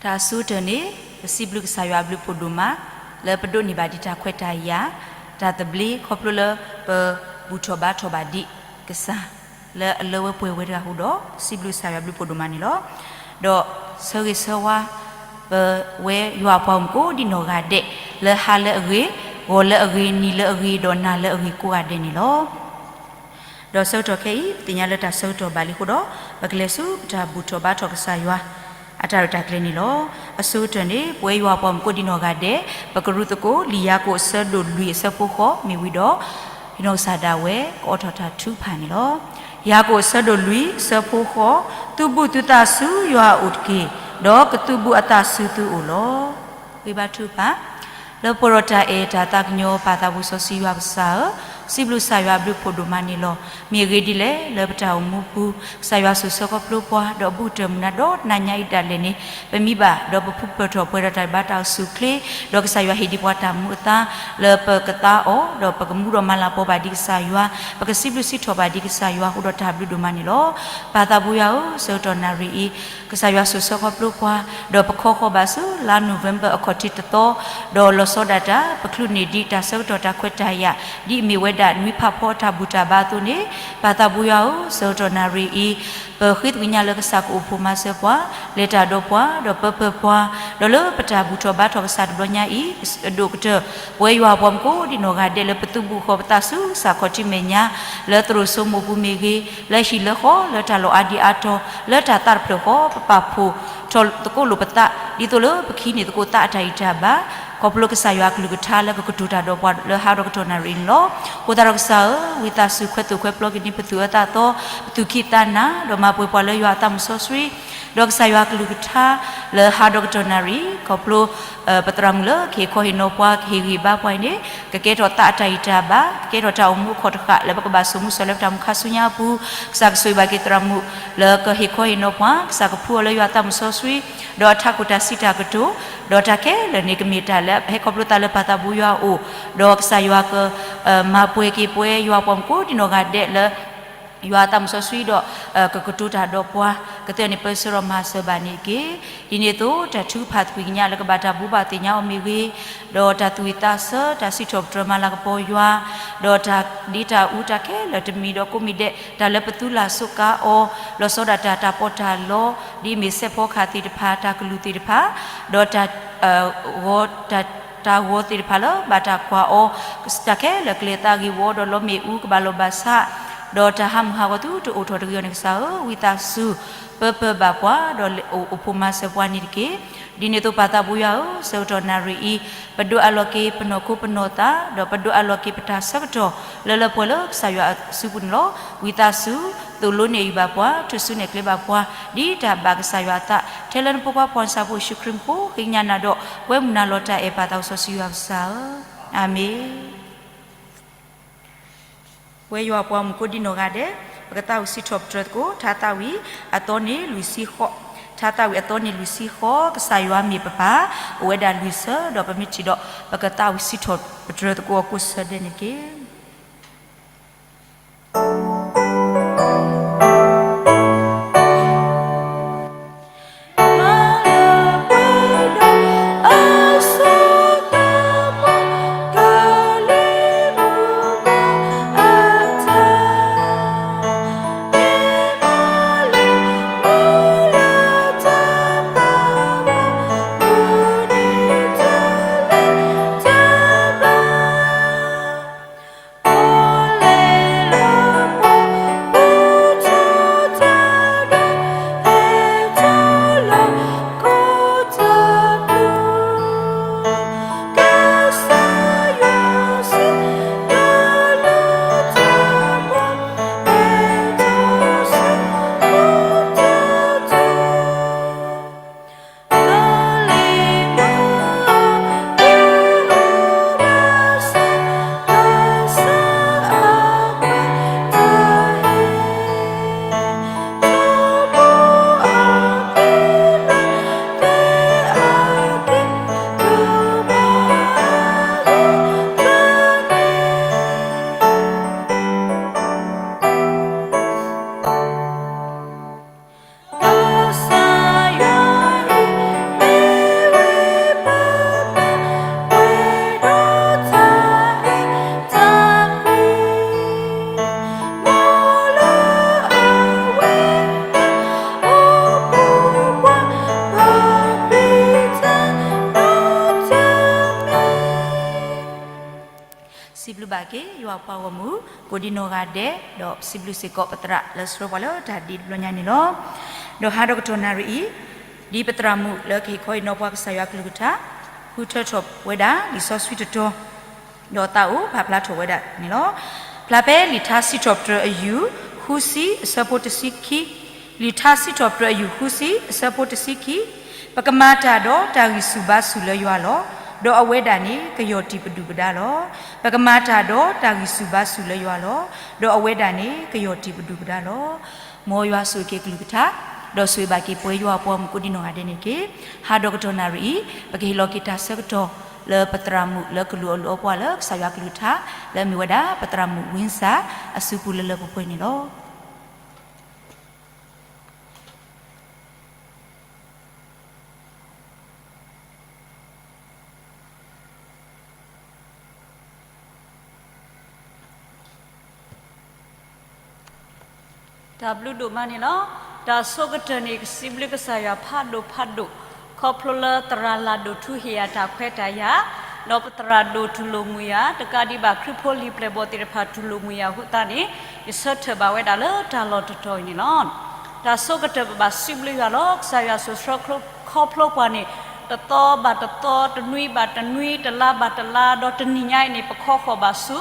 တၢ်အဆိကတၢၢ်န့ၣ် ပစံးဘျုးကစၢ်ယွၤအဘျုးဖးဒိၣ်မး လၢပဒိးန့ၢ်ဘၣ်ဒံးတၢ်ခွဲးတၢ်ယာ် တၢ်သဘျ့ခီဖျိလၢပဘူၣ်ထီၣ်ဘါထီၣ်ဘၣ်ဒံးကစၢ် လၢအလၢဝဲပှဲၤဝဲတဂၤအဃိဒီး စံးဘျုးကစၢ်ယွၤအဘျုးဖးဒိၣ်မးန့ၣ်လီၤ. ဒီးဆၢဂ့ၤဆၢဝါ ပဝဲယွၤအပှၤမုၣ်ကိးဒံနီၢ်ဂၤဒဲး လၢဟါလၢအဂ့ၤ, ဂီၤလၢအဂ့ၤ, နံၤလၢအဂ့ၤ, ဒီးနၤလၢအဂ့ၤကိးဂၤဒဲးန့ၣ်လီၤ. ဒီးဆၢကတီၢ်ခဲအံၤ ပသ့ၣ်ညါလၢတၢ်ဆၢကတီၢ်ဘၣ်လံအဃိဒီး ပကလဲၤဆူပတၢ်ဘူၣ်ထီၣ်ဘါထီၣ်ကစၢ်ယွၤ အတၢ်ရဲၣ်တၢ်ကျဲၤန့ၣ်လီၤ. အဆိကတၢၢ်န့ၣ် ပဝဲယွၤအပှၤမုၣ်ကိးဒံနီၢ်ဂၤဒဲး ပကရူၢ်သကိးလံာ်ယၤကိာ်အဆၢဒိၣ်လွံၢ်အဆၢဖိဃိးမ့ၢ်ဝံၤဒီး နီၢ်ကစၢ်ဒၣ်ဝဲ ကအီထီၣ်တၢ်ထုကဖၣ်န့ၣ်လီၤ. ယၤကိာ်အဆၢဒိၣ်လွံၢ်အဆၢဖိဃိး, သုးဘူးသုသးဆူယွၤအအိၣ်တက့ၢ်, ဒီးကသုးဘူးအသးဆူသုအိၣ်လီၤ. ဂ့ၤဘါထုကဖၣ်, လၢပှဲၤဒီးတၢ်အဲၣ်တၢ်သးကညီၤပၢ်သးဘိစီဆှံယွၤကစၢ်ဧၢ, စံးဘျုးကစၢ်ယွၤအဘျုးဖးဒိၣ်မးန့ၣ်လီၤ. မ့ၢ်အဂ့ၢ်ဒ်လဲၣ် လၢပတၢ်အိၣ်မူပူၤ ကစၢ်ယွၤစိာ်ဆှၢခီဖျိပှၤ ဒီးဘူးကတၢၢ်မုၢ်နၤဒီးတနၤညါအံၤဒၣ်လဲာ်န့ၣ် ပမံဘၣ်ဒီးပဖုပၢၢ်ထီၣ်ပှဲၤဒီးတၢ်ဘါတၢ်အိၣ်ဆူၣ်အိၣ်ချ့, ဒီးကစၢ်ယွၤဟ့ၣ်ဒံးပှၤတၢ်မူအသါ လၢပကသါအီၤ, ဒီးပကမူဒီးမၤလၤကပီၤဘၣ်ဒံးကစၢ်ယွၤ, ပကစံးဘျုးစံးထီၣ်ဘၣ်ဒံးကစၢ်ယွၤအဃိဒီးတၢ်ဘျုးဒိၣ်မးန့ၣ်လီၤ. ပၢ်သးဘိယွၤဧၢ, ဆၢကတီၢ်နၣ်ရံၣ်အံၤ ကစၢ်ယွၤစိာ်ဆှၢခီဖျိပှၤ, ဒီးပခီဃီၤဘၣ်ဆူလါနိၣ်ဝ့ဘၢၣ်အခီၣ်ထံးတသီ, ဒီးလီၤဆီဒၣ်တၢ် ပချုးန့ၢ်ဒံးတၢ်ဆၢကတီၢ်တၢ်ခွဲးတၢ်ယာ် ဒ်အမ့ၢ်ဝဲဒၣ်နွံဖးဖီအတၢ်ဘူၣ်တၢ်ဘါအသိးန့ၣ်, ပၢ်သးဘိယွၤဧၢ, ဆၢကတီၢ်နၣ်ရံၣ်အံၤ ပဃ့သကွံာ်ညါလၢကစၢ်ကအိၣ်ဖိးမၤစၢၤပှၤ, လဲၤတၢ်ဒီးပှၤ, ဒီးပၢပၢၤပှၤ, ဒီးလၢပတၢ်ဘူၣ်ထီၣ်ဘါထီၣ်ကစၢ်တဘျီညါအံၤ အဒိၣ်ကတၢၢ် ပဝဲယွၤအပှၤမုၣ်ကိးဒံနီၢ်ဂၤဒဲးလၢပသုးဘူးဃီၤပသးဆူကစၢ်ခီၣ်ထံးမဲာ်ညါ လၢသရိာ်စိမိၢ်ပူၤမ့ၢ်ဂ့ၤ, လၢဟံၣ်လၢဃီ လၢတၢ်လီၢ်အါဒံအါတီၤ လၢတၢ်သးတဖျၢၣ်ဃီ ပပာ်ဖှိၣ်ထီၣ်သကိးလိာ်ပသး ဒ်သိးလၢပကဟံးန့ၢ်သကိးသးအတၢ်ဂံၢ်တၢ်ဘါ ခီဖျိကစၢ်ယွၤအကလုၢ်ကထါလၢကကတိၤတၢ်ဒီးပှၤလၢဟါဒီကတီၢ်နၣ်ရံၣ်န့ၣ်လီၤ. အဃိသတးဒီးကစၢ်ဧၢ, ဝံသးစူၤခွဲးသိၣ်ခွဲးပျီက့ၤန့ၢ်ပသူၣ်အၢသးသီ, ပသူၣ်ခံသးနၤ, ဒီးမၤပှဲၤပှၤလၢယွၤအသးမုၢ်စီဆှံ, ဒီးကစၢ်ယွၤအကလုၢ်ကထါ လၢဟါဒီကတီၢ်နၣ်ရံၣ် ခီဖျိ ပသရၣ်မုၣ်လၢကဟ့ၣ်ခီဟ့ၣ်နီၤပှၤ ကဟ့ၣ်ဂံၢ်ဘါပှၤအံၤန့ၣ် ကကဲထီၣ်သးအတၢ်ဂံၢ်တၢ်ဘါ, ကကဲထီၣ်တၢ်အိၣ်မူအခီၣ်တဃာ် လၢပကဘၣ်စိာ်မူစိာ်လၢပတၢ်အိၣ်မူခါဆူညါအပူၤ, ကစၢ်ကဆိၣ်ဂ့ၤဘၣ်က့ၤသရၣ်မုၣ် လၢကဟ့ၣ်ခီဟ့ၣ်နီၤပှၤ, ကစၢ်ကဖှူအီၤလၢယွၤအသးမုၢ်စီဆှံ, ဒီးအထးခိၣ်တၢ်စံးတၢ်ကတိၤ, ဒီးတၢ်ခဲလၢာ်န့ၣ် ကမ့ၢ်တၢ်လၢဟဲခီဖျိသးလၢပၢ်သးဘိယွၤအအိၣ်, ဒီးကစၢ်ယွၤက မၤပှဲၤက့ၤပဝဲယွၤပှၤမုၣ်ကိးဒံနီၢ်ဂၤဒဲးလၢ ယွၤအသးမုၢ်စီဆှံဒီး ကကတိၤတၢ်ဒီးပှၤ, ကသ့ၣ်န့ၣ်ပၢဆှၢဒီးမၤစၢၤဘၣ်န့ၣ်တက့ၢ်. ဒ်န့ၣ်အသိး တၢ်ထုကဖၣ်သကွံာ်ကညးလၢကဘၣ်တၢ်ဘိးဘၣ်သ့ၣ်ညါအီၤမ့ၢ်ဂ့ၤ, ဒီးတၢ်သူၣ်ဝံၣ်သးဆၢ တၢ်စံးထီၣ်ပတြၢၤမၤလၤကပီၤယွၤ, ဒီးတၢ်ဒ့တၢ်အူတၢ်ခဲလၢာ်တမံၤဒီးကိးမံၤဒဲး တၢ်လၢပသူလၢ်စူးကါအီၤ, လီၤဆီဒၣ်တၢ်တၢ်ပီးတၢ်လီ, ဒ်အမ့ၢ်စဲးဖီကဟၣ်သ့ၣ်တဖၣ် တၢ်ကလုၢ်သ့ၣ်တဖၣ်, ဒီးတၢ် ဂီၤ တၢ် တၢ်ဂီၤသ့ၣ်တဖၣ်လၢဘၣ်တၢ်ကွၢ်အီၤ, တၢ်ခဲလၢာ်ကျဲၤသးဂ့ၤဝီဒီးလီမ့ၣ်အူကဘၣ်လီၢ်ဘၣ်ဆး, ဒီးတၢ်ဟးမုၢ်ဟးဂီၤသုတအိၣ်ထီၣ်တဂ့ၤအီၤန့ၣ်ကစၢ်ဧၢ, ဝံသးစူၤ ပၢပၢၤဘၣ်ပှၤ ဒီးအိၣ်ဖိးမၤစၢၤပှၤန့ၣ်တက့ၢ်. ဒ်န့ၣ်အသိးပၢ်သးဘိယွၤဧၢ, ဆၢကတီၢ်နၣ်ရံၣ်အံၤ ပဒိးအးလီၤက့ၤပနီၢ်ခိပနီၢ်သး ဒီးပဒိးအးလီၤက့ၤပတၢ်ဆၢကတီၢ် လၢလၢပှဲၤပှဲၤလၢကစၢ်ယွၤအစုပူၤန့ၣ်လီၤ. ဝံသးစူၤ သိၣ်လိနဲၣ်အုၣ်ဘၣ်ပှၤ, ထုးစုနဲၣ်ကျဲဘၣ်ပှၤ, ဒ်တၢ်ဘၣ်ကစၢ်ယွၤအသး, ထဲလၢနဖိခွါဖီၣ်နစၢ်ဖိယ့ၣ်ၡူးခရံာ်မူခိၣ် ဃ့ကညးနၤဒီး ကွဲမုာ်နၤလီၤတၢ်အဲၣ်ပၢ်သးစီဆှံယွၤကစၢ်ဧၢ, အၤမ့ၣ်. ပဝဲယွၤပှၤမုၣ်ကိးဒံနီၢ်ဂၤဒဲး, ပကသးဝံၣ်စံးထီၣ်ပတြၢၤသကိး ထါသးဝံၣ်အသီန့ၣ်လွံၢ်ဆံဃိး, ထါသးဝံၣ်အသီန့ၣ်လွံၢ်ဆံဃိး, ကစၢ်ယွၤမ့ၢ်ပပၢ်, အိၣ်ဝဲဒၣ်လွံၢ်ဆၢ, ဒီးပမ့ၢ်ထံၣ်ဒီး ပကသးဝံၣ်စံးထီၣ်ပတြၢၤသကိးအီၤကိးဆၢဒဲးန့ၣ်တက့ၢ်. က့ၤယွၤအပှၤဂီၢ်မုၢ် ကိးဒံနီၢ်ဂၤဒဲး ဒီးစံးဘျုးစ့ၢ်ကီးပသရၣ်လၢဆှၢပှၤလၢတၢ်ဒ့တဘျီညါန့ၣ်လီၤ. ဒီးဟါဒီးကတီၢ်နၣ်ရံၣ်အံၤ ဒ်ပသရၣ်မုၣ်လၢကဟ့ၣ်ခီဟ့ၣ်နီၤပှၤကစၢ်ယွၤအကလုၢ်ကထါ ဃုထၢထီၣ်ဝဲဒၣ်လံာ်စီဆှံတတီၤ ဒီးသးအိၣ်ပာ်ဖျါထီၣ်ဝဲဒၣ်န့ၣ်လီၤ. ဖျါဖဲလံာ်ထါစံးထီၣ်ပတြၢၤအယူၢ် ဃုဆံ အဆၢဖိတဆံခံ, လံာ်ထါစံးထီၣ်ပတြၢၤအယူၢ် ဃုဆံ အဆၢဖိတဆံခံ, ပကမၤတၢ်ဒီးတၢ်ဂံၢ်ဆူၣ်ဘါဆူၣ်လၢယွၤလီၤ. ဒီးအဝဲဒၣ်န့ၣ် ကယီၢ်တံၢ်ပဒုၣ်ပဒါလီၤ. ပကမၤတၢ်ဒီးတၢ်ဂံၢ်ဆူၣ်ဘါဆူၣ်လၢယွၤလီၤ. ဒီးအဝဲဒၣ်န့ၣ် ကယီၢ်တံၢ်ပဒုၣ်ပဒါလီၤ. မ်ယွၤဆိၣ်ဂ့ၤက့ၤအကလုၢ်ကထါ ဒီးဆိၣ်ဂ့ၤဘၣ်က့ၤပဝဲယွၤအပှၤဂီၢ်မုၢ်ကိးဒံနီၢ်ဂၤဒဲးန့ၣ်တက့ၢ်. ဟါဒီးကတီၢ်နၣ်ရံၣ်အံၤ ပကဟ့ၣ်လီၤက့ၤတၢ်ဆၢကတီၢ်လၢပသရၣ်မုၣ်လၢကလူၤအီၣ်လူၤအီပှၤလၢကစၢ်ယွၤအကလုၢ်ကထါ လၢအမ့ၢ်ဝဲဒၣ် ပသရၣ်မုၣ်ဝံစၢ် အစုပူၤလၢလၢပှဲၤပှဲၤန့ၣ်လီၤ. တၢ်ဘျုးဒိၣ်မးန့ၣ်လီၤ. တၢ်ဆိကတၢၢ်န့ၣ် ကစံးဘျုးကစၢ်ယွၤဖးဒိၣ်ဖးဒိၣ် ခီဖျိလၢသရၣ်လၢ်ဒိၣ်ထူဟ့ၣ်ယၤတၢ်ခွဲးတၢ်ယာ်, ဒီးပသရၣ်ဒိၣ်တူၢ်လိာ်မုာ်ယၤ, တကးဒံးဘၣ်ခရံာ်ဖိလံာ်ပျဲၢ်ဘီၣ်သ့ၣ်တဖၣ်တူၢ်လိာ်မုာ်ယၤအဃိသတးန့ၣ် ယဆၢထၢၣ်ဘၣ်ဝဲဒၣ်လၢတၢ်လီၢ်တတီၤအံၤန့ၣ်လီၤ. တၢ်ဆိကတၢၢ်ပဘၣ်စံးဘျုးယွၤလီၤ. ကစၢ်ယွၤစိာ်ဆှၢခီဖျိပှၤန့ၣ် တသီဘၣ်တသီ, တနွံဘၣ်တနွံ, တလါဘၣ်တလါ, ဒီးတနံၤညါအံၤန့ၣ် ပခီဃီၣ်ဘၣ်ဆူ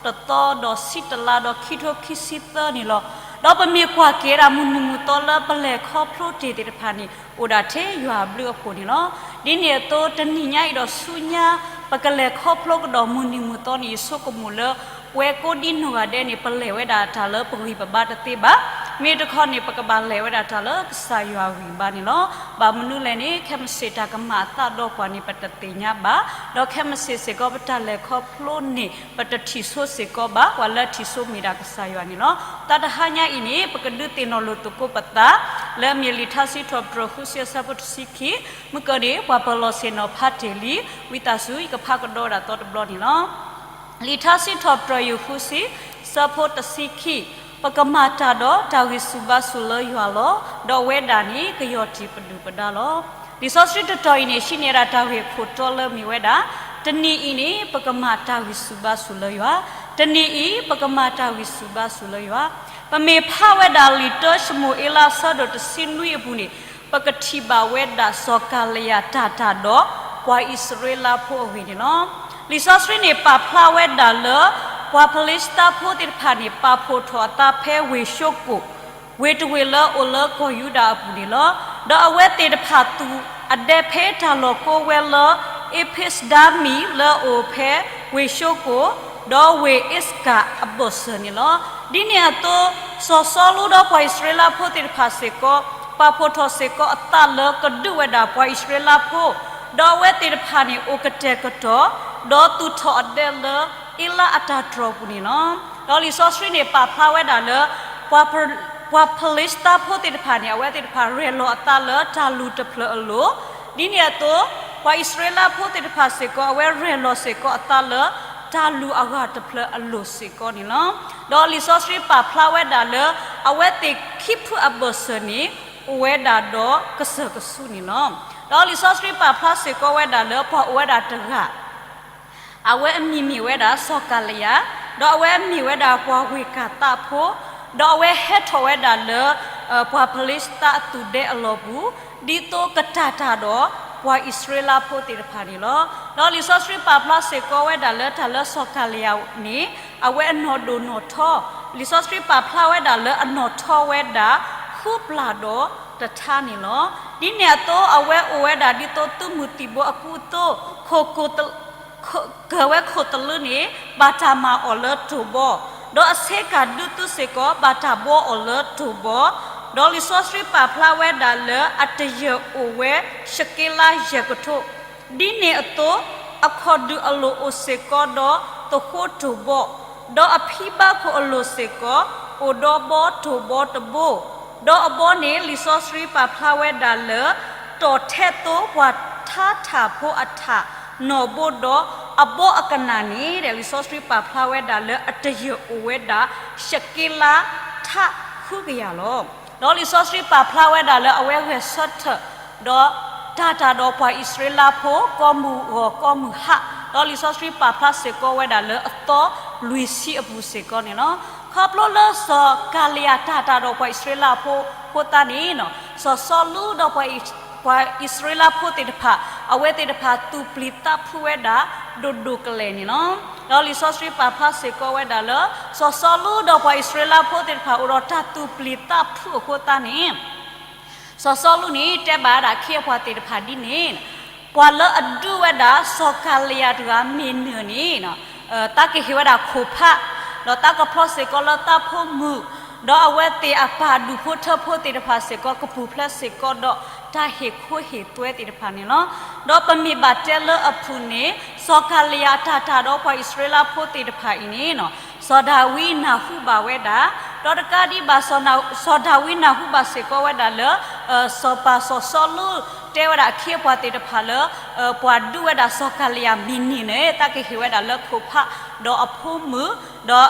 တသီဒီးဆံတလါဒီးခံထိခံဆံသၢန့ၣ်လီၤ. ဒီးပမ့ၢ်ကွၢ်က့ၤဝဲဒၣ်မုၢ်နံၤမုၢ်သီလၢပလဲၤခီဖျိတ့ၢ်သ့ၣ်တဖၣ်န့ၣ် အိၣ်ဒၣ်ထဲယွၤအဘျုးအဖှိၣ်န့ၣ်လီၤ. ဒ်န့ၣ်အသိး တနံၤညါအံၤဒီးဆူညါ ပကလဲၤခီဖျိကဒီးမုၢ်နံၤမုၢ်သီန့ၣ် ယဆိကမိၣ်လၢ ပဝဲကိးဒံနီၢ်ဂၤဒဲးန့ၣ် ပလဲၤဝဲဒၣ်တၢ်လၢပဂံၢ်ပဘါတသ့ဘၣ်. မ့ၢ်တခီန့ၣ် ပကဘၣ်လဲၤဝဲဒၣ်တၢ်လၢကစၢ်ယွၤဂံၢ်ဘါန့ၣ်လီၤ. ဘၣ်မနုၤလဲၣ်န့ၣ် ခဲမုၢ်ဆ့ၣ်တၢ်ကမၤအသးဒီးပှၤန့ၣ် ပတသ့ၣ်ညါဘၣ်. ဒီးခဲမုၢ်ဆ့ၣ်စ့ၢ်ကီး ပတၢ်လဲၤခီဖျိန့ၣ် ပတထံၣ်ဆိစ့ၢ်ကီးဘၣ်, ပှၤလၢထံၣ်ဆိမ့ၢ်ဒၣ်ကစၢ်ယွၤန့ၣ်လီၤ. တၢ်တဟါညါအံၤန့ၣ် ပကဒုးသ့ၣ်နီၣ်လိာ်သကိးပသး လၢအမ့ၢ်လံာ်ထါစံးထီၣ်ပတြၢၤဃုဆံအဆၢဖိတဆံခံ, မုၢ်ကၢၢ်န့ၣ် ပှၤပၢၤလီၢ်ဆ့ၣ်နီၤဖးတ့ၢ်လံ, ဝံသးစူၤ ယကဖးကဒီးဝဲဒၣ်သီတဘျီန့ၣ်လီၤ. လံာ်ထါစံးထီၣ်ပတြၢၤယူၢ်ဃုဆံ, ဆၢဖိတဆံခံ, ပကမၤတၢ်ဒီးတၢ်ဂံၢ်ဆူၣ်ဘါဆူၣ်လၢယွၤလီၤ. ဒီးအဝဲဒၣ်န့ၣ် ကယီၢ်တံၢ်ပဒုၣ်ပဒါလီၤ. လံာ်စီဆှံတတီၤအံၤန့ၣ် ဟံးန့ၢ်ဒၣ်တၢ်ဂ့ၢ်ခိၣ်တီလၢမ့ၢ်ဝဲဒၣ်, တနံၤအံၤန့ၣ် ပကမၤတၢ်ဂံၢ်ဆူၣ်ဘါဆူၣ်လၢယွၤ, တနံၤအံၤ ပကမၤတၢ်ဂံၢ်ဆူၣ်ဘါဆူၣ်လၢယွၤ. ပမ့ၢ်ဖးဝဲဒၣ်လံာ်တၢၡမူၤအ့လးအဆၢဒိၣ်တဆံနွံအပူၤန့ၣ် ပကထံၣ်ဘၣ်ဝဲဒၣ်စီၤကၤလံယၤတၢ်တၢ်ဒီး ပှၤအံၣ်စရ့လးဖိအဂ့ၢ်န့ၣ်လီၤ. လံာ်စီဆှံန့ၣ်ပာ်ဖျါဝဲဒၣ်လၢ ပှၤဖလံၡသးဖိသ့ၣ်တဖၣ်န့ၣ် ပာ်ဖှိၣ်ထီၣ်အသးဖဲဝ့ၢ်ၡိကိၣ်, ဝ့ၢ်တဝ့ၢ်လၢအိၣ်လၢကီၢ်ယူဒၤအပူၤန့ၣ်လီၤ. ဒီးအဝဲသ့ၣ်တဖၣ်သူၣ်အဒဲဖဲတၢ်လီၢ်ကိးဝဲလၢ အ့းဖ့းစဒၤမံၤလၢအအိၣ်ဖဲဝ့ၢ်ၡိကိၣ်, ဒီးဝ့ၢ်အ့းစကၤအဘၢၣ်စၢၤန့ၣ်လီၤ. ဒ်န့ၣ်အသိး စီၤစီလူဒီးပှၤအံၣ်စရ့လးဖိသ့ၣ်တဖၣ်စ့ၢ်ကီး ပာ်ဖှိၣ်ထီၣ်စ့ၢ်ကီးအသးလၢကဒုးဝဲဒၣ်ပှၤအံၣ်စရ့လးဖိ, ဒီးအဝဲသ့ၣ်တဖၣ်န့ၣ်အိၣ်ကတဲာ်ကတီၤ, ဒီးသူၣ်ထီၣ်အဒဲလၢအ့လးအတၢ်တြီၢ်ပူၤန့ၣ်လီၤ. ဒီးလံာ်စီဆှံန့ၣ်ပာ်ဖျါဝဲဒၣ်လၢ ပှၤဖ ပှၤဖလံၡသးဖိသ့ၣ်တဖၣ်န့ၣ် အဝဲသ့ၣ်တဖၣ်ရဲၣ်လီၤအသးလၢတၢ်လုၢ်တဖျၢၣ်အလိၤ, ဒ်န့ၣ်အသိး ပှၤအံၣ်စရ့လးဖိသ့ၣ်တဖၣ်စ့ၢ်ကီး အဝဲရဲၣ်လီၤစ့ၢ်ကီးအသးလၢတၢ်လုၢ်အဂၤတဖျၢၣ်အလိၤစ့ၢ်ကီးန့ၣ်လီၤ. ဒီးလံာ်စီဆှံပာ်ဖျါဝဲဒၣ်လၢ အဝဲသ့ၣ်ခံဖုအဘၢၣ်စၢၤန့ၣ် အိၣ်ဝဲဒၣ်ဒီးကစၢၢ်ကဆူန့ၣ်လီၤ. ဒီးလံာ်စီဆှံပာ်ဖျါစ့ၢ်ကီးဝဲဒၣ်လၢပှၤအိၣ်ဝဲဒၣ်တဂၤ အဝဲအမံၤမ့ၢ်ဝဲဒၣ်စီၤကၤလံယၤ, ဒီးအဝဲအမ့ၢ်ဝဲဒၣ်ပှၤဝ့ၢ်ကၢ်သးဖိ, ဒီးအဝဲဟဲထီၣ်ဝဲဒၣ်လၢ ပှၤဖလံၡသးအသူၣ်ဒဲအလီၢ်ပူၤ, ဒ်သိးကတၢ်တၢ်ဒီးပှၤအံၣ်စရ့လးဖိသ့ၣ်တဖၣ်န့ၣ်လီၤ. ဒီးလံာ်စီဆှံပာ်ဖျါစ့ၢ်ကီးဝဲဒၣ်လၢတၢ်လၢစီၤကၤလံယၤန့ၣ် အဝဲအနီၢ်ဒိၣ်နီၢ်ထီ, လံာ်စီဆှံပာ်ဖျါဝဲဒၣ်လၢအနီၢ်ထီဝဲဒၣ် ဃုပျၢ်ဒီးတထါန့ၣ်လီၤ. ဒ်န့ၣ်အသိး အဝဲအိၣ်ဝဲဒၣ်ဒ်သိးသုးမုၢ်သံၣ်ဘိအကူအသိး, ခိၣ် ကၢၢ်ဝဲခိၣ်သလုးန့ၣ် ဘၣ်တၢ်မၤအီၤလၢတိၢ်ဘီ, ဒီးအဆ့ကၤဒုးသုးစ့ၢ်ကီး ဘၣ်တၢ်ဘှီအီၤလၢတိၢ်ဘီ, ဒီးလံာ်စီဆှံပာ်ဖျါဝဲဒၣ်လၢအတယၢၢ်အိၣ်ဝဲ ရှက့လးယဲၢ်ကထိ, ဒ်န့ၣ်အသိး အခီၣ်ဒုးအလိၤအိၣ်စ့ၢ်ကီးဒီးသဃိတိၢ်ဘီ, ဒီးအဖံဘါခိၣ်အလိၤစ့ၢ်ကီး အိၣ်ဒီးဘီတိၢ်ဘီတဘိ, ဒီးအဘီန့ၣ် လံာ်စီဆှံပာ်ဖျါဝဲဒၣ်လၢ တီၢ်ထဲသိးပှၤထါထၣ်ဖိအထၣ်နီၢ်ဘိဒီး အဘီအကနၣ်န့ၣ် လံာ်စီဆှံပာ်ဖျါဝဲဒၣ်လၢအတယၢၢ်အိၣ်ဝဲဒၣ် ရှက့လးထးဃုကယၤလီၤ. ဒီးလံာ်စီဆှံပာ်ဖျါဝဲဒၣ်လၢအဝဲဂဲၤဆၢထၢၣ် ဒီးတၢ်တၢ်ဒီးပှၤအံၣ်စရ့လးဖိ ကိးမုၢ်ဂီၤကိးမုၢ်ဟါ, ဒီးလံာ်စီဆှံပာ်ဖျါစ့ၢ်ကီးဝဲဒၣ်လၢအသီ လွံၢ်ဆံအပူၤစ့ၢ်ကီးန့ၣ်လီၤ. ခီဖျိလၢစီၤကၤလံယၤတၢ်တၢ်ဒီးပှၤအံၣ်စရ့လးဖိအဃိသတးန့ၣ်, စီၤစီလူးဒီးပှၤအံၣ်, ပှၤအံၣ်စရ့လးဖိသ့ၣ်တဖၣ် အဝဲသ့ၣ်တဖၣ်သူၣ်ပျံၤသးဖုးဝဲဒၣ် ဒိၣ်ဒိၣ်ကလဲာ်န့ၣ်လီၤ. ဒီးလံာ်စီဆှံပာ်ဖျါစ့ၢ်ကီးဝဲဒၣ်လၢ စီၤစီလူးဒီးပှၤအံၣ်စရ့လးဖိသ့ၣ်တဖၣ် အိၣ်ဒီးတၢ်သူၣ်ပျံၤသးဖုးအဃိသတးန့ၣ် စီၤစီလူးန့ၣ် တဲဘၣ်ဝဲဒၣ်အခ့အပှၤသ့ၣ်တဖၣ်ဒ်န့ၣ်, ပှၤလၢအဒုးဝဲဒၣ်စီၤကၤလံယၤတဂၤမ့ၢ်နၢၤန့ၣ်, တၢ်ကဟ့ၣ်ဝဲဒၣ်ခိၣ်ဖး, ဒီးတၢ်ကဖျီစ့ၢ်ကီးလၢတၢ်ဖိမုၣ်, ဒီးအဝဲသ့ၣ်အပၢ်ဒူၣ်ဖိထၢဖိသ့ၣ်တဖၣ်စ့ၢ်ကီး ကပူၤဖျဲးစ့ၢ်ကီးဒီးတၢ်ဟ့ၣ်ခိၣ်ဟ့ၣ်သွဲသ့ၣ်တဖၣ်န့ၣ်လီၤ. ဒီးပမ့ၢ်ဘၣ်တဲလၢအဖုၣ်န့ၣ် စီၤကၤလံယၤအတၢ်တၢ်ဒီးပှၤအံၣ်စရ့လးဖိသ့ၣ်တဖၣ်အံၤန့ၣ် စီၤဒၤဝံးနၢ်ဟူဘၣ်ဝဲဒၣ်, ဒီးတကးဒံးဘၣ် စီၤဒၤဝံးနၢ်ဟူဘၣ်စ့ၢ်ကီးဝဲဒၣ်လၢ စီၤပၤစီၤစီလူး တဲဝဲဒၣ်အခ့အပှၤသ့ၣ်တဖၣ်လၢ ပှၤဒုးဝဲဒၣ်စီၤကၤလံယၤမ့ၢ်နၢၤန့ၣ် တၢ်ကဟ့ၣ်ဝဲဒၣ်လၢခိၣ်ဖး ဒီးအဖိမုၣ်, ဒီး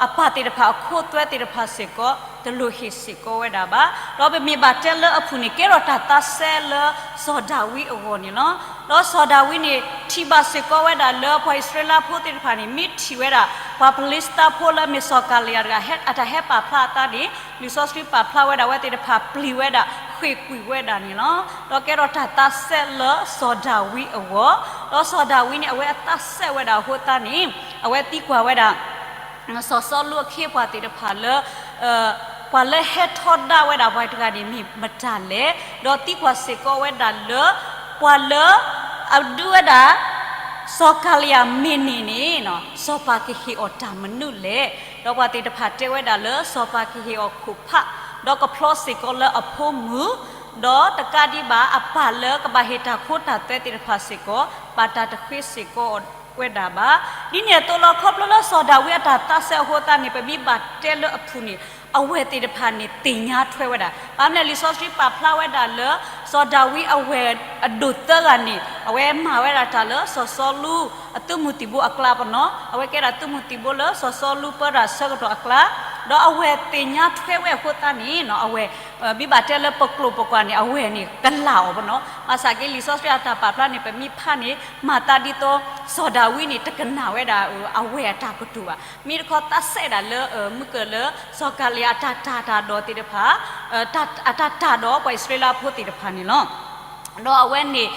အပၢ်သ့ၣ်တဖၣ်အခိၣ်သွဲသ့ၣ်တဖၣ်စ့ၢ်ကီး တလိၣ်ဟ့ၣ်စ့ၢ်ကီးဝဲဒၣ်ဘၣ်. ဒီးပမ့ၢ်ဘၣ်တဲလၢအဖုၣ်န့ၣ် ကဲထီၣ်တၢ်သးစဲလၢစီၤဒၤဝံးအဂီၢ်န့ၣ်လီၤ. ဒီးစီၤဒၤဝံးန့ၣ် ထံၣ်ဘၣ်စ့ၢ်ကီးဝဲဒၣ်လၢပှၤအံၣ်စရ့လးဖိသ့ၣ်တဖၣ်န့ၣ် မ့ၢ်ထံၣ်ဝဲဒၣ် ပှၤဖလံးစတံဖိလၢမ့ၢ်စီၤကၤလံယၤတဂၤ အတၢ်ဟဲပာ်ဖျါအသးန့ၣ် လံာ်စီဆှံပာ်ဖျါဝဲဒၣ်အဝဲသ့ၣ်တဖၣ်ပျံၤဝဲဒၣ် ဃ့ၢ်ကွံာ်ဝဲဒၣ်န့ၣ်လီၤ. ဒီးကဲထီၣ်တၢ်သးစဲလၢစီၤဒၤဝံးအဂီၢ်, ဒီးစီၤဒၤဝံးန့ၣ် အဝဲအသးစဲဝဲဒၣ်အဃိသတးန့ၣ် အဝဲသံကွၢ်ဝဲဒၣ် စီၤစီလူးအခ့အပှၤသ့ၣ်တဖၣ်လၢ ပှၤလၢဟဲထီဒါဝဲဒၣ်ပှၤတဂၤန့ၣ်မ့ၢ်မတၤလဲၣ်, ဒီးသံကွၢ်စ့ၢ်ကီးဝဲဒၣ်လၢ ပှၤလၢအဒုးဝဲဒၣ် စီၤကၤလံယၤမ့ၢ်နၢၤန့ၣ် စီၤပၤကဟ့ၣ်အီၤတၢ်မနုၤလဲၣ်. ဒီးပှၤသ့ၣ်တဖၣ်တဲဝဲဒၣ်လၢ စီၤပၤကဟ့ၣ်အီၤခိၣ်ဖး, ဒီးကဖျီစ့ၢ်ကီးလၢအဖိမုၣ်, ဒီးတကးဒံးဘၣ် အပၢ်လၢကဘၣ်ဟ့ၣ်တၢ်ခိတၢ်သွဲသ့ၣ်တဖၣ်စ့ၢ်ကီး ဘၣ်တၢ်တဃ့စ့ၢ်ကီးဝဲဒၣ်ဘၣ်. ဒ်န့ၣ်အသိးလီၤ ခီဖျိလၢစီၤဒၤဝံးအတၢ်သးစဲအဃိသတးန့ၣ် ပမ့ၢ်ဘၣ်တဲလၢအဖုၣ်န့ၣ် အဝဲၢ်သ့ၣ်တဖၣ်န့ၣ် သ့ၣ်ညါထွဲဝဲဒၣ်. ဘၣ်မနုၤလဲၣ် လံာ်စီဆှံပာ်ဖျါဝဲဒၣ်လၢ စီၤဒၤဝံးအဝဲၢ်အဒိၣ်သၢဂၤန့ၣ် အဝဲမၤဝဲဒၣ်တၢ်လၢစီၤစီလူး အသုးမုၢ်သံၣ်ဘိအကျါပနီၤ, အဝဲကဲဒၣ်သုးမုၢ်သံၣ်ဘိလၢစီၤစီလူးပၢတၢ်ဆၢကတီၢ်အကျါ, ဒီးအဝဲၢ်သ့ၣ်ညါထွဲဝဲအဃိသတးန့ၣ် အဝဲၢ် မ့ၢ်ဘၣ်တဲလၢပကျိာ်ပကွာ်န့ၣ် အဝဲၢ်န့ၣ်ကလာ်အီၤပနီၤ. ဘၣ်ဆၣ်က့ လံာ်စီဆှံအတၢ်ပာ်ဖျါန့ၣ် ပမ့ၢ်ဖးန့ၣ် မၤသးဒ်သိး စီၤဒၤဝံးန့ၣ် တကနၣ်ဝဲဒၣ် အဝဲၢ်အတၢ်ကတိၤဘၣ်. မ့ၢ်တခီသးစဲဒၣ်လၢ မုၢ်ကၢၢ်လၢ စီၤကၤလံယၤအတၢ်တၢ်တၢ်ဒီးသ့ၣ်တဖၣ် အတၢ်တၢ်ဒီးပှၤအံၣ်စရ့လးဖိသ့ၣ်တဖၣ်န့ၣ်လီၤ. ဒီးအဝဲန့ၣ်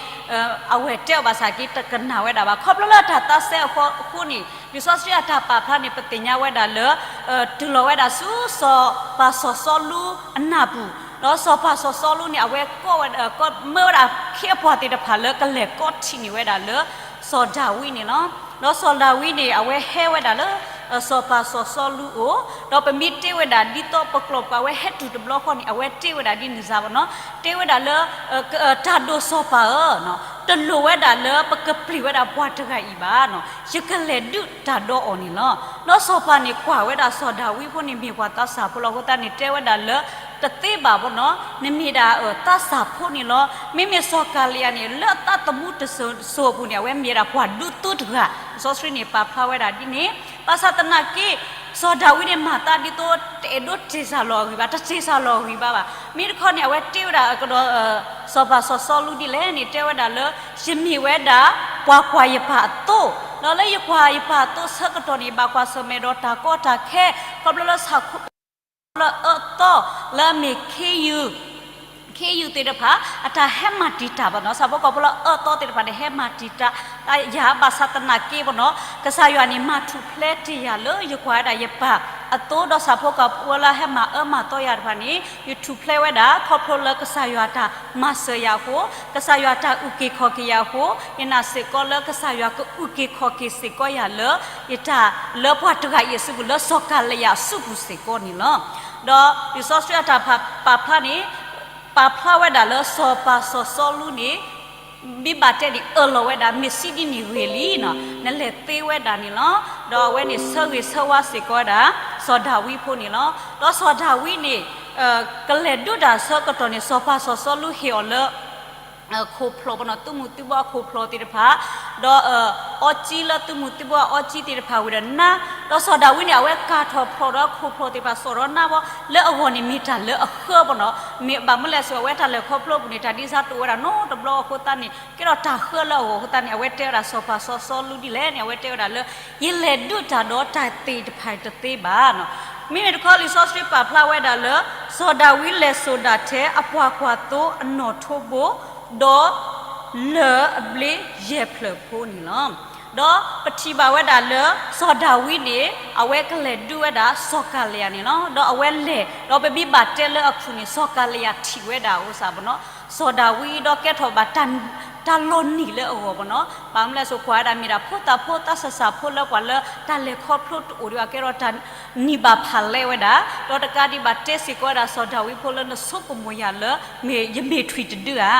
အဝဲၢ်တဲအီၤဘၣ်ဆၣ်က့ တကနၣ်ဝဲဒၣ်ဘၣ်. ခီဖျိလၢအတၢ်သးစဲအဃိန့ၣ် လံာ်စီဆှံအတၢ်ပာ်ဖျါန့ၣ် ပသ့ၣ်ညါဝဲဒၣ်လၢ တုၤလီၤဝဲဒၣ်ဆူစီၤပၤစီၤစီလူးအနၢ်ပူၤ, ဒီးစီၤပၤစီၤစီလူးန့ၣ် အဝဲကိးဝဲ မၢဝဲဒၣ်အခ့အပှၤသ့ၣ်တဖၣ်လၢကလဲၤကိးထံၣ်န့ၢ်ဝဲဒၣ်လၢ စီၤဒၤဝံးန့ၣ်လီၤ. ဒီးစီၤဒၤဝံးန့ၣ် အဝဲဟဲဝဲဒၣ်လၢ စီၤပၤစီၤစီလူးအအိၣ်, ဒီးပမ့ၢ်တဲဝဲဒၣ်ဒ်သိးပကျိာ်ပှၤဝဲဟဲတုၤတဘျီဃီန့ၣ် အဝဲတဲဝဲဒၣ်ဒ်န့ၣ်စ့ၢ်ကီးနီၤ, တဲဝဲဒၣ်လၢ တၢ်ဒိၣ်စီၤပၤဧၢ, တလိၣ်ဝဲဒၣ်လၢပကပျံၤဝဲဒၣ်ပှၤတဂၤအံၤဘၣ်, ယကလဲၤဒုးတၢ်ဒီးအီၤန့ၣ်လီၤ. ဒီးစီၤပၤန့ၣ်ကွၢ်ဝဲဒၣ်စီၤဒၤဝံးဖိန့ၣ်မ့ၢ်ပှၤသးစၢ်ဖိလီၤအဃိသတးန့ၣ် တဲဝဲဒၣ်လၢ တသ့ဘၣ်ပနီၤ, နမ့ၢ်ဒၣ်သးစၢ်ဖိန့ၣ်လီၤ. မ့မ့ၢ်စီၤကၤလံယၤန့ၣ် လၢအသးသမူတစိၤစိၤအပူၤန့ၣ် အဝဲမ့ၢ်ဝဲဒၣ်ပှၤဒူသၢတဂၤ, လံာ်စီဆှံန့ၣ်ပာ်ဖျါဝဲဒၣ်ဒ်န့ၣ်, ဘၣ်ဆၣ်သနာ်က့ စီၤဒၤဝံးန့ၣ်မၤသးဒ်သိးတအဲၣ်ဒိးတ့ၢ်စၢ်လီၤအဂံၢ်ဘၣ်, တတ့ၢ်စၢ်လီၤအဂံၢ်ဘၣ်ဘၣ်. မ့ၢ်တခီန့ၣ် အဝဲတဲဝဲဒၣ်ကဒီး စီၤပၤစီၤစီလူးဒ်လဲၣ်န့ၣ် တဲဝဲဒၣ်လၢ ယမ့ၢ်ဝဲဒၣ် ပှၤကွၢ်ယပၢ်အသိ, ဒီးလၢယကွၢ်ယပၢ်အသိဆၢကတီၢ်န့ၣ် ယဘၣ်ကွၢ်ဆၢၣ်မဲာ်ဒီးတၢ်ကီတၢ်ခဲ, ခီဖျိလၢဆၣ်ခိၣ် လၢအၢသီ လၢအမ့ၢ်ခ့ယုၢ်, ခ့ယုၢ်သ့ၣ်တဖၣ် အတၢ်ဟဲမၤတံာ်တာ်ပနီၤ, ဆၣ်ဖိကီၢ်ဖိလၢအၢသီသ့ၣ်တဖၣ်န့ၣ် ဟဲမၤတံာ်တာ်ယၤ, ဘၣ်ဆၣ်သနာ်က့ပနီၤ ကစၢ်ယွၤန့ၣ်မၤထူၣ်ဖျဲးတ့ၢ်ယၤလၢယကွၢ်ဝဲဒၣ်ယပၢ်အသိ, ဒီးဆၣ်ဖိကီၢ်ဖိလၢဟဲမၤအၢမၤသီယၤတဖၣ်န့ၣ် ယထူၣ်ဖျဲးဝဲဒၣ် ခီဖျိလၢကစၢ်ယွၤတၢ်မၤစၢၤယၤအဃိ, ကစၢ်ယွၤတၢ်အုၣ်က့ၤခီၣ်က့ၤယၤအဃိ, ယနာ်စ့ၢ်ကီးလၢကစၢ်ယွၤကအုၣ်က့ၤခီၣ်က့ၤစ့ၢ်ကီးယၤလၢ ယတၢ်လၢပှၤတဂၤအံၤအစုပူၤ လၢစီၤကၤလံယၤအစုပူၤစ့ၢ်ကီးန့ၣ်လီၤ. ဒီးလံာ်စီဆှံအတၢ်ပာ်ဖျါန့ၣ် ပာ်ဖျါဝဲဒၣ်လၢစီၤပၤစီၤစီလူးန့ၣ် မ့ၢ်ဘၣ်တဲန့ၣ် အၢၣ်လီၤဝဲဒၣ် မ့ၢ်စံးဒ်န့ၣ်ဂ့ၤလံနီၤ, နလဲၤသ့ဝဲဒၣ်န့ၣ်လီၤ. ဒီးအဝဲန့ၣ်ဆၢဂ့ၤဆၢဝါစ့ၢ်ကီးဝဲဒၣ် စီၤဒၤဝံးဖိန့ၣ်လီၤ. ဒီးစီၤဒၤဝံးန့ၣ် ကလဲၤဒုးတၢ်ဆၢကတီၢ်န့ၣ် စီၤပၤစီၤစီလူးဟ့ၣ်အီၤလၢ ခိၣ်ဖျီၣ်ပနီၤ သုးမုၢ်သံၣ်ဘိအခိၣ်ဖျီၣ်သ့ၣ်တဖၣ်, ဒီး အီကၠံလၢသုးမုၢ်သံၣ်ဘိအအီကၠံသ့ၣ်တဖၣ်ဝံၤဒီးနါ, ဒီးစီၤဒၤဝံးန့ၣ် အဝဲကၢ်ထီၣ်ဖျီၣ်ဒီးခိၣ်ဖျီၣ်သ့ၣ်တဖၣ် စိာ်ဒီးနါဘီ လၢအဂီၢ်န့ၣ် မ့ၢ်တၢ်လၢအဃၢပနီၤ, မ့ၢ်ဘၣ်မနုၤလဲၣ်စ့ၢ် အဝဲတၢ်လဲၤခီဖျိအပူၤန့ၣ် တၢ်ဒ်စးတအိၣ်ဝဲဒၣ်နီတဘျီအဃိသတးန့ၣ် ကဲထီၣ်တၢ်ဃၢလၢအဂီၢ်အဃိသတးန့ၣ် အဝဲတဲဝဲဒၣ်စီၤပၤစီၤစီလူးဒ်လဲၣ်န့ၣ် အဝဲတဲဝဲဒၣ်လၢ ယလဲၤဒုးတၢ်ဒီးတၢ်သ့ၣ်တဖၣ်တသ့ဘၣ်နီၤ. မ့မ့ၢ်တခီလံာ်စီဆှံပာ်ဖျါဝဲဒၣ်လၢ စီၤဒၤဝံးလဲၤစိာ်ဒၣ်ထဲအပှၤကွၢ်သိအနီၣ်ထိဘိ ဒီး လၢၢ်အဘျ့ယဲၢ်ဖျၢၣ်ဖိန့ၣ်လီၤ. ဒီးပထံၣ်ဘၣ်ဝဲဒၣ်လၢ စီၤဒၤဝံးန့ၣ် အဝဲကလဲၤဒုးဝဲဒၣ်စီၤကၤလယၤန့ၣ်လီၤ. ဒီးအဝဲလဲၤ ဒီးပမ့ၢ်ဘၣ်တဲလၢအဖုၣ်န့ၣ် စီၤကၤလယၤထံၣ်ဝဲဒၣ်အီၤစ့ၢ်ပနီၤ စီၤဒၤဝံးဒီးကဲထီၣ်ဘၣ် တၢ်လီၤနံၤလၢအဂီၢ်ပနီၤ, ဘၣ်မနုၤလဲၣ်စ့ၢ် ကွၢ်ဝဲဒၣ်မ့ၢ်ဒၣ်ဖိသၣ်ဖိ သးစၢ်စၢ်ဖိလၢပှၤလၢတၢ်လဲၤခီဖျိတအိၣ်ဒံးဘၣ် ကဲထီၣ်တၢ်နံၤဘၣ်ဖးလဲဝဲဒၣ်, ဒီးတကးဒံးဘၣ်တဲစ့ၢ်ကီးဝဲဒၣ်စီၤဒၤဝံးဖိလၢနဆိကမိၣ်ယၤလၢ မ့ၢ်ယမ့ၢ်ထွံၣ်တဒုဧါ,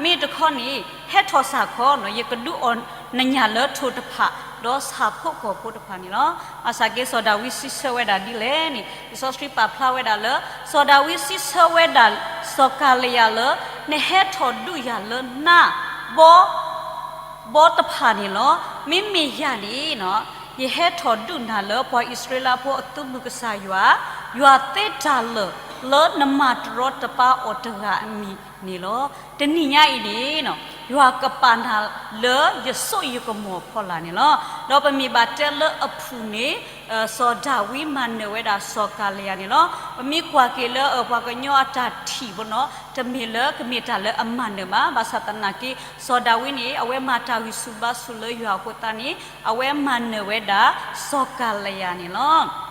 မ့ၢ်တခီန့ၣ် ဟဲထီၣ်စ့ၢ်ကီးနီၤ ယကဒုးအီၣ်နညၣ်လၢထိၣ်တဖၣ် ဒီးဆၣ်ဖိကီၢ်ဖိတဖၣ်န့ၣ်လီၤ. ဘၣ်ဆၣ်က့စီၤဒၤဝံးစံးဆၢဝဲဒၣ်ဒ်လဲၣ်န့ၣ် လံာ်စီဆှံပာ်ဖျါဝဲဒၣ်လၢ စီၤဒၤဝံးစံးဆၢဝဲဒၣ် စီၤကၤလယၤလၢ နဟဲထီၣ်ဒုးယၤလၢနါ ဘီ ဘီတဖၣ်န့ၣ်လီၤ. မ့မ့ၢ်ယၤန့ၣ် ယဟဲထီၣ်ဒုးနၤလၢပှၤအံၣ်စရ့လးဖိအသုးမုၢ်ကစၢ်ယွၤ, ယွၤသ့တၢ်လၢာ်လၢနမၤတရီတပါအီၤတဂၤအမံၤန့ၣ်လီၤ. တနံၤညါအံၤန့ၣ် ယွၤကပာ်နၤလၢယစိယကမီၤဖီလာ်န့ၣ်လီၤ. ဒီးပမ့ၢ်ဘၣ်တဲလၢအဖုၣ်န့ၣ် စီၤဒၤဝံးမၤနၢၤဝဲဒၣ်စီၤကၤလယၤန့ၣ်လီၤ. ပမ့ၢ်ကွၢ်က့ၤလၢပှၤကညီအတၢ်ထံၣ်ပနီၤ တမ့ၢ်လၢကမ့ၢ်တၢ်လၢအမၤနၢၤဘၣ်. ဘၣ်ဆၣ်သနာ်က့ စီၤဒၤဝံးန့ၣ် အဝဲမၤတၢ်ဂံၢ်ဆူၣ်ဘါဆူၣ်လၢယွၤအဃိသတးန့ၣ် အဝဲမၤနၢၤဝဲဒၣ်စီၤကၤလယၤန့ၣ်လီၤ.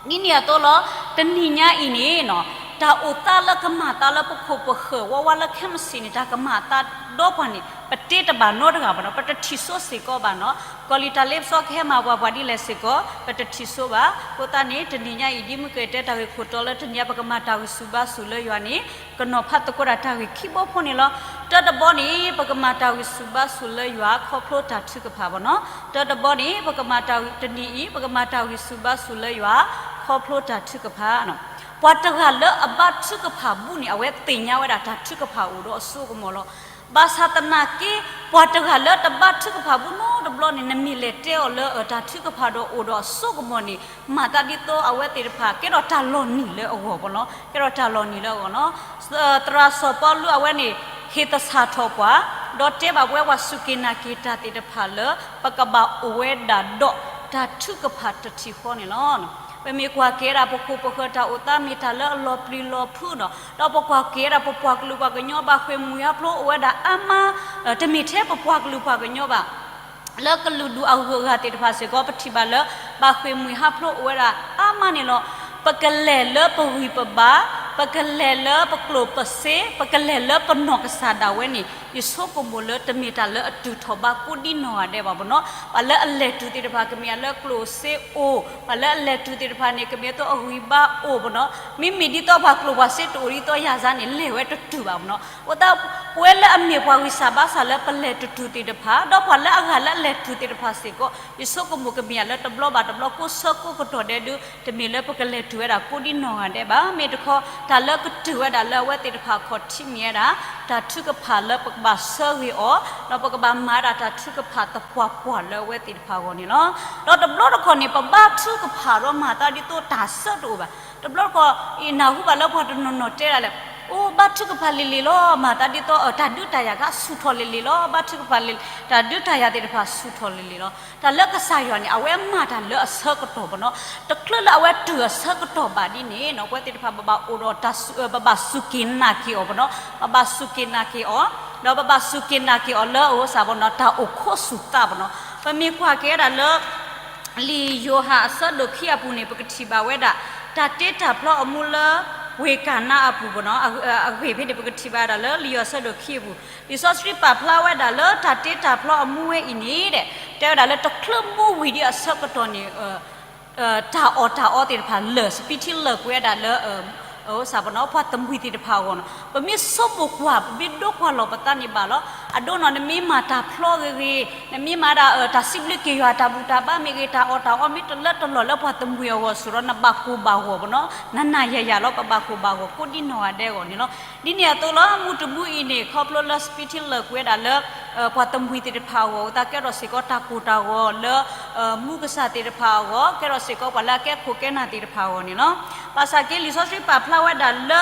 ဒ်န့ၣ်အသိးလီၤ တနံၤညါအံၤန့ၣ် တၢ်အိၣ်သးလၢကမၤသးလၢပခိၣ်ပဃၢၤဝးဝးလၢခဲမုၢ်ဆ့ၣ်န့ၣ် တၢ်ကမၤအသးဒီပှၤန့ၣ် ပတဲတဘၣ်နီတဂၤဘၣ်နီၤ ပတထံၣ်စိစ့ၢ်ကီးဘၣ်နီၤ. ကီၢ်လံၢ်တၢ်လ့ပစီကဟဲမၤပှၤပှၤဒ်လဲၣ်စ့ၢ်ကီး ပတထံၣ်စိဘၣ်. အဃိသတးန့ၣ် တနံၤညါအံၤ ဒ်မုၢ်ကတဲတၢ်ဂ့ၢ်ခိၣ်တီလၢတနံၤညါ ပကမၤတၢ်ဂံၢ်ဆူၣ်ဘါဆူၣ်လၢယွၤန့ၣ် ကနီၤဖးသကိးတၢ်တၢ်ဂ့ၢ်ခံဘီဖိန့ၣ်လီၤ. တၢတဘီန့ၣ် ပကမၤတၢ်ဂံၢ်ဆူၣ်ဘါဆူၣ်လၢယွၤခီဖျိတၢ်ထုကဖၣ်ဘၣ်နီၤ. တၢတဘီန့ၣ် ပကမၤတၢ်ဂံၢ် တနံၤအံၤ ပကမၤတၢ်ဂံၢ်ဆူၣ်ဘါဆူၣ်လၢယွၤ ခီဖျိတၢ်ထုကဖၣ် ပှၤတဂၤလၢအဘါထုကဖၣ်ဘူးန့ၣ် အဝဲသ့ၣ်ညါဝဲဒၣ်တၢ်ထုကဖၣ်အိၣ်ဒီးအစိကမီၤလီၤ. ဘၣ်ဆၣ်သနာ်က့ ပှၤတဂၤလၢတဘါထုကဖၣ်ဘူးနီတဘျီန့ၣ် နမ့ၢ်လဲၤတဲအီၤလၢတၢ်ထုကဖၣ်ဒီးအိၣ်ဒီးအစိကမီၤန့ၣ် မၤသးဒ်သိးအဝဲသ့ၣ်တဖၣ် ကဲထီၣ်တၢ်လီၤနံၤလၢအဂီၢ်ပနီၤ ကဲထီၣ်တၢ်လီၤနံၤလၢအဂီၢ်နီၤ. သရၣ်စီၤပီလူးအဝဲန့ၣ် ဟ့ၣ်သဆၣ်ထီၣ်ပှၤ ဒီးတဲဘၣ်ပဝဲပှၤစူၢ်က့ၤနာ်က့ၤတၢ်သ့ၣ်တဖၣ်လၢ ပကဘၣ်အိၣ်ဝဲဒၣ်ဒီးတၢ်ထုကဖၣ်တထံၣ်ဃီန့ၣ်လီၤ. ပမ့ၢ်ကွၢ်က့ၤဝဲဒၣ်ပခိၣ်ပဃၢၤတၢ်အိၣ်သးမ့ၢ်တၢ်လၢအလီၤပျံၤလီၤဖုးနီၤ ဒီးပကွၢ်က့ၤဝဲဒၣ်ပပှၤကလုာ်ပှၤကညီဘၣ်ဃ့ၢ်မှံဟးဖျိး အိၣ်ဝဲဒၣ်အါမး တမ့ၢ်ထဲပပှၤကလုာ်ပှၤကညီဘၣ် လၢကလုာ်ဒူၣ်အဂုၤအဂၤသ့ၣ်တဖၣ်စ့ၢ်ကီး ပထံၣ်ဘၣ်လၢ ဘၣ်ဃ့ၢ်မှံဟးဖျိးအိၣ်ဝဲဒၣ်အါမးန့ၣ်လီၤ. ပကလဲၤလၢပဂံၢ်ပဘါ, ပကလဲၤလၢပကျိၣ်ပစ့, ပကလဲၤလၢပနီၢ်ကစၢ်ဒၣ်ဝဲန့ၣ် ယဆိကမိၣ်လၢတမ့ၢ်တၢ်လၢအတုၤထီၣ်ဘးကိးဒံနီၢ်ဂၤဒဲးဘၣ်ပနီၤ. ပှၤလၢအလဲၤတုၤသ့ၣ်တဖၣ် ကမ့ၢ်လၢကျိၣ်စ့အိၣ်, ပှၤလၢအလဲၤတုၤသ့ၣ်တဖၣ်န့ၣ် ကမ့ၢ်သိးအဂံၢ်ဘါအိၣ်ပနီၤ. မ့မ့ၢ်ဒ်သိးပှၤကျိၣ်ပှၤစ့တအိၣ်ဒ်သိးယၤစ့ၢ်န့ၣ် လဲၤဝဲတတုၤဘၣ်ပနီၤ. အဃိသတး ပဝဲလၢအမ့ၢ်ပှၤဂံၢ်စၢ်ဘါစၢ်လၢပလဲၤတတုၤသ့ၣ်တဖၣ် ဒီးပှၤလၢအဂၤလၢအလဲၤတုၤသ့ၣ်တဖၣ်စ့ၢ်ကီး ယဆိကမိၣ်ကမ့ၢ်ယၤလၢတဘျီဘၣ်တဘျီ ကိးဆၢကိးကတီၢ်ဒဲးဒု တမ့ၢ်လၢပကလဲၤတုၤဝဲဒၣ်ကိးဒံနီၢ်ဂၤဒဲးဘၣ်. မ့ၢ်တခီ တၢ်လၢကတုၤဝဲဒၣ်လၢအဝဲသ့ၣ်တဖၣ်အခီၣ်ထံးမ့ၢ်ဝဲဒၣ် တၢ်ထုကဖၣ်လၢပကဘၣ်ဆၢဂ့ၤအီၤ, ဒီးပကဘၣ်မၤဒၣ်တၢ်ထုကဖၣ်သပှၢ်ပှၢ်လၢအဝဲသ့ၣ်တဖၣ်အဂီၢ်န့ၣ်လီၤ. ဒီးတဘျီတခီၣ်န့ၣ် ပဘါထုကဖၣ်ဒီးမၤသးဒ်သိးတၢ်ဆၢတအိၣ်ဘၣ်. တဘျီတခီၣ် အံၤနၢ်ဟူဘၣ်လၢပှၤတနီၤနီၤတဲဒၣ်လဲာ်, အိၣ်ဘါထုကဖၣ်လံၤလံၤလီၤ, မၤသးဒ်သိး တၢ်ဒုးတၢ်ယၤကဆူၣ်ထီၣ်လံၤလံၤလီၤ, ဘါထုကဖၣ်လံၤ တၢ်ဒုးတၢ်ယၤသ့ၣ်တဖၣ်ဆူၣ်ထီၣ်လံၤလံၤလီၤ. တၢ်လၢကစၢ်ယွၤန့ၣ် အဝဲမၤတၢ်လၢအဆၢကတီၢ်ပနီၤ. တချုးလၢအဝဲတုၤအဆၢကတီၢ်ဘၣ်ဒ်န့ၣ်နီၤ ပဝဲသ့ၣ်တဖၣ် ပဘၣ်အိၣ်ဒီးတၢ်စူၢ် ပဘၣ်စူၢ်က့ၤနာ်က့ၤအီၤပနီၤ, ပဘၣ်စူၢ်က့ၤနာ်က့ၤအီၤ, ဒီးပဘၣ်စူၢ်က့ၤနာ်က့ၤအီၤလၢအအိၣ်စ့ၢ်ပနီၤ တၢ်အိၣ်ခိးစူၢ်သးပနီၤ. ပမ့ၢ်ကွၢ်က့ၤဝဲဒၣ်လၢ လံာ်ယိၤဟၣ်အဆၢဒိၣ်ခံအပူၤန့ၣ် ပကထံၣ်ဘၣ်ဝဲဒၣ် တၢ်တ့တၢ်ဖျီအမူလၢ ဝ့ၢ်ကၤနါအပူၤပနီၤ, အဂ့ၢ်ဖဲန့ၣ် ပကထံၣ်ဘၣ်ဝဲဒၣ်လၢလံာ်ယိၤဟၣ်အဆၢဒိၣ်ခံအပူၤ, လံာ်စီဆှံပာ်ဖျါဝဲဒၣ်လၢတၢ်တ့တၢ်ဖျီအမူဝဲအံၤန့ၣ် တဲဝဲဒၣ်လၢတချုးမူဝံၤဒံးအဆၢကတီၢ်န့ၣ် တၢ်အီၣ်တၢ်အီသ့ၣ်တဖၣ်လၢာ် စပံးထံလၢာ်ကွံာ်ဝဲဒၣ်လၢ အ စးပနီၤ ပှၤတမှံၤသ့ၣ်တဖၣ်အဂီၢ်နီၤ ပမ့ၢ်ဆိကမိၣ်ကွၢ် ပမ့ၢ်ဒိကွၢ်လီၤပသးန့ၣ်ဘၣ်လီၤ. အဒိနီၤ နမ့ၢ်မၤတၢ်ဖျီဂ့ၤဂ့ၤ နမ့ၢ်မၤဒၣ် တၢ်စံးဘျုးက့ၤယွၤတၢ်ဘူၣ်တၢ်ဘါမ့ၢ်ဂ့ၤ တၢ်အီၣ်တၢ်အီမ့ၢ်တလၢတလီၢ်လၢပှၤတမှံၤအဂီၢ်စ့ၢ်ဒီး နဘၣ်ကိၢ်ဘၣ်ဂီၤပနီၤ နနၤယၤယၤလီၤ ပဘၣ်ကိၢ်ဘၣ်ဂီၤကိးဒ်နီၢ်ဂၤဒဲးအဂီၢ်န့ၣ်လီၤ. ဒ်န့ၣ်အသိးလီၤ မုၢ်တမုၢ်အံၤန့ၣ် ခီဖျိလၢစပံးထံလၢာ်ကွံာ်ဝဲဒၣ်လၢ ပှၤတမှံၤသ့ၣ်တဖၣ်အဂီၢ် အဃိသတးကဲထီၣ်စ့ၢ်ကီးတၢ်ကိၢ်တၢ်ဂီၤလၢ မူကစၢ်သ့ၣ်တဖၣ်အဂီၢ် ကဲထီၣ်စ့ၢ်ကီးပှၤလၢအကဲခိၣ်ကဲနၢ်သ့ၣ်တဖၣ်အဂီၢ်န့ၣ်လီၤ. ဘၣ်ဆၣ်က့ လံာ်စီဆှံပာ်ဖျါဝဲဒၣ်လၢ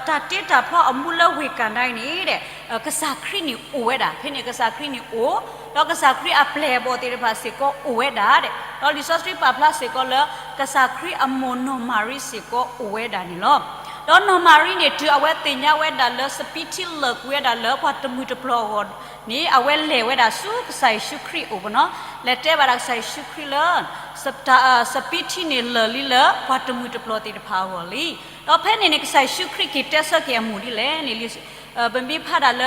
တၢ်တ့တၢ်ဖျီအမူလၢဝ့ၢ်ကနါအံၤန့ၣ် ကစၢ်ခရံာ်န့ၣ်အိၣ်ဝဲဒၣ် ဖဲန့ၣ်ကစၢ်ခရံာ်န့ၣ်အိၣ် ဒီးကစၢ်ခရံာ်အပျဲၢ်အဘီၣ်သ့ၣ်တဖၣ်စ့ၢ်ကီးအိၣ်ဝဲဒၣ်ဒီး ဒီးလံာ်စီဆှံပာ်ဖျါစ့ၢ်ကီးလၢ ကစၢ်ခရံာ်အမိၢ်နီၢ်မၤရံစ့ၢ်ကီးအိၣ်ဝဲဒၣ်န့ၣ်လီၤ. ဒီးနီၢ်မၤရံန့ၣ် တုၤအဝဲသ့ၣ်ညါဝဲဒၣ်လၢ စပံးထံလၢာ်ကွံာ်ဝဲဒၣ်လၢပှၤတမှံၤတပျီၤအဂီၢ်န့ၣ် အဝဲလဲၤဝဲဒၣ်ဆူကစၢ်ယ့ၣ်ၡူးခရံာ်အအိၣ်ပနီၤ လဲၤတဲဘၣ်ဒၣ်ကစၢ်ယ့ၣ်ၡူးခရံာ်လၢ စပံးထံန့ၣ်လၢာ်လံလၢပှၤတမှံၤတပျီၤသ့ၣ်တဖၣ်အဂီၢ်လံ. ဒီးဖဲန့ၣ်န့ၣ် ကစၢ်ယ့ၣ်ၡူးခရံာ်က့ၤတဲဆၢက့ၤအမူးဒ်လဲၣ်န့ၣ် ပမ့ၢ်ဖးဒၣ်လၢ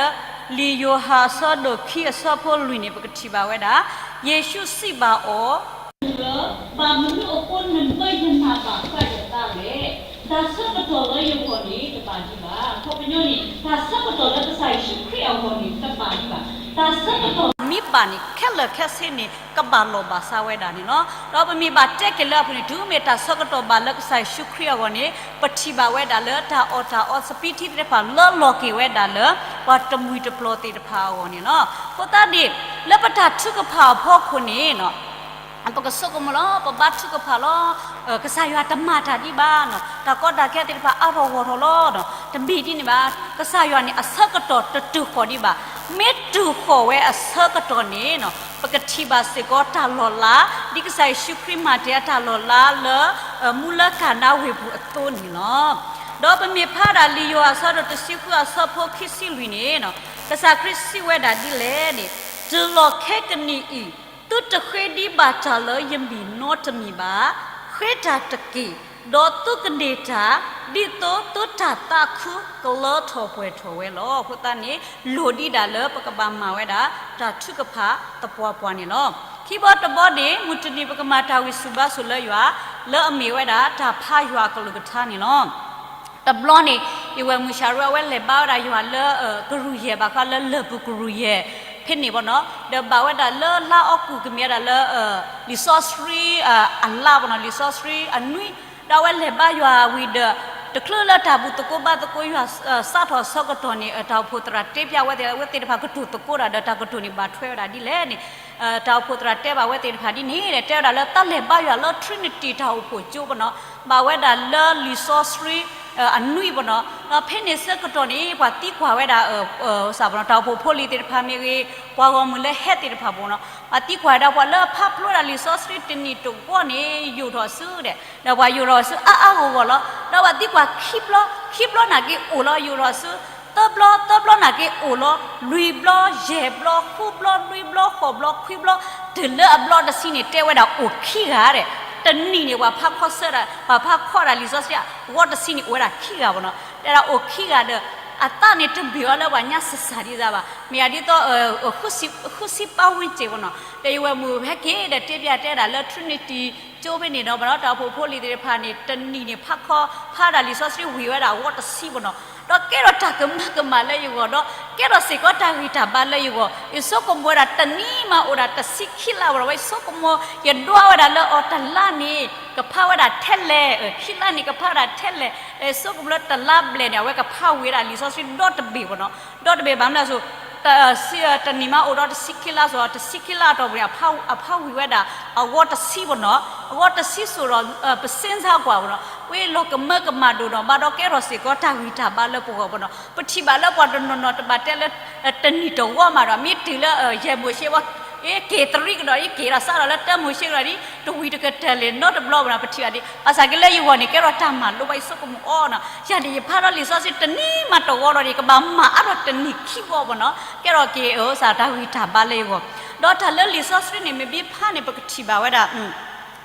လံာ်ယိၤဟၣ်အဆၢဒိၣ်ခံအဆၢဖိလွံၢ်န့ၣ် ပကထံၣ်ဘၣ်ဝဲဒၣ် ယ့ၣ်ၡူးစံးဘၣ်အီၤ လၢ ဘၣ်မနုၤအဃိနမၢယနာ်ဘၣ်ဃးယသးလဲၣ်. တၢ်ဆၢကတီၢ်လၢယဂီၢ်န့ၣ်တဘၣ်ဒံးဘၣ်. အခီပညီန့ၣ် တၢ်ဆၢကတီၢ်လၢကစၢ်ယ့ၣ်ၡူးခရံာ်အဂီၢ်န့ၣ်တဘၣ်ဒံးဘၣ်. တၢ်ဆၢကတီၢ်မ့ၢ်ဘၣ်န့ၣ် ခဲလၢာ်ခဲဆ့န့ၣ် ကဘၣ်လိာ်ဘၣ်စးဝဲဒၣ်န့ၣ်လီၤ. ဒီးပမ့ၢ်ဘၣ်တဲက့ၤလၢအပူၤန့ၣ် တုၤမ့ၢ်တၢ်ဆၢကတီၢ်ဘၣ်လၢကစၢ်ယ့ၣ်ၡူးခရံာ်အဂီၢ်န့ၣ် ပထံၣ်ဘၣ်ဝဲဒၣ်လၢတၢ်အီၣ်တၢ်အီစပံးထံသ့ၣ်တဖၣ်လၢလီၤက့ၤဝဲဒၣ်လၢ ပှၤတမှံၤတပျီၤသ့ၣ်တဖၣ်အဂီၢ်န့ၣ်လီၤ. အဃိသတးန့ၣ် လၢပတၢ်ထုကဖၣ်အဖီခိၣ်န့ၣ် ပကဆိကမိၣ်လီၤ ပဘါထုကဖၣ်လီၤ, ကစၢ်ယွၤတမၤတၢ်ဒံးဘၣ်နီၤ, တၢ်ကီတၢ်ခဲသ့ၣ်တဖၣ်အါထီၣ်ဂီၢ်ထီၣ်လီၤနီၤ, တမ့ၢ်ဒ်န့ၣ်ဘၣ်. ကစၢ်ယွၤန့ၣ် အဆၢကတီၢ်တတုၤဃီၤဒံးဘၣ်. မ့ၢ်တုၤဃီၤဝဲအဆၢကတီၢ်န့ၣ်နီၤ ပကထံၣ်ဘၣ်စ့ၢ်ကီးတၢ်လီၤလး ဒ်ကစၢ်ယ့ၣ်ၡူးခရံာ်မၤတ့ၢ်အတၢ်လီၤလးလၢ မူလၢကၤနါဝ့ၢ်ပူၤအသိးန့ၣ်လီၤ. ဒီးပမ့ၢ်ဖးဒၣ်လံာ်ယိၤဟၣ်အဆၢဒိၣ်တဆံဃုအဆၢဖိခံဆံလွံၢ်န့ၣ်နီၤ ကစၢ်ခရံာ်စံးဝဲဒၣ်ဒ်လဲၣ်န့ၣ်, တုၤလီၤခဲကနံၣ်အံၤ သုတဃ့ဒံးဘၣ်တၢ်လၢယမံၤနီတမံၤဘၣ်. ဃ့တၢ်တက့ၢ်, ဒီးသုကန့ၢ်တၢ်, ဒ်သိးသုတၢ်သးခုကလၢထီၣ်ပှဲၤထီၣ်ဝဲလီၤ. အဃိသတးန့ၣ် လိၣ်ဒံးဒၣ်လၢပကဘၣ်မၤဝဲဒၣ် တၢ်ထုကဖၣ်သပှၢ်ပှၢ်န့ၣ်လီၤ. ခံဘီတဘီန့ၣ် မုၢ်တနံၤပကမၤတၢ်ဂံၢ်ဆူၣ်ဘါဆူၣ်လၢယွၤ လၢအမ့ၢ်ဝဲဒၣ်တၢ်ဖးယွၤအကလုၢ်ကထါန့ၣ်လီၤ. တဘျီန့ၣ် ယဝဲၢ်မုၢ်ၡၤရူးအဝဲလဲၤဘါဝဲဒၣ်ယွၤလၢ ကရူၢ်ယဲၢ်ဘၣ်ဃးလၢလၢၢ်ပူၤကရူၢ်ယဲၢ် ဖဲန့ၣ်ဘၣ်နီၤ, ဒီးဘၣ်ဝဲဒၣ်လၢလါအီကူးကမ့ၢ်ဝဲဒၣ်လၢ လံာ်စီဆှံအလါဘၣ်နီၤ, လံာ်စီဆှံအနွံ, ဒီးအဝဲလဲၤဘါယွၤဝံၤဒီး တချုးလၢတၢ်ဘူၣ်သကိးဘါသကိးယွၤ စးထီၣ်အဆၢကတီၢ်န့ၣ် တၢ်အိၣ်ဖှိၣ်သရၣ်တဲဖျါဝဲသ့ၣ် အဝဲသ့ၣ်တဖၣ်ကတိၤသကိးတၢ်ဒီးတၢ်ကတိၤန့ၣ်ဘၣ်ထွဲဝဲဒၣ်ဒ်လဲၣ်န့ၣ် တၢ်အိၣ်ဖှိၣ်သရၣ်တဲဘၣ်ဝဲသ့ၣ်တဖၣ်ဒ်န့ၣ် တဲဝဲဒၣ်လၢတၢ်လဲၤဘါယွၤလၢ Trinity တၢ်အိၣ်ဖှိၣ်ကၠိဘၣ်နီၤ, ဘၣ်ဝဲဒၣ်လၢလံာ်စီဆှံအနွံဘၣ်နီၤ, ဒီးဖဲန့ၣ်ဆၢကတီၢ်န့ၣ် ပှၤသံကွၢ်ဝဲဒၣ် စးပနီၤ တၢ်အိၣ်ဖှိၣ်ဖိလံၤသ့ၣ်တဖၣ်မ့ၢ်ဂ့ၤ ပှၤဂီၢ်မုၢ်လၢဟဲသ့ၣ်တဖၣ်ဘၣ်နီၤ, ပှၤသံကွၢ်ဝဲဒၣ်ပှၤလၢအဖးဖျိဝဲဒၣ်လံာ်စီဆှံတနံၣ်တဝီန့ၣ် ယိာ်ထီၣ်စုဒီး ဒီးပှၤယိာ်ထီၣ်စုအါအါဂီၢ်ဂီၢ်လီၤ. ဒီးပှၤသံကွၢ်ခံဘျီ, ခံဘျီနာ်က့အိၣ်လီၤ ယိာ်ထီၣ်စု, သၢဘျီ, သၢဘျီနာ်က့အိၣ်လီၤ, လွံၢ်ဘျီ, ယဲၢ်ဘျီ, ဃုဘျီ, နွံဘျီ, ဃိးဘျီ, ခွံဘျီ, တုၤလၢအဘျီတဆံန့ၣ် တဲဝဲဒၣ်အိၣ်ခံဂၤဒီး တနံၣ်န့ၣ် ပှၤဖးခီဆၢဒၣ် ပှၤဖးခီဒၣ်လံာ်စီဆှံ အဝီတဆံန့ၣ်အိၣ်ဝဲဒၣ်ခံဂၤဘၣ်နီၤ, တဲဒၣ်အိၣ်ခံဂၤဒီး အသးန့ၣ်တဘ့ၣ်အီၤလၢပှၤညါစၢ်စၢ်ဒ်သိးဘၣ်, မ့ၢ်ဒ်သိး ဃုဆံပၣ်ဝံၣ်စ့ၢ်ဘၣ်နီၤ, ဒီးယဝဲၢ်မုၢ်ဟဲက့ၤဒီးတဲပျးတဲဒၣ်လၢ Trinity ကၠိဖဲန့ၣ်ဒီး ဘၣ်ဒီးတၢ်အိၣ်ဖှိၣ်ဖိလံၤသ့ၣ်တဖၣ်န့ၣ် တနံၣ်န့ၣ် ဖးခီ ဖးဒၣ်လံာ်စီဆှံဝံၤဝဲဒၣ်အဝီတဆံဘၣ်နီၤ, ဒီးကဲထီၣ်တၢ်ကမၢကမၣ်လၢယဂီၢ်ဒီး ကဲထီၣ်စ့ၢ်ကီးတၢ်ဂံၢ်တၢ်ဘါလၢယဂီၢ်, ယဆိကမိၣ်ဝဲဒၣ်တနံၣ်မးအိၣ်ဒၣ်တဆံခံလါဘၣ်ဒီး ယဆိကမိၣ် ယဒွးဝဲဒၣ်လၢအီၤတလါန့ၣ် ကဖးဝဲဒၣ်ထဲလဲၣ်, ခံလါန့ၣ်ကဖးဝဲဒၣ်ထဲလဲၣ်, ယဆိကမိၣ်လၢတလါဘျဲၣ်န့ၣ် အဝဲကဖးဝံၤဝဲဒၣ်လံာ်စီဆှံဒီတဘ့ၣ်ဘၣ်နီၤ, ဒီတဘ့ၣ်ဘၣ်မနုၤလဲၣ်စိ တနံၣ်မးအိၣ်ဒီးတဆံခံလါစိ တဆံခံလါအတီၢ်ပူၤန့ၣ် အဖးဝံၤဝဲဒၣ်အဝီတဆံဘၣ်နီၤ, အဝီတဆံစိဒီး ပစ့စါကွၢ်ဘၣ်နီၤ, ဝဲလီၤကမၢကမၣ်ဒိၣ်နီၤ ဘၣ်ဒီးကဲထီၣ်စ့ၢ်ကီးတၢ်ဂံၢ်တၢ်ဘါလၢပဂီၢ်ဘၣ်နီၤ, ပထံၣ်ဘၣ်လၢပှၤတနီၤနီၤတဘၣ်တဲလၢ တနံၣ်တဝီမးဒီး မ့ၢ်တုၤလၢယဲၢ်မိၤၡ့ဝဲ က့ၤတရံးကဒီး ယက့ၤဒီးစးထီၣ်လၢတၢမိၤၡ့ကဒီးဒ် တဝံၤတကတၢၢ်လၢၤနီတဘျီဘၣ်နီၤ, ပထံၣ်ဘၣ်ဒ် ဘၣ်ဆၣ်က့လၢယဂီၢ်န့ၣ် ကဲထီၣ်တၢ်မၤလိဘၣ် ယဆိကမိၣ်အီၤနီၤ, ယၤန့ၣ် ယဖးထီၣ်လံာ်စီဆှံတနံၣ်မးတဝီဒီးန့ၣ် ကဘၣ်မၤအါထီၣ်တနံၣ်ခံဝီဘၣ်နီၤ, ကဲထီၣ်က့ၤ စး တၢ်ဂံၢ်တၢ်ဘါလၢယဂီၢ်, ဒီးတၢ်လၢလံာ်စီဆှံန့ၣ် မ့ၢ်ဘၣ်ဖးန့ၣ် ပကထံၣ်ဘၣ်ဝဲဒၣ်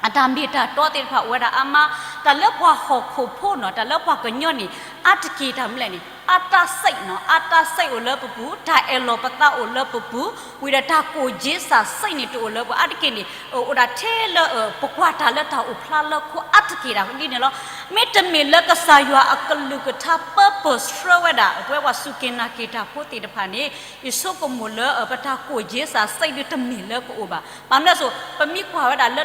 အတၢ်မ့ၢ်တၢ်တီသ့ၣ်တဖၣ်အိၣ်ဝဲဒၣ်အါမး, တၢ်လၢပှၤဟီၣ်ခိၣ်ဖိနီၤ တၢ်လၢပှၤကညီန့ၣ် အါတက့ၢ်တၢ်မနုၤလဲၣ်န့ၣ် အတၢ်စံးနီၤ အတၢ်စံးအိၣ်လၢပပူၤ, တၢ်အဲၣ်လီၤပသးအိၣ်လၢပပူၤ, ဝံၤဒီးတၢ်ကိၢ်က့စၢ်စံးန့ၣ်တအိၣ်လၢပှၤအါတက့ၢ်န့ၣ် အိၣ်ဒၣ်ထဲလၢ ပကွၢ်တၢ်လၢတၢ်အိၣ်ဖျါလၢခိအါတက့ၢ်ဒၣ်ဒ်န့ၣ်လီၤ. မ့တမ့ၢ်လၢကစၢ်ယွၤအကလုၢ်ကထါ purpose ဆှၢဝဲဒၣ် ပဝဲပှၤစူၢ်က့ၤနာ်က့ၤတၢ်ဖိသ့ၣ်တဖၣ်န့ၣ် ယဆိကမိၣ်လၢ ပတၢ်ကိၢ်က့ၤစး စဲးဒုးတမ့ၢ်လၢကအိၣ်ဘၣ်. ဘၣ်မနုၤအဃိ ပမ့ၢ်ကွၢ်ဝဲဒၣ်လၢ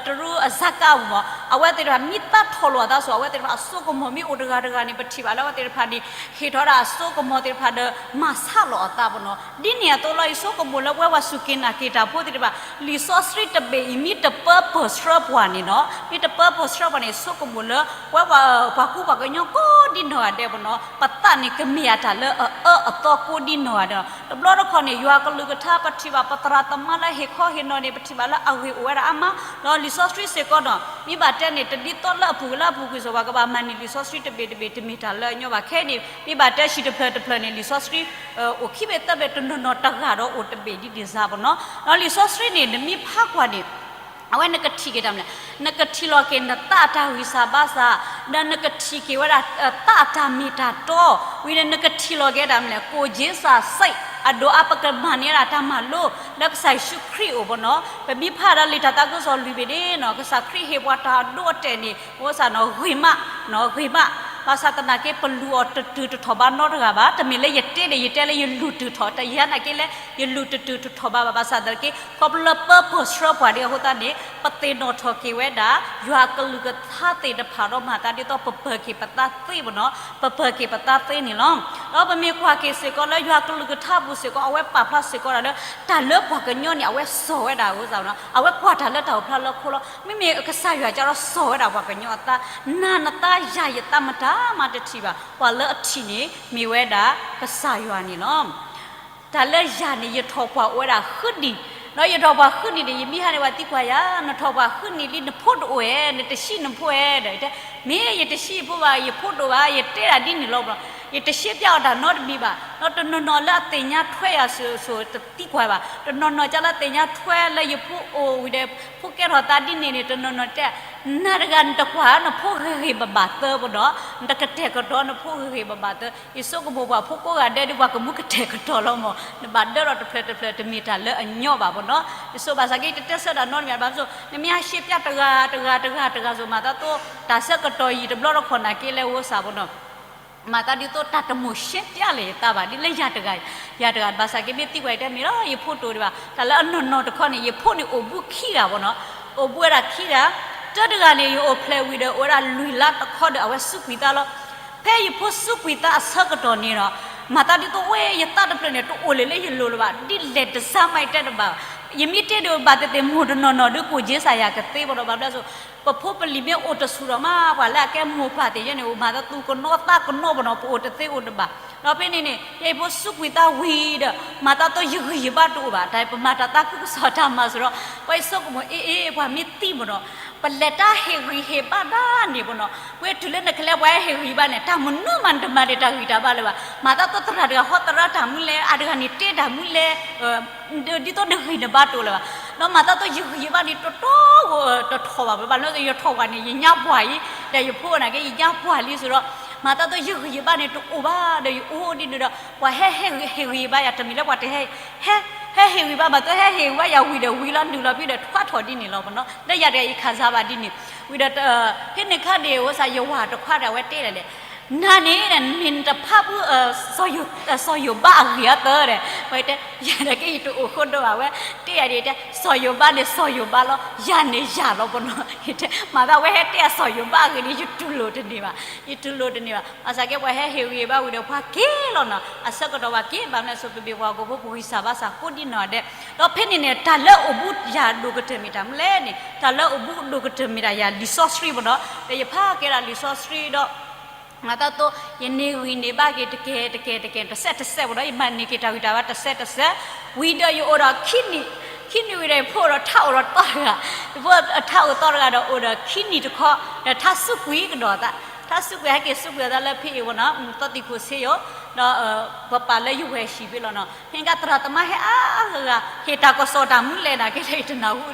တရူးအစၢကါပူၤမ့ၢ် အဝဲသ့ၣ်တဖၣ် မ့ၢ်သးထီၣ်လိာ်အသးစ့ၢ် အဝဲသ့ၣ်တဖၣ်အစိကမီၤမ့ၢ်အိၣ်တဂၤတဂၤန့ၣ် ပထံၣ်ဘၣ်လၢအဝဲသ့ၣ်တဖၣ်န့ၣ် ဟ့ၣ်ထီၣ်ဝဲဒၣ်အစိကမီၤသ့ၣ်တဖၣ်ဒီး မၤဆါလီၤအသးပနီၤ. ဒ်န့ၣ်အသိးလီၤ ယဆိကမိၣ်လၢပဝဲပှၤစူၢ်က့ၤနာ်က့ၤတၢ်ဖိသ့ၣ်တဖၣ် လံာ်စီဆှံတဘ့ၣ်အံၤ မ့ၢ်တ purpose ဆှၢပှၤန့ၣ်နီၤ မ့ၢ်တ purpose ဆှၢပှၤန့ၣ် ယဆိကမိၣ်လၢ ပဝဲပှၤကူပှၤကညီကိးဒ်နီၢ်ဂၤဒဲးပနီၤ ပသးန့ၣ်ကမ့ၢ်အတၢ်လၢအအၢအသီကိးဒ်နီၢ်ဂၤဒဲးနီၤ. တဘျီတခီၣ်န့ၣ် ယွၤကလုၢ်ကထါ ပထံၣ်ဘၣ်ပသရၣ်သမါလၢဟ့ၣ်ခီဟ့ၣ်နီၤန့ၣ် ပထံၣ်ဘၣ်လၢအဂ့ၢ်အိၣ်ဝဲဒၣ်အါမး ဒီးလံာ်စီဆှံစ့ၢ်ကီးနီၤ မ့ၢ်ဘၣ်တဲန့ၣ် တဒ်သိးလၢအပူၤကွံာ်လၢအပူၤကွံာ်စ့ၢ် ပှၤကဘၣ်မၤန့ၢ်လံာ်စီဆှံတဘ့ၣ်တဘ့ၣ် တမ့ၢ်တၢ်လၢအညီဘၣ်ခဲအံၤန့ၣ် မ့ၢ်ဘၣ်တဲစံၣ်တဖျၢၣ်တဖျၢၣ်န့ၣ် လံာ်စီဆှံ အိၣ်ခံဘ့ၣ်သၢဘ့ၣ် တနီၤနီၤတဂၤဒီးအိၣ်တဘ့ၣ်ဒ်န့ၣ်စ့ၢ်ပနီၤ. ဒီးလံာ်စီဆှံန့ၣ် နမ့ၢ်ဖးကွၢ်န့ၣ် အဝဲနကထံၣ်က့ၤတၢ်မနုၤလဲၣ် နကထံၣ်လီၤက့ၤနသးအတၢ်ဂံၢ်စၢ်ဘါစၢ် ဒီးနကထံၣ်က့ၤဝဲဒၣ် သးအတၢ်မ့ၢ်တၢ်တီ ဝံၤဒီးနကထံၣ်လီၤက့ၤတၢ်မနုၤလဲၣ် ကိၢ်က့ၤစးစဲး အဒိၣ်အါ ပကမၤန့ၢ်ဝဲဒၣ်တၢ်မၤလိ လၢကစၢ်ယ့ၣ်ၡူးခရံာ်အအိၣ်ပနီၤ. ပမ့ၢ်ဖးဒီးလံာ်တၢ်သးခုကစီၣ်လွံၢ်ဘ့ၣ်န့ၣ်နီၤ ကစၢ်ခရံာ်ဟ့ၣ်ပှၤတၢ်အဒိအတဲာ်န့ၣ် အိၣ်စ့ၢ်နီၤ ဂ့ၤမး ဂ့ၤမး ဘၣ်ဆၣ်သနာ်က့ ပလူၤအီၤတတုၤတထီၣ်ဘးနီတဂၤဘၣ်. တမ့ၢ်လၢယတဲဒီး ယတဲလၢယလူၤတုၤထီၣ် တယၤနာ်က့လဲၣ် ယလူၤတတုၤတထီၣ်ဘးဘၣ်. ဘၣ်ဆၣ်သနာ်က့ ခီဖျိလၢ purpose ဆှၢပှၤဒ်အဃိသတးန့ၣ် ပသ့ၣ်နီၣ်ထီၣ်က့ၤဝဲဒၣ် ယွၤကလုၢ်ကထါသ့ၣ်တဖၣ်ဒီး မၤသးဒ်သိးပပၢၤက့ၤပသးသ့ပနီၤ ပပၢၤက့ၤပသးသ့န့ၣ်လီၤ. ဒီးပမ့ၢ်ကွၢ်က့ၤစ့ၢ်ကီးလၢယွၤကလုၢ်ကထါပူၤစ့ၢ်ကီး အဝဲပာ်ဖျါစ့ၢ်ကီးဒၣ်လၢ တၢ်လၢပှၤကညီန့ၣ် အဝဲစိာ်ဝဲဒၣ် အိၣ်စ့ၢ်နီၤ အဝဲကွၢ်တၢ်လၢတၢ်အိၣ်ဖျါလၢခိလီၤ. မ့မ့ၢ်ကစၢ်ယွၤကဒီးစိာ်ဝဲဒၣ်ပှၤကညီအသး နၤနသးယၤယသးမတၤမးတထံၣ်ဘၣ်. ပှၤလၢအထံၣ်န့ၣ် မ့ၢ်ဝဲဒၣ်ကစၢ်ယွၤန့ၣ်လီၤ. တၢ်လၢယၤန့ၣ် ယထီၣ်ပှၢ်အိၣ်ဝဲဒၣ်ဃုနံၣ်, ဒီးယထီၣ်ပှၢ်ဃုနံၣ်န့ၣ် ယမ့ၢ်ဟါန့ၣ် ပှၤသံကွၢ်ယၤ, နထီၣ်ပှၢ်ဃုနံၣ်လံ နဖိတအိၣ်ဧါ, နတဆံးနဖိဧါ, ဒီးတဲ, မ့ၢ်ယတဆံးဖိဘၣ်, ယဖိတအိၣ်ဘၣ်, ယတဲဒၣ်ဒ်န့ၣ်လီၤ. ယတရှဲပျးအီၤတၢ်နီတမံၤဘၣ်, ဒီးတနီၤနီၤလၢအသ့ၣ်ညါထွဲယၤစိၤစိၤတသံကွၢ်ဘၣ်, တနီၤနီၤကလၢသ့ၣ်ညါထွဲလၢယဖိအိၣ်ဝံၤဒီး ဖိကဲထီၣ်သးဒ်န့ၣ်န့ၣ် တနီၤနီၤတဲ, နၤတဂၤနတကွၢ်နဖိဂ့ၤဂ့ၤဘၣ်ဘၣ်သၢပဒီး, နတကတဲာ်ကတီၤနဖိဂ့ၤဂ့ၤဘၣ်ဘၣ်သၢ. ယဆိကမိၣ်ပှၤဖိကိးဂၤဒဲးဒ်ပှၤကမူကတဲာ်ကတီၤလီၤမၢ်, နဘၣ်ဒၢထီၣ်တဖျၢၣ်တဖျၢၣ်တမ့ၢ်တၢ်လၢအညီဘၣ်ပနီၤ. ယဆိဘၣ်ဆၣ်က့ ယတတဲဆၢတၢ်နီတမံၤဘၣ်, ဘၣ်မနုၤအဃိ နမ့ၢ်ဟးရှဲပျးတဂၤတဂၤတဂၤတဂၤစိၤ မၤသးသိး တၢ်ဆၢကတီၢ်ယံာ်တဘျီတခီၣ်နာ်က့လဲၣ် အိၣ်စ့ၢ်ပနီၤ. မၤသးဒ်သိးတၢ်တမိၣ်ရှဲပျးလၢယသးဘၣ်, ဒ်လၢယၤတဂၤ, ယၤတဂၤ ဘၣ်ဆၣ်က့ မ့ၢ်သံကွၢ်ယတဲမ့ၢ်လီၤ ယဖိတအိၣ်ဒံးဘၣ်. တၢ်လၢအနီၢ်နီၢ်တခီန့ၣ် ယဖိန့ၣ်အိၣ်ဘူးခံဂၤပနီၤ, အိၣ်ဘူးဝဲဒၣ်ခံဂၤ, တၢတဂၤန့ၣ် ယအိၣ်ဖျဲၣ်ဝံၤဒီး အိၣ်ဝဲဒၣ်လွံၢ်လါတခီဒီး အဝဲစူးကွံာ်သးလီၤ. ဖဲယဖိစူးကွံာ်သးအဆၢကတီၢ်န့ၣ်ဒီး မၤသးဒ်သိးဝဲယသးတဖျၢၣ်န့ၣ် တအိၣ်လၢၤလၢယလိၤလၢၤဘၣ်, ဒ်လဲၣ်တစၢ်မးယတဲတဘၣ်ဘၣ်. ယမ့ၢ်တဲဒံးဘၣ်သ့ၣ်သ့ၣ် မိၢ်တနီၤနီၤဒုးကိၢ်က့ၤစးယၤကသ့ပဒီး ဘၣ်ဘျီစိၤ ပဖိပလံၤမ့ၢ်အိၣ်တဆူၣ်ဒီးမး ပှၤလၢအကဲမိၢ်ပၢ်သ့ၣ်ညါန့ၣ် အိၣ်မၤသးသူၣ်ကနိးသးကနိးပနီၤ ပအိၣ်တသ့အိၣ်တဘၣ်. ဒီးဖဲန့ၣ်န့ၣ် ယဖိစူးကွံာ်သးဝံၤဒီး မၤသးသိးယဂံၢ်ယဘါတအိၣ်ဘၣ်, တၢ်ပမၤတၢ်သးခုကစီၣ်တၢ်မၤစ့ၢ်ဒီး ပှၤယဆိကမိၣ် အ့အ့ ပှၤမ့ၢ်သံမၢ်ဒီး ပလဲၤတၢ်ဟ့ၣ်ဂံၢ်ဟ့ၣ်ဘါဒၣ်န့ၣ်ပနီၤ, ပှၤတုၤလၢနကလဲၤပှၤဟဲဟ့ၣ်ဂံၢ်ဟ့ၣ်ဘါန့ၣ် တၢ်မနုၤမးနတမၤဒံးတၢ်ဂံၢ်တၢ်ဘါလၢၤဘၣ်. မၤသးသိးသရၣ်တဂၤဟီသရၣ်တၢ်မနုၤလဲၣ်, အတဂၤန့ၣ်တဲတၢ်မနုၤလဲၣ် ဒ်သိးနဂံၢ်နဘါတအိၣ်လၢၤဘၣ်. ဒီးမၤသးသိးယဂံၢ်ယဘါန့ၣ် တတီၤဧိၤတထီၣ်ဘၣ်, ဘၣ်မနုၤယထီၣ်ပှၢ်န့ၣ် ယညါပှၢ်အံၤ, ဒီးယဖိနာ်က့ ယညါပှၢ်လံစ့ၢ်ဒီး မၤသးသိးယဂံၢ်ယဘါန့ၣ်တအိၣ်ဘၣ်ဒီး ယအိၣ်ဒ်န့ၣ်ဒီး ပှၤဟဲဟ့ၣ်ဂံၢ်ဟ့ၣ်ဘါယၤ တမ့ၢ်လၢပှၤတဟဲ ဟဲဟ့ၣ်ဂံၢ်ဘါ မၤသးဟဲဟ့ၣ်ဂံၢ်ဘါယၤဝံၤဒီးဝံၤလီၤနုာ်လီၤဖဲဒီးထွါထီၣ်ဒ်န့ၣ်လီၤပနီၤ. လၢယၤတဂၤယခးစါဘၣ်ဒ်န့ၣ်, ဝံၤဒီး ဖဲန့ၣ်ခါန့ၣ် အိၣ်စ့ၢ် ယဝၤတခွါဒီးအဝဲတဲဒၣ်လဲၣ်, နၤန့ၣ် မ့ၢ်နတဖးဘူး စီၤယိၤဘးအဂ့ၢ်အသၢဒီး ဝဲတဲ ယၤတဂၤက့ ယတအိၣ်ဃိဒိဘၣ်ဝဲ, တဲယၤဒ်တဲ စီၤယိၤဘးန့ၣ် စီၤယိၤဘးလီၤ, ယၤန့ၣ်ယၤလီၤပနီၤ. မၤသးဝဲဟဲတဲအစီၤယိၤဘးအဂ့ၢ်န့ၣ် ယတူၢ်လိာ်တန့ၢ်ဘၣ်, ယတူၢ်လိာ်တန့ၢ်ဘၣ်. ဘၣ်ဆၣ်က့ ပှၤဟဲဟ့ၣ်ဂံၢ်ဟ့ၣ်ဘါဝံၤဒီး ပှၤက့ၤလီၤနီၤ, အဆၢကတီၢ်ပှၤက့ၤ ဘၣ်မနုၤအဃိ ပမ့ၢ်ပှၤဟီၣ်ခိၣ်ဖိ ပဂံၢ်စၢ်ဘါစၢ်ကိးဒ်နီၢ်ဒဲး. ဒီးဖဲန့ၣ်န့ၣ် တၢ်လၢအိၣ်ဘူးယၤဒိၣ်ကတၢၢ်မ့ၢ်တၢ်မနုၤလဲၣ်န့ၣ် တၢ်လၢအိၣ်ဘူးဒိၣ်ကတၢၢ်မ့ၢ်ဒၣ်ယၤလံာ်စီဆှံပနီၤ. ဒီးယဖးကဲဒၣ်လံာ်စီဆှံဒီး မၤသးသိး ယန့ၢ်ဂံၢ်န့ၢ်ဘါက့ၤတကဲတကဲတကဲ တစဲးတစဲးပနီၤ, ယမၤန့ၢ်က့ၤတၢ်ဂံၢ်တၢ်ဘါတစဲးတစဲး, ဝံၤဒီးယအိၣ်ဒီးခံနံၣ်, ခံနံၣ်ဝံၤဒီးယဖိအိၣ်ဒီးထးအိၣ်ဒီးသီတဂၤ, ယဖိထးအိၣ်သီတဂၤဒီးအိၣ်ဒီးခံနံၣ်တခီ, ဒီးထးစူးကွံာ်ကဒီးသး, ထးစူးကွံာ်ဟဲက့ၤစူးကွံာ်သးလၢဖဲအံၤပနီၤ, သီသံၣ်ခိၣ်ဆ့ယိၤ, ဒီး ပပာ်လၢယဝဲၢ်ဟံၣ်ဖဲလီၤနီၤ. ဖဲန့ၣ်ကသရၣ်သမါဟဲအါဂၤဂၤ ဟ့ၣ်တၢ်ကစီၣ်တၢ်မနုၤလဲၣ်နာ်က့လၢယတနၢ်ဟူ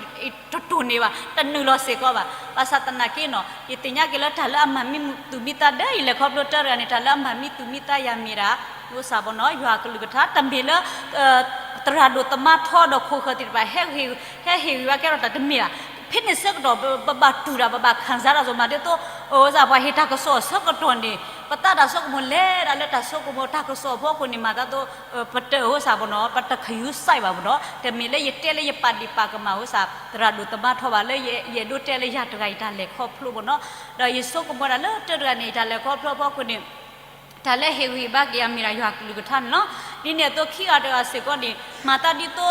တတိၢ်န့ၢ်ဘၣ်, တနုာ်လီၤစ့ၢ်ကီးဘၣ်. ဘၣ်ဆၣ်သနာ်က့နီၤ ယသ့ၣ်ညါက့ၤလၢတၢ်လၢအမၤမံသူၣ်မံသးဒီး ယလဲၤခီဖျိတၢ်တဂၤန့ၣ် တၢ်လၢအမၤမံသူၣ်မံသးယၤမ့ၢ်ဒၣ် အိၣ်စ့ၢ်ပနီၤ ယွၤကလုၢ်ကထါ တမ့ၢ်လၢ သရၣ်ဒိၣ်သမါထီဒီးခိၣ်ဃၢၤသ့ၣ်တဖၣ် ဟဲဟ့ၣ်ဂံၢ်ဘါကဲထီၣ်တၢ်တမ့ၢ်ဘၣ်. ဖဲန့ၣ်ဆၢကတီၢ် ပဘၣ်တူၢ်တၢ် ပဘၣ်ခၣ်စးတၢ် သိးမၤဒ်သိး အဝဲစ့ၢ် ပှၤဟ့ၣ်တၢ်ကစီၣ်အဆၢကတီၢ်န့ၣ် ပသးတၢ်ဆိကမိၣ်လဲၤဒၣ်လၢတၢ်ဆိကမိၣ်တၢ်ကစီၣ်အဖီခိၣ်န့ၣ် မၤသးသိး ပတအဝဲစ့ၢ်ဘၣ်နီၤ ပတခယူၤစဲးဘၣ်ဘၣ်နီၤ တမ့ၢ်လၢယတဲလၢယပာ်ဒ့ၣ်ပာ်ကမၣ်ဝဲစ့ၢ် သရၣ်ဒိၣ်သမါထီဘၣ်လၢယအဲၣ်ဒိးတဲလၢယၤတဂၤအံၤတၢ်လဲၤခီဖျိဘၣ်နီၤ ဒီးယဆိကမိၣ်ဒၣ်လၢတၢတဂၤန့ၣ် ယတၢ်လဲၤခီဖျိအဖီခိၣ်န့ၣ် တၢ်လၢဟ့ၣ်ဂံၢ်ဟ့ၣ်ဘါက့ၤယၤမ့ၢ်ဒၣ်ယွၤကလုၢ်ကထါန့ၣ်လီၤ. ဒ်န့ၣ်အသိးခံဂၤတဂၤစ့ၢ်ကီးန့ၣ် မၤသးဒ်သိး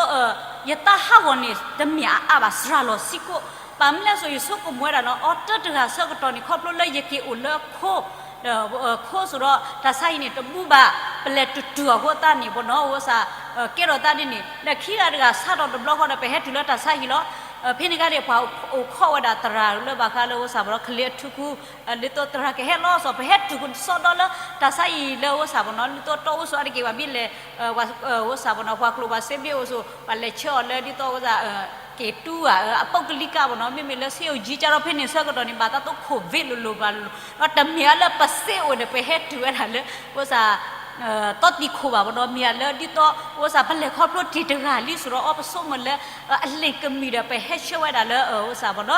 ယသးဟးဂီၤန့ၣ် တမ့ၢ်အအါဘၣ် စှၤလီၤစ့ၢ်ကီး ဘၣ်မနုၤလဲၣ်ဆိ ယဆိကမိၣ်ဝဲဒၣ်နီၤ အီတၢတဂၤဆၢကတီၢ်န့ၣ် ခီဖျိလၢယက့ၤအိၣ်လၢခိ ခိစိၤဒီး တၢ်ဆါဟံၣ်န့ၣ် တဘူးဘၣ် ပလဲၤတတုၤအဃိသတးန့ၣ်ဘၣ်နီၤ ဝဲစ့ၢ် ကဲထီၣ်သးဒ်န့ၣ် ဒီးခံဂၤတဂၤဆါထီၣ်တဘျီဃီဒီး ပဟဲတုၤလၢတၢ်ဆါဟံၣ်လီၤ. ဖဲန့ၣ်ခါန့ၣ် ပှၤအိၣ်ခိးဝဲဒၣ်သရၣ်လၢဘၣ်ဃးလၢဝဲစ့ၢ်ဘၣ်နီၤ ကလံၤအထူခူ ဒ်သိးသရၣ်ကဟဲလီၤစိၤ ပဟဲတုၤကစီဒီလၢတၢ်ဆါဟံၣ်လၢဝဲစ့ၢ်ဘၣ်နီၤ ဒ်သိးတီအိၣ်စိၤအါတက့ၢ်ဘၣ်မ့ၢ်လဲၣ် ဝဲစ့ၢ်ဘၣ်နီၤ ပှၤကျိၣ်ဘၣ်စ့မ့ၢ်အိၣ်စိၤ ပှၤလဲၤဆှၢအီၤလၢဒ်သိးဝဲစ့ၢ် က့ၤတူၢ်ဧါ အပုဂ္ဂလိကဘၣ်နီၤ မ့မ့ၢ်လၢ စီအိၣ်ကၠံ ကဒီးဖဲန့ၣ်ဆၢကတီၢ်န့ၣ် ဘၣ်သးသိးခိၣ်ဝ့လိၤလိၤဘၣ်လိၤလိၤ ဒီးတမ့ၢ်အါလၢပစ့အိၣ်ဒီး ပဟဲတုၤဝဲဒၣ်လၢ ဝဲစ့ၢ် တီသံခိၣ်ဘၣ်ဘၣ်နီၤ မ့ၢ်အါလၢဒ်သိး ဝဲစ့ၢ် ပလဲၤခီဖျိတ့ၢ်တဂၤလံစိၤဒီး အီပဆိကမိၣ်လၢ အလ့ၣ်ကမံၤဒီး ပဟဲဆှၢဝဲဒၣ်လၢ ဝဲစ့ၢ်ဘၣ်နီၤ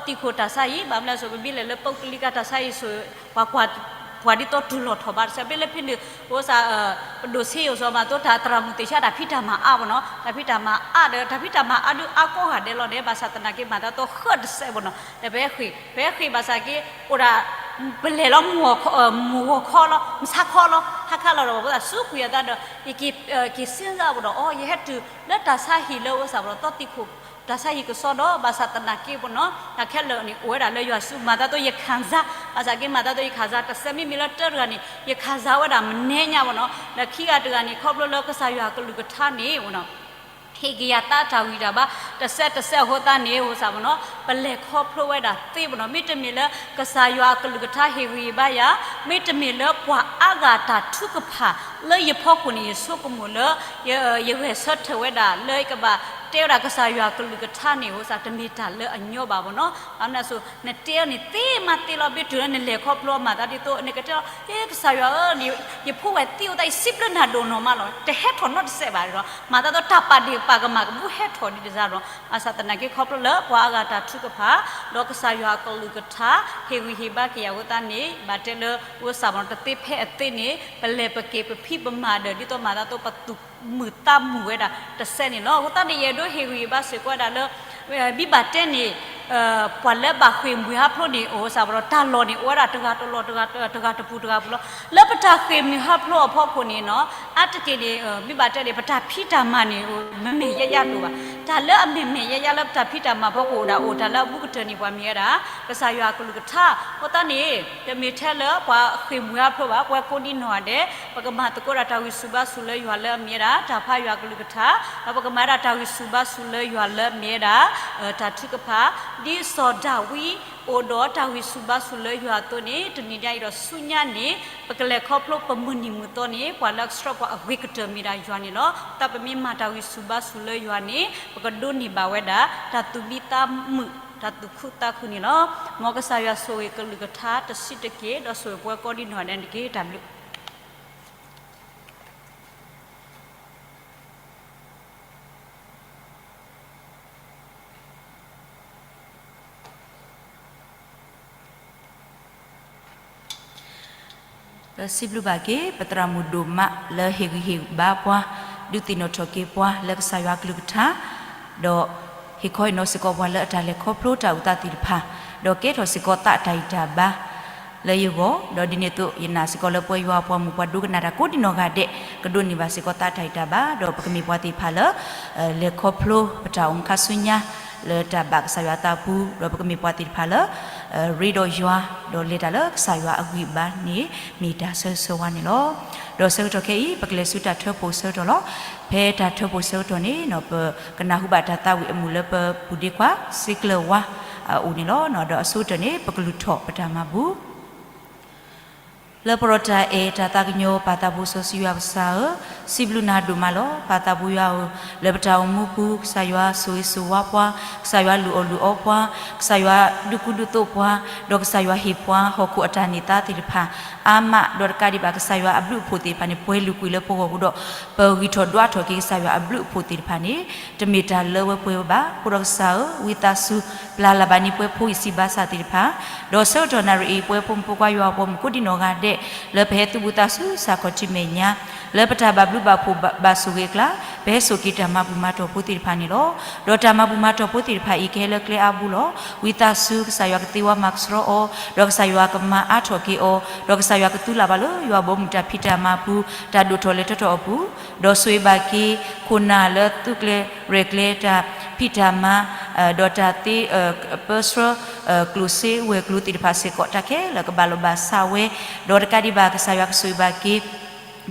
တီသံခိၣ်တၢ်ဆါဟံၣ် ဘၣ်မနုၤလဲၣ်ဆိ ပမ့ၢ်လဲၤလၢပုဂ္ဂလိကတၢ်ဆါဟံၣ်ဆိ ပှၤကွၢ် ပှၤဒ်သိးတူၢ်လိာ်ထီၣ်ဘးတစဲး ဖဲလၢဖဲန့ၣ် ဝဲစ့ၢ် ပဒိၣ်ဆ့ယိၣ်စိမၤသကိးတၢ်သရၣ်မုၣ်သ့ၣ်ဆါတၢ်ဖံးတၢ်မၤအါဘၣ်နီၤ တၢ်ဖံးတၢ်မၤအါဒီး တၢ်ဖံးတၢ်မၤအါဒုးအါကိးဂၤဒဲးလီၤန့ၣ် ဘၣ်ဆၣ်သနာ်က့ မၤသးသိးဃၢတစဲးဘၣ်နီၤ ဒီးပဟဲဃ့ၢ် ပဟဲဃ့ၢ်ဘၣ်ဆၣ်က့ အိၣ်ဒၣ် ပလဲၤလီၤ မုၢ်ဂီၤခီလီၤ မုၢ်ဆါခီလီၤ ဟါခါလီၤဒီး ပသးစူးကွံာ်အသးဒီး ယက့ၤ က့ၤစ့စ့ၢ်ဘၣ်ဒီး အိ ယဟဲတုၤလၢတၢ်ဆါဟံၣ်လၢဝဲစ့ၢ်ဘၣ်ဒီး တီသံခိၣ် တၢ်ဆါဟံၣ်ကစီဒီ ဘၣ်ဆၣ်သနာ်က့ဘၣ်နီၤ တၢ်ခဲလၢာ်န့ၣ် အိၣ်ဝဲဒၣ်လၢယွၤစု မၤသးသိးယခၣ်စး ဘၣ်ဆၣ်က့ မၤသးသိးယခၣ်စးတစဲး မ့မ့ၢ်လၢတၢတဂၤန့ၣ် ယခၣ်စးဝဲဒၣ်မနုၤညါဘၣ်နီၤ ဒီးခံဂၤတဂၤန့ၣ် ခီဖျိလၢကစၢ်ယွၤကလုၢ်ကထါန့ၣ် ဟ့ၣ်က့ၤယၤသးတၢ်ဂံၢ်တၢ်ဘါ တစဲးတစဲးအဃိသတးန့ၣ် ဝဲစ့ၢ်ဘၣ်နီၤ ပလဲၤခီဖျိဝဲဒၣ်သ့ဘၣ်နီၤ မ့တမ့ၢ်လၢ ကစၢ်ယွၤအကလုၢ်ကထါဟ့ၣ်ဂံၢ်ဟ့ၣ်ဘါယၤ မ့တမ့ၢ်လၢပှၤအါဂၤတၢ်ထုကဖၣ်လၢယဖီခိၣ်န့ၣ် ယဆိကမိၣ်လၢ ယဂဲၤဆၢထၢၣ်ဝဲဒၣ်လၢယကဘၣ်တဲဝဲဒၣ်ကစၢ်ယွၤအကလုၢ်ကထါန့ၣ် ဝဲစ့ၢ် တမ့ၢ်တၢ်လၢအညီဘၣ်ဘၣ်နီၤ ဘၣ်မနုၤလဲၣ်ဆိ နတဲအီၤန့ၣ်သ့မးသ့လီၤ ဘၣ်တုၤလၢနလဲၤခီဖျိမၤသးဒ်သိး နကတဲလီၤ ဟ့ ကစၢ်ယွၤဧၢ ယဖိဝဲၢ်သံအိၣ်သးအံၤ စံးဘျုးနၤဒိၣ်နီၢ်မးလီၤ တဟဲထီၣ်နီတစဲးဘၣ်ဒီး မၤသးသိးတၢ်ပာ်ဒ့ၣ်ပာ်ကမၣ်ကဘူၣ်ဟဲထီၣ်ဒ်တစဲးဒီး ဘၣ်ဆၣ်သနာ်က့ ခီဖျိလၢပှၤအါဂၤတၢ်ထုကဖၣ် ဒီးကစၢ်ယွၤအကလုၢ်ကထါ ဟ့ၣ်ဂံၢ်ဟ့ၣ်ဘါက့ၤယၤအဃိသတးန့ၣ် ဘၣ်တဲလၢ ဝဲစ့ၢ်ဘၣ်နီၤ တသ့ဖဲအသ့န့ၣ် ပလဲၤပက့ၤပဖံးပမၤဒီး ဒ်သိးမၤသးသိးပသူၣ်မုာ်သးမုာ်ဝဲဒၣ်တစဲးန့ၣ်လီၤ. အဃိသတးန့ၣ် ယအဲၣ်ဒိးဟ့ၣ်ဂံၢ်ဟ့ၣ်ဘါစ့ၢ်ကီးဝဲဒၣ်လၢ ဘံၣ်ဘၣ်တဲန့ၣ် ပှၤလၢဘၣ်ဃ့ၢ်မှံဟးဖျိးန့ၣ် အိၣ်ဝဲစ့ၢ်ဘၣ်ဒီး တၢ်လီၢ်န့ၣ် အိၣ်ဝဲဒၣ်တဂၤတလီၢ် တဂၤတပူၤတဂၤပူၤလီၤ. လၢပတၢ်ဃ့ၢ်မှံဟးဖျိးအဖီခိၣ်န့ၣ်နီၤ အါတက့ၢ်န့ၣ် ဘံၣ်ဘၣ်တဲန့ၣ် ပတၢ်ဖံးတၢ်မၤန့ၣ် မ့မ့ၢ်ယဲယဲတအိၣ်ဘၣ်. တၢ်လၢအမ့ၢ်မ့ၢ်ယဲယဲလၢပတၢ်ဖံးတၢ်မၤအဖီခိၣ်အိၣ်ဒၣ်အိၣ် တၢ်လၢအဘူးကတၢၢ်န့ၣ် ပှၤမ့ၢ်ဝဲဒၣ် ကစၢ်ယွၤအကလုၢ်ကထါ. အဃိသတးန့ၣ် တမ့ၢ်ထဲလၢပှၤဃ့ၢ်မှံဟးဖျိးဘၣ် ပဝဲကိးဒံနီၢ်ဂၤဒဲး ပကမၤသကိးဒၣ်တၢ်ဂံၢ်ဆူၣ်ဘါဆူၣ်လၢယွၤလၢအမ့ၢ်ဝဲဒၣ် တၢ်ဖးယွၤအကလုၢ်ကထါ ဒီးပကမၤဒၣ်တၢ်ဂံၢ်ဆူၣ်ဘါဆူၣ်လၢယွၤလၢအမ့ၢ်ဝဲဒၣ် တၢ်ထုကဖၣ် ဒ်စီၤဒၤဝံးအိၣ်ဒီးတၢ်ဂံၢ်ဆူၣ်ဘါဆူၣ်လၢယွၤအသိးန့ၣ် တနံၤညါအံၤဒီးဆူညါန့ၣ် ပကလဲၤခီဖျိပမုၢ်နံၤမုၢ်သီန့ၣ် ပှၤလၢအကဆှၢပှၤအဂ့ၤကတၢၢ်မ့ၢ်ဒၣ်ယွၤန့ၣ်လီၤ. တၢ်ပမ့ၢ်မၤတၢ်ဂံၢ်ဆူၣ်ဘါဆူၣ်လၢယွၤန့ၣ် ပကဒိးန့ၢ်ဘၣ်ဝဲဒၣ် တၢ်သူၣ်မံသးမုာ် တၢ်သူၣ်ခုသးခုန့ၣ်လီၤ. မ်ကစၢ်ယွၤဆိၣ်ဂ့ၤကလုၢ်ကထါတဆံးတက့ၢ် ဒီးဆိၣ်ဂ့ၤပဝဲကိးဒံနီၢ်ဂၤဒဲးန့ၣ်တက့ၢ်. တၢ်ဘျုး ပစံးဘျုးဘၣ်က့ၤ ပသရၣ်မုၣ်ဒိၣ်မးလၢဟ့ၣ်ဂံၢ်ဟ့ၣ်ဘါပှၤ ဒုးသ့ၣ်နီၣ်ထီၣ်က့ၤပှၤလၢကစၢ်ယွၤအကလုၢ်ကထါ ဒီးဟ့ၣ်ခီဟ့ၣ်နီၤစ့ၢ်ကီးပှၤလၢအတၢ်လဲၤခီဖျိတၢ်အိၣ်သးသ့ၣ်တဖၣ် ဒီးကဲထီၣ်စ့ၢ်ကီးသးတၢ်ဂံၢ်တၢ်ဘါ လၢယဂီၢ် ဒီးဒ်န့ၣ်အသိး ယနာ်စ့ၢ်ကီးလၢပဝဲယွၤအပှၤမုၣ်ပှၤဒိကနၣ်တၢ်ကိးဒံနီၢ်ဂၤဒဲး ကဒိးန့ၢ်ဘၣ်စ့ၢ်ကီးသးတၢ်ဂံၢ်တၢ်ဘါ ဒီးပကမ့ၢ်ပှၤသ့ၣ်တဖၣ်လၢ လဲၤခီဖျိပတၢ်အိၣ်မူခါဆူညါ လၢတၢ်ဘၣ်ကစၢ်ယွၤအသးပူၤ ဒီးပကမ့ၢ်ပှၤသ့ၣ်တဖၣ်လၢ ရ့ဒီးယွၤ ဒီးလဲၤတၢ်လၢကစၢ်ယွၤအဂံၢ်အဘါန့ၣ် မ့ၢ်တၢ်ဆၢဂ့ၤဆၢဝါန့ၣ်လီၤ. ဒီးဆၢကတီၢ်ခဲအံၤ ပကလဲၤဆူတၢ်ထၢဖှိၣ်ဆၢကတီၢ်လီၤ. ဖဲတၢ်ထၢဖှိၣ်ဆၢကတီၢ်န့ၣ် ပကနၢ်ဟူဘၣ်တၢ်သးဝံၣ်အမုာ်လၢပပူၤဒ့ခွါ စ့ကျၢၤဝါအအိၣ်န့ၣ်လီၤ. ဒီးအဆိကတၢၢ်န့ၣ် ပကလုၢ်ထီၣ်ပတၢ်မၤဘူၣ် လၢပရၤတၢ်အဲၣ်တၢ်သးကညီၤ ပၢ်သးဘိစီဆှံယွၤကစၢ်ဧၢ, စံးဘျုးနၤဒိၣ်မးလီၤ. ပၢ်သးဘိယွၤဧၢ, လၢပတၢ်အိၣ်မူပူၤ ကစၢ်ယွၤဆိၣ်ဂ့ၤဆိၣ်ဝါပှၤ, ကစၢ်ယွၤလုၢ်အီၣ်လုၢ်အီပှၤ, ကစၢ်ယွၤဒုးကူဒုးသိးပှၤ, ဒီးကစၢ်ယွၤဟ့ၣ်ပှၤဟီၣ်ခိၣ်အတၢ်န့ၢ်သါသ့ၣ်တဖၣ် အါမး, ဒီးတကးဒံးဘၣ် ကစၢ်ယွၤအဘျုးအဖှိၣ်သ့ၣ်တဖၣ်န့ၣ် ပှဲၤလုာ်ကွံာ်လၢပဂီၢ်အဃိဒီး ပဂံၢ်ထီၣ်ဒွးထီၣ်က့ၤ ကစၢ်ယွၤအဘျုးအဖှိၣ်သ့ၣ်တဖၣ်န့ၣ် တမ့ၢ်တၢ်လၢဝဲပှဲၤဝဲဘၣ်. အဃိဒီးကစၢ်ဧၢ, ဝံသးစူၤ ပျၢ်လၢ်ဘၣ်န့ၢ်ပှၤဖိအံၤစံးဘၣ်ဆၣ်သ့ၣ်တဖၣ်, ဒီးဆၢကတီၢ်နၣ်ရံၣ်အံၤ ပဝဲဖိမုၣ်ဖိခွါယွၤအပှၤမုၣ်ကိးဒံနီၢ်ဂၤဒဲး လၢပဟဲသူၣ်ဘီၣ်သးဆူစးခီၣ်ထံးမဲာ်ညါ, လၢပတၢ်ဘၣ်ဘျုးဘၣ်ဖှိၣ်ဘၣ်ဆိၣ်ဂ့ၤအကျါ, ပဟဲစိာ်က့ၤတၢ်မၤဘူၣ်မၤတီၢ်ဖိသ့ၣ်တဖၣ်န့ၣ်လီၤ. ဒီးတၢ်မၤဘူၣ်မၤတီၢ်ဖိသ့ၣ်တဖၣ်အံၤ ကဟဲလၢကျဲအါဘိလီၤ. ဝံသးစူၤ ကစၢ်ယွၤကသ့ဝါမၤကဆှီအီၤ, ဒီးကစၢ်ယွၤကမၤအါထီၣ်က့ၤအီၤ, ဒီးကစၢ်ယွၤကသူလၢ်ဘၣ်လၢယွၤဘီမုၢ်တၢ်ဖံးတၢ်မၤပူၤ တၢ်ဒိၣ်ထီၣ်လဲၤထီၣ်အပူၤ, ဒီးဆိၣ်ဂ့ၤဘၣ်က့ၤ ခိၣ်နၢ်လၢသူကျဲၤရဲၣ်ကျဲၤတၢ်ဖံးတၢ်မၤ, ဒီးတၢ်သ့ ပၢဆှၢ ကျိၣ်စ့ဝဲၤကျိၤသ့ၣ်တဖၣ်စ့ၢ်ကီး တၢ်ခဲလၢာ်ကဘၣ်လီၤဘၣ်စးဝဲ, ဒီးတကးဒံးဘၣ် ကစၢ်ယွၤကဆိၣ်ဂ့ၤဘၣ်က့ၤ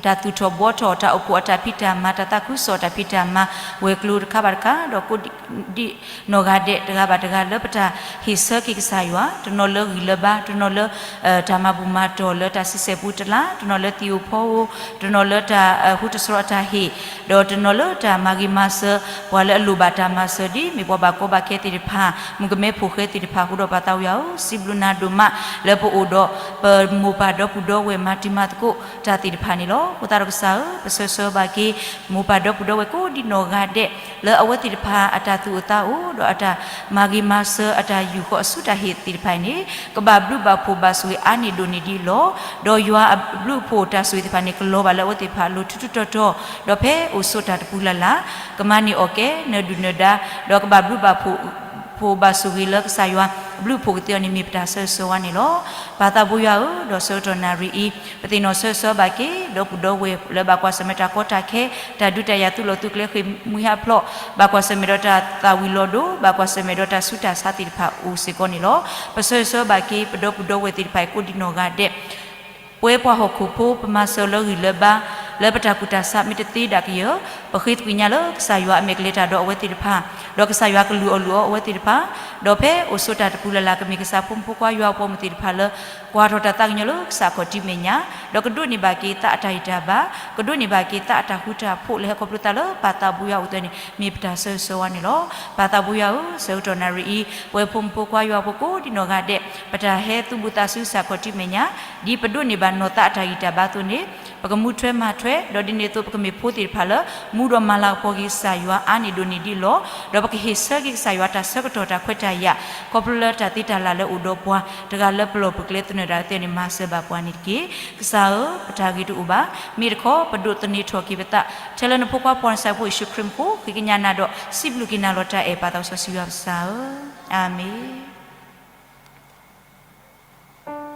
တၢ်သူၣ်ထီၣ်ဘှီထီၣ် တၢ်အိၣ်ဖှိၣ်အတၢ်ဖံးတၢ်မၤ တၢ်သးခုကစီၣ်တၢ်ဖံးတၢ်မၤ ဝဲၤကျိၤတခါဘၣ်တခါ, ဒီးကိးဒံ နီၢ်ဂၤဒဲးတဂၤဘၣ်တဂၤလၢပတၢ်ဟ့ၣ်ဆၢက့ၤကစၢ်ယွၤ, တနီၤလၢဂံၢ်လၢဘါ, တနီၤလၢ တၢ်မၤဘူၣ်မၤတီၢ်လၢတၢ်ဆံဆဲၣ်ပူတလါ, တနီၤလၢသံၣ်ဧိၤဖီဧိၤ, တနီၤလၢတၢ်ဃူတစှီၤအတၢ်ဟ့ၣ်, ဒီးတနီၤလၢတၢ်မၤဂ့ၤမၤစၢၤ ပှၤလၢအလိၣ်ဘၣ်တၢ်မၤစၢၤ ဒ်မ့ၢ်ပှၤဘၣ်ကီဘၣ်ခဲသ့ၣ်တဖၣ်, မုၣ်ကမဲဖိဃဲသ့ၣ်တဖၣ်အဃိဒီး ပၢ်သးဘိယွၤဧၢ, စံးဘျုးနၤဒိၣ်မး လၢပအိၣ်ဒီး ပမိၢ်ပၢ်ဒီပုၢ်ဒီဝဲၢ်မၤတံၤမၤသကိးတၢ်သ့ၣ်တဖၣ်န့ၣ်လီၤ. အဃိသတးဒီးကစၢ်ဧၢ, ပဆၢဂ့ၤဆၢဝါဘၣ်က့ၤ မိၢ်ပၢ်ဒီပုၢ်ဒီဝဲၢ်ကိးဒံနီၢ်ဂၤဒဲး လၢအဝဲသ့ၣ်တဖၣ်အတၢ်သူၣ်အိၣ်သးအိၣ် ဒီးအတၢ်မၤဂ့ၤမၤစၢၤ အတၢ်ယူာ်ဃီၤအစုတၢ်ဟ့ၣ်သ့ၣ်တဖၣ်အံၤန့ၣ် ကဘၣ်ဘျုးဘၣ်ဖှိၣ်ဘၣ်ဆိၣ်ဂ့ၤအါန့ၢ်ဒိၣ်န့ၢ်ဒံးလီၤ. ဒီးယွၤအဘျုးအဖှိၣ်တၢ်ဆိၣ်ဂ့ၤသ့ၣ်တဖၣ်န့ၣ် ကလီၤဘၣ်လၢအဝဲသ့ၣ်တဖၣ်အလိၤထူထူတီတီ, ဒီးဖဲအိၣ်ဆိးတၢ်တပူၤလၢ်လၢ် ကမၤန့ၢ်အီၣ်ကဲ နၢၤဒုၣ်နၢၤဒါ, ဒီးကဘၣ်ဘျုးဘၣ်ဖှိၣ် ဖှိၣ်ဘၣ်ဆိၣ်ဂ့ၤလၢကစၢ်ယွၤ ဘျုးဖှိၣ်ကသ့အီၤန့ၣ် မ့ၢ်ပတၢ်ဆၢဂ့ၤဆၢဝါန့ၣ်လီၤ. ပၢ်သးဘိယွၤဧၢ, ဒီးဆၢကတီၢ်နၣ်ရံၣ်အံၤ ပသ့ၣ်နီၣ်ဆၢဂ့ၤဆၢဝါဘၣ်က့ၤ ဒီပုၢ်ဒီဝဲၢ်လၢဘၣ်ကွၢ်ဆၢၣ်မဲာ်တၢ်ကီတၢ်ခဲ, တၢ်ဒုးတၢ်ယၤ သူၣ်လီၤသူၣ်ကျဲ ဃ့ၢ်မှံဟးဖျိး, ဘၣ်ကွၢ်ဆၢၣ်မဲာ်ဒီးတၢ်သၣ်ဝံၤလီၤဒိ, ဘၣ်ကွၢ်ဆၢၣ်မဲာ်ဒီးတၢ်ဆူးတၢ်ဆါသ့ၣ်တဖၣ်အိၣ်စ့ၢ်ကီးန့ၣ်လီၤ. ပဆၢဂ့ၤဆၢဝါဘၣ်က့ၤ ပဒီပုၢ်ဒီဝဲၢ်သ့ၣ်တဖၣ်အံၤကိးဒံနီၢ်ဂၤဒဲး ပဝဲပှၤဟီၣ်ခိၣ်ဖိ ပမၤစၢၤလၢဂံၢ်လၢဘါ လၢပတၢ်ကူၣ်တၢ်ဆးမ့ၢ်တသ့ဒၣ်ကယၢၤ, ပဃ့သကွံာ်ညါလၢကစၢ်ယွၤအမဲာ်ကလဲၤတၢ်ဒီးအဝဲသ့ၣ်တဖၣ်, ဒီးကစၢ်ယွၤကလုၢ်အီၣ်လုၢ်အီအဝဲသ့ၣ်တဖၣ်, ဒီးဖဲအိၣ်ဆိးတၢ်တပူၤလၢ်လၢ် ကမ့ၢ်ကစၢ်ဖိမုၣ်ဖိခွါယွၤအပှၤမုၣ်သ့ၣ်တဖၣ်လၢ ကွၢ်ထီၣ်တၢ်သးကညီၤလၢကစၢ်ခီၣ်ထံးမဲာ်ညါ, ဒီးကဒိးန့ၢ်ဘၣ်က့ၤသးအတၢ်ဂံၢ်တၢ်ဘါ, ကဒိးန့ၢ်ဘၣ်က့ၤသးအတၢ်ဃူတၢ်ဖိးလၢဟဲခီဖျိသးလၢပၢ်သးဘိယွၤအအိၣ်အသိးန့ၣ် မ့ၢ်ပတၢ်ဆၢဂ့ၤဆၢဝါန့ၣ်လီၤ. ပၢ်သးဘိယွၤဧၢ, ဆၢကတီၢ်နၣ်ရံၣ်အံၤ ပဝဲဖိမုၣ်ဖိခွါယွၤဖိကိးဒံနီၢ်ဂၤဒဲး ပတၢ်ဟဲသူၣ်ဘီၣ်သးဆူကစၢ်ခီၣ်ထံးမဲာ်ညါ, ဒ်ပဒိးန့ၢ်ဘၣ်နီၢ်သးအတၢ်ဂံၢ်တၢ်ဘါအသိးန့ၣ် ပကမူထွဲမၤထွဲ, ဒီးဒ်န့ၣ်အသိး ပကမ့ၢ်ဖိသ့ၣ်တဖၣ်လၢ မူဒီးမၤလၤကပီၤက့ၤကစၢ်ယွၤအါန့ၢ်ဒိၣ်န့ၢ်ဒံးလီၤ. ဒီးပကဟ့ၣ်ဆၢက့ၤကစၢ်ယွၤတၢ်ဆၢကတီၢ်တၢ်ခွဲးတၢ်ယာ် ခီဖျိလၢတၢ်သ့တၢ်လၢ်လၢအိၣ်ဒီးပှၤ တဂၤလၢပလီၢ်ပကျဲသနၢၣ်တၢ်အသ့န့ၣ် မၤစၢၤဘၣ်ပှၤန့ၣ်တက့ၢ်. ကစၢ်ဧၢ, ပတၢ်ဂ့ၤတအိၣ်ဘၣ်. မ့ၢ်တခီ ပဒိးသန့ၤထီၣ်က့ၤပသး ထဲလၢနဖိခွါပှၤနၢ်စၢ်ဖိယ့ၣ်ၡူးခရံာ်မူခိၣ် ဃ့ကညးနၤဒီးစံးဘျုးက့ၤနၤလီၤတၢ်အဲၣ် ပၢ်သးစီဆှံယွၤပကစၢ်ဧၢ, အၤမ့ၣ်.ဂ့ၤထီၣ်က့ၤ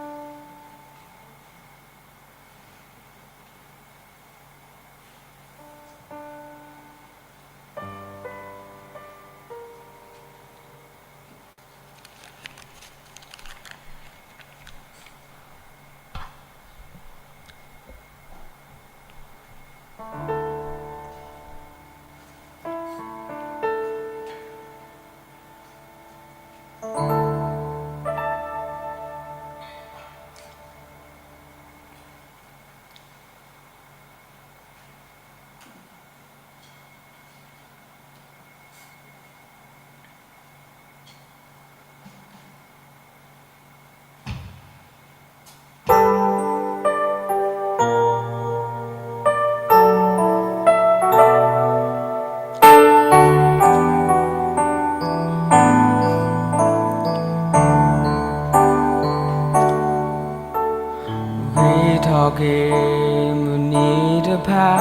မုၢ်နံၤတဖၣ်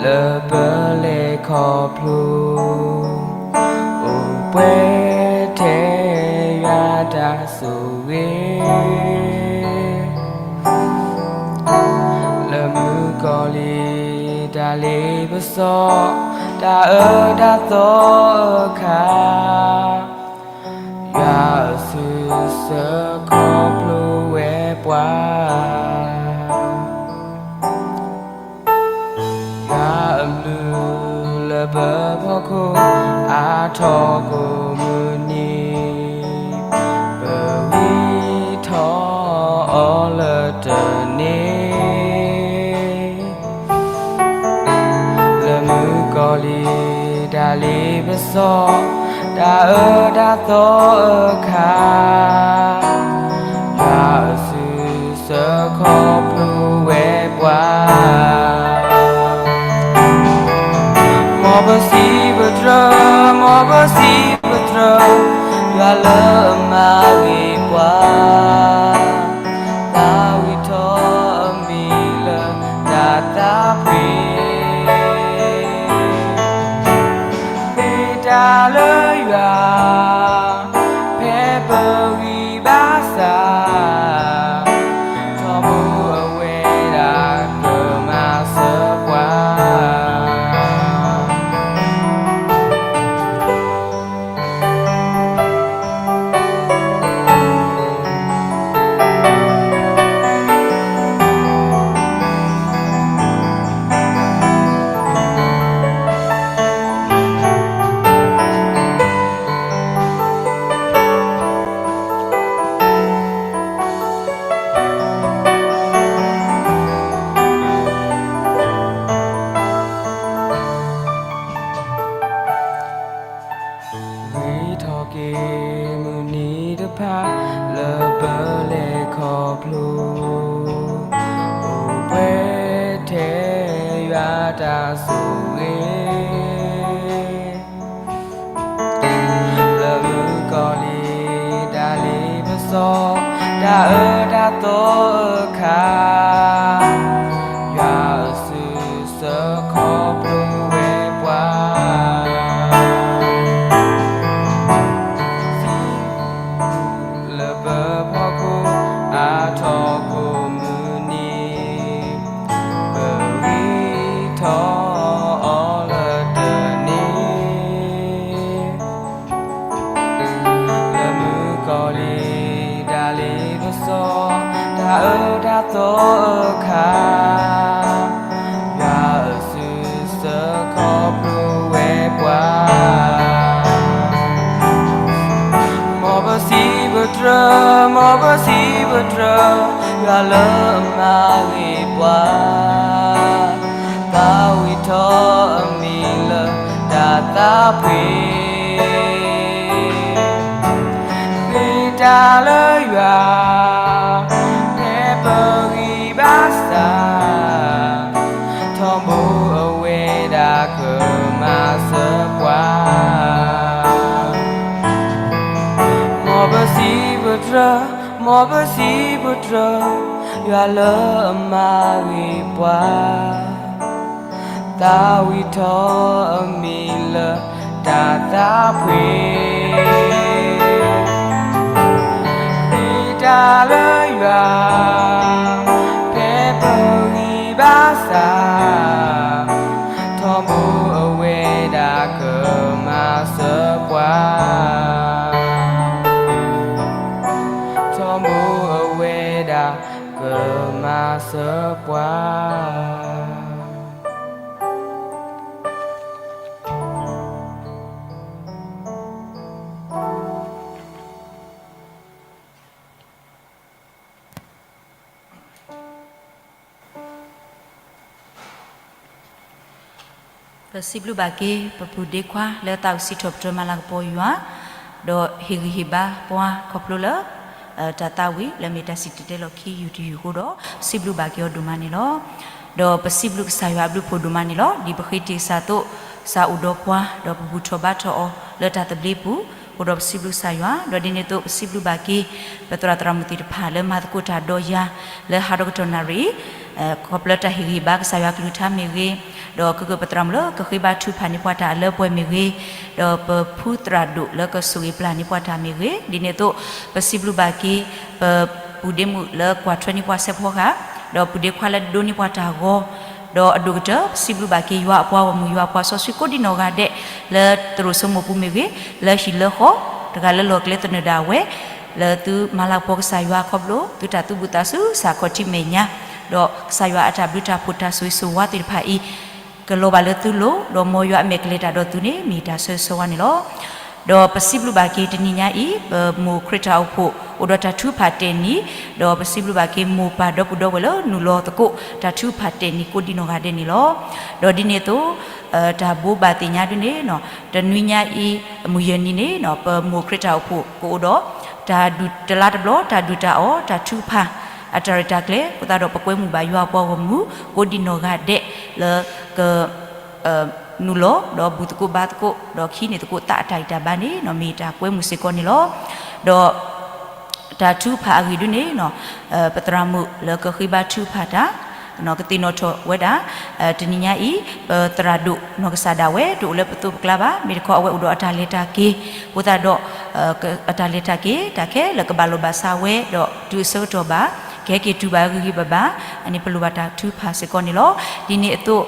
လၢပလဲၤခီဖျိ အိၣ်ပှဲၤထဲယွၤတၢ်ဆိၣ်ဂ့ၤ လၢမုၣ်ကီၤလံၤတၢ်လ့ပစီ တၢ်အၢတၢ်သီအခါ ယွၤအစုဆၢခီဖျိဝဲပှၤ ယွၤအဘျုးလၢပဖီခိၣ် အါထီၣ်ကိးမုၢ်နံၤ ပဂံၢ်ထီၣ်အီၤလၢတန့ၢ် စီၤ, တၢ်အၢတၢ်သီအခါ, ယွၤအစုဆၢခီဖျိဝဲပှၤ, မ်ပစံးပတြၢၤ, မ်ပစံးပတြၢၤ, ယွၤလၢအမၤဂ့ၤပှၤ, သးဝံၣ်ထီၣ်အမံၤလၢတၢ်သးပှ့ၤ မ့ၢ်တၢ်လၢယွၤ, ဖဲပဂံၢ်ဘါစၢ်, ထီဘိအဝဲဒၣ်ကမၤစၢၤပှၤ. ဂ့ၤထီၣ်က့ၤမုၢ်နံၤတဖၣ် လၢပလဲၤခီဖျိ, အိၣ်ပှဲၤထဲယွၤတၢ်ဆိၣ်ဂ့ၤ လၢမုၣ်ကီၤလံၤတၢ်လ့ပစီ, တၢ်အၢတၢ်သီအခါ, ယွၤအစုဆၢခီဖျိဝဲပှၤ လၢပဖီခိၣ်အထီၣ်ကိၢ်မုၢ်နံၤ, ပဂံၢ်ထီၣ်အီၤလၢတနံၤ, လၢမုၣ်ကီၤလံၤတၢ်လ့ပစီ, တၢ်အၢတၢ်သီအခါ, ယွၤအစုဆၢခီဖျိဝဲပှၤ မ်ပစံးပတြၢၤ, မ်ပစံးပတြၢၤ, ယွၤလၢအမၤဂ့ၤပှၤ, သးဝံၣ်ထီၣ်အမံၤလၢတၢ်သးပှ့ၤ မ့ၢ်တၢ်လၢယွၤ, ဖဲပဂံၢ်ဘါစၢ်, ထီဘိအဝဲဒၣ်ကမၤစၢၤပှၤ မ်ပစံးပတြၢၤ, မ်ပစံးပတြၢၤ, ယွၤလၢအမၤဂ့ၤပှၤ, သးဝံၣ်ထီၣ်အမံၤလၢတၢ်သးပှ့ၤ မ့ၢ်တၢ်လၢယွၤ, ဖဲပဂံၢ်ဘါစၢ်, ထီဘိအဝဲဒၣ်ကမၤစၢၤပှၤ, ထီဘိအဝဲဒၣ်ကမၤစၢၤပှၤ ပစံးဘျုးဘၣ်က့ၤ ပပုၢ်ဒ့ခွါလၢသးအိၣ်စံးထီၣ်ပတြၢၤမၤလၤကပီၤယွၤ, ဒီးဟ့ၣ်ဂံၢ်ဟ့ၣ်ဘါပှၤခီဖျိလၢ တၢ်သးဝံၣ်လၢမ့ၢ်တၢ်စံၣ်တဲၤတဲလီၤခံယူၢ်တယူၢ်အဃိဒီး စံးဘျုးဘၣ်က့ၤအီၤဒိၣ်မးန့ၣ်လီၤ. ဒီးပစံးဘျုးကစၢ်ယွၤအဘျုးအဖှိၣ်ဒိၣ်မးန့ၣ်လီၤ. ဒ်ပဃ့တ့ၢ်ကစၢ်အသိး ကစၢ်အိၣ်ဒီးပှၤ ဒီးပဘူၣ်ထီၣ်ဘါထီၣ်အီၤလၢတၢ်သဘျ့ပူၤ, အဃိဒီးပစံးဘျုးကစၢ်ယွၤ, ဒီးဒ်န့ၣ်အသိးပစံးဘျုးဘၣ်က့ၤ ပသရၣ်သရၣ်မုၣ်သ့ၣ်တဖၣ်လၢမၤသကိးတၢ်ဒီးယၤ လၢဟးဒီကတီၢ်နၣ်ရံၣ် ခီဖျိတၢ်ဟ့ၣ်ဂံၢ်ဟ့ၣ်ဘါကစၢ်ယွၤကလုၢ်ကထါမ့ၢ်ဂ့ၤ, ဒီးကကပသရၣ်မုၣ်လၢကဃ့ဘါထုကဖၣ်န့ၢ်ပှၤတၢ်အလၢပှဲၤမ့ၢ်ဂ့ၤ, ဒီးပဖုသရၣ်ဒိၣ်လၢကဆိၣ်ဂ့ၤပျၢ်န့ၢ်ပှၤတၢ်မ့ၢ်ဂ့ၤ, ဒ်န့ၣ်အသိး ပစံးဘျုးဘၣ်က့ၤ ပပုၢ်ဒ့မုၣ်လၢကွၢ်ထွဲန့ၢ်ပှၤစဲးဖီကဟၣ်, ဒီးပုၢ်ဒ့ခွါလၢဒိးန့ၢ်ပှၤတၢ်ဂီၤ, ဒီးအဒိၣ်ကတၢၢ် ပစံးဘျုးဘၣ်က့ၤယွၤအပှၤဂီၢ်မုၢ် ယွၤအပှၤစီဆှံကိးဒံနီၢ်ဂၤဒဲး လၢသရိာ်စိမိၢ်ပူၤမ့ၢ်ဂ့ၤ, လၢဟံၣ်လၢဃီ, တဂၤလၢလီၢ်ကျဲသနၢၣ်ဒၣ်ဝဲ, လၢသုမၤလၤကပီၤကစၢ်ယွၤခီဖျိ သုတၢ်သူၣ်ဘှံးသးစူၤ စးခီၣ်ထံးမဲာ်ညါ, ဒီးကစၢ်ယွၤအတၢ်ဘျုးတၢ်ဖှိၣ်တၢ်ဆိၣ်ဂ့ၤဆိၣ်ဝါသ့ၣ်တဖၣ်အံၤ ကလီၤဘၣ်လၢသုလိၤ, ဒီးမ်ယွၤအမဲာ်ကလဲၤတၢ်ဒီးသုန့ၣ် မ့ၢ်တၢ်ဆၢဂ့ၤဆၢဝါန့ၣ်လီၤ. ဒီးပစံးဘျုးဘၣ်က့ၤတနံၤညါအံၤ ပမိၢ်ခရံာ်တၢ်အိၣ်ဖှိၣ် အိၣ်ဒီးတၢ်ထုကဖၣ်တဲာ်နံၤ, ဒီးပစံးဘျုးဘၣ်က့ၤမိၢ်ပၢ်ဒီပုၢ်ဒီဝဲၢ်လၢနုာ်လီၤသကိး တၢ်ထုကဖၣ်တဲာ်နံၤကိးဒံနီၢ်ဂၤဒဲးန့ၣ်လီၤ. ဒီးဒ်န့ၣ်အသိး တၢ်ဘိးဘၣ်သ့ၣ်ညါဒုန့ၣ် တနွံညါအံၤ မုၢ်ယဲၢ်နံၤန့ၣ် ပမိၢ်ခရံာ်တၢ်အိၣ်ဖှိၣ်ကအိၣ်ဒီး တၢ်ဒုးတလါတဘျီ တၢ်ဒုးတၢ်အီၣ် တၢ်ထုကဖၣ် အတၢ်ရဲၣ်တၢ်ကျဲၤ အဃိသတးဒီး ပကွဲမုာ်ဘၣ်ယွၤအပှၤဂီၢ်မုၢ် ကိးဒံနီၢ်ဂၤဒဲးလၢက နုာ်လီၤ ဒီးဘူၣ်သကိးဘါသကိး ဒီးခံန့ၢ်သကိးသးအတၢ်ဂံၢ်တၢ်ဘါန့ၣ် မ့ၢ်တၢ်ကွဲမုာ်စ့ၢ်ကီးန့ၣ်လီၤ. ဒီးတၢ်ထုကဖၣ်အဂ့ၢ်ဒုန့ၣ် ပသရၣ်မုၣ်လၢကဃ့ဘါထုကဖၣ်တၢ် ကသ့ၣ်နီၣ်ထီၣ်ဝဲဒၣ် တနံၤညါအံၤ ပသရၣ်ဒိၣ်နီၢ်ကစၢ်ဒၣ်ဝဲ တအိၣ်လၢပသိးပကျါဘၣ်, မ့ၢ်တခီအဝဲအိၣ်ဒီးအတၢ်လဲၤတၢ်က့ၤ အဃိသတးဒီး အတၢ်လဲၤတၢ်က့ၤ တၢ်ခဲလၢာ်ကဘၣ်လိာ်ဘၣ်စးဝဲ ဒီးတုၤအဆၢကတီၢ်ဘၣ် ကဟဲက့ၤတုၤဘၣ်ဂ့ၤဂ့ၤဘၣ်ဘၣ် အန့ၣ်ပလိၣ်ဘၣ်တၢ်ထုကဖၣ်စ့ၢ်ကီးန့ၣ်လီၤ. ဒ်န့ၣ်အသိး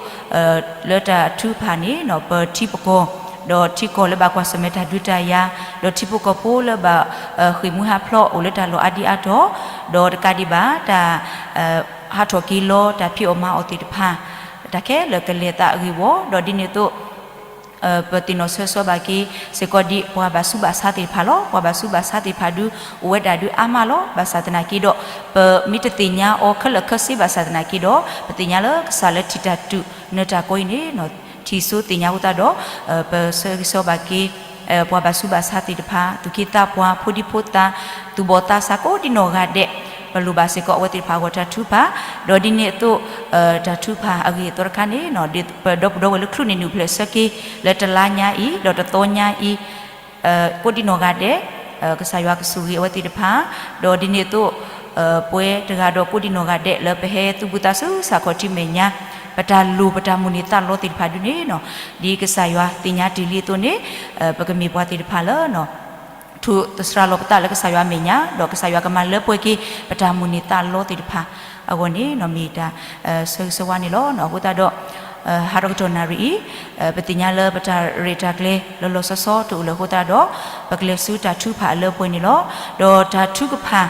လၢတၢ်ထုကဖၣ်န့ၣ် ပထံပကီၢ် ဒီးထံကီၢ်လၢဘၣ်ကွၢ်ဆၢၣ်မဲာ်တၢ်ဒုးတၢ်ယၤ ဒီးထံဖိကီၢ်ဖိလၢဘၣ် ဃ့ၢ်မှံဟးဖျိး အိၣ်လၢတၢ်လီၢ်အါဒံအါတီၤ ဒီးတကးဒံးဘၣ် တၢ် ဟးထီၣ်က့ၤလီၤ တၢ်ဖံးအီၣ်မၤအီၣ်သ့ၣ်တဖၣ် တၢ်ခဲလၢာ်ကလဲၤသးအဂ့ၢ်ဝီ ဒီးဒ်န့ၣ်အသိး ပသ့ၣ်နီၣ်ဆၢဆီဘၣ်က့ၤစ့ၢ်ကီးဒ်ပှၤဘၣ်ဆူးဘၣ်ဆါသ့ၣ်တဖၣ်လီၤ. ပှၤဘၣ်ဆူးဘၣ်ဆါသ့ၣ်တဖၣ်ဒု အိၣ်ဝဲဒၣ်ဒုအါမးလီၤ. ဘၣ်ဆၣ်သနာ်က့ဒီး ပမ့ၢ်တသ့ၣ်ညါအီၤခဲလၢာ်ခဲဆ့ဘၣ်ဆၣ်သနာ်က့ဒီး ပသ့ၣ်ညါလၢကစၢ်လၢထံၣ်တၢ်တူၢ်နၢတၢ်ကီအံၤန့ၣ် ထံၣ်စိသ့ၣ်ညါအဃိသတးဒီး ပဆၢဂ့ၤဆၢဝါဘၣ်က့ၤ ပှၤဘၣ်ဆူးဘၣ်ဆါသ့ၣ်တဖၣ် သူၣ်က့သးပှၢ် ဖိဒံဖိသၣ် သူၣ်ဘီၣ်သးစၢ်ကိးဒံနီၢ်ဂၤဒဲး ပလိၣ်ဘၣ်စ့ၢ်ကီးအဝဲသ့ၣ်တဖၣ်အဂီၢ်တၢ်ထုကဖၣ် ဒီးဒ်န့ၣ်အသိး တၢ်ထုကဖၣ်အဂ့ၢ်အသီတခါန့ၣ် ပဒီပုၢ်ဒီဝဲၢ်လၢချုးန့ၣ်နုာ်ဖျဲၣ်ဆၢက့ၤ လၢတလါညါအံၤ ဒီးတသီညါအံၤ ကိးဒံနီၢ်ဂၤဒဲး ကစၢ်ယွၤကဆိၣ်ဂ့ၤအဝဲသ့ၣ်တဖၣ် ဒီးဒ်န့ၣ်အသိး ပဝဲတဂၤဒီးကိးဒံနီၢ်ဂၤဒဲး လၢပဟဲသူၣ်ဘုသးစူၤစးခီၣ်ထံးမဲာ်ညါ ပတၢ်လိၣ်ပတၢ်မိၣ်န့ၢ်သးလီသ့ၣ်တဖၣ်ဒုန့ၣ် ဒ်ကစၢ်ယွၤသ့ၣ်ညါတ့ၢ်လံအသိးန့ၣ် ပကမ့ၢ်ပှၤသ့ၣ်တဖၣ်လၢ ထိၣ်သတြီၤလီၤပသးလၢကစၢ်ယွၤအမဲာ်ညါ ဒီးကစၢ်ယွၤကမၤလၢပှဲၤက့ၤ ပတၢ်မိၣ်န့ၢ်သးလီသ့ၣ်တဖၣ်အဂီၢ်န့ၣ် မ့ၢ်တၢ်ဆၢဂ့ၤဆၢဝါန့ၣ်လီၤ. အဃိသတးဒီး ဟးထီၣ်ကတီၢ်နၣ်ရံၣ်အံၤ ပသ့ၣ်ညါလၢပတၢ်ရဲၣ်တၢ်ကျဲၤလီၤလီၤဆီဆီတအိၣ်လၢၤအဃိသတးဒီး ပကလဲၤဆူတၢ်ထုကဖၣ်အလၢပှဲၤန့ၣ်လီၤ. ဒီးတၢ်ထုကဖၣ်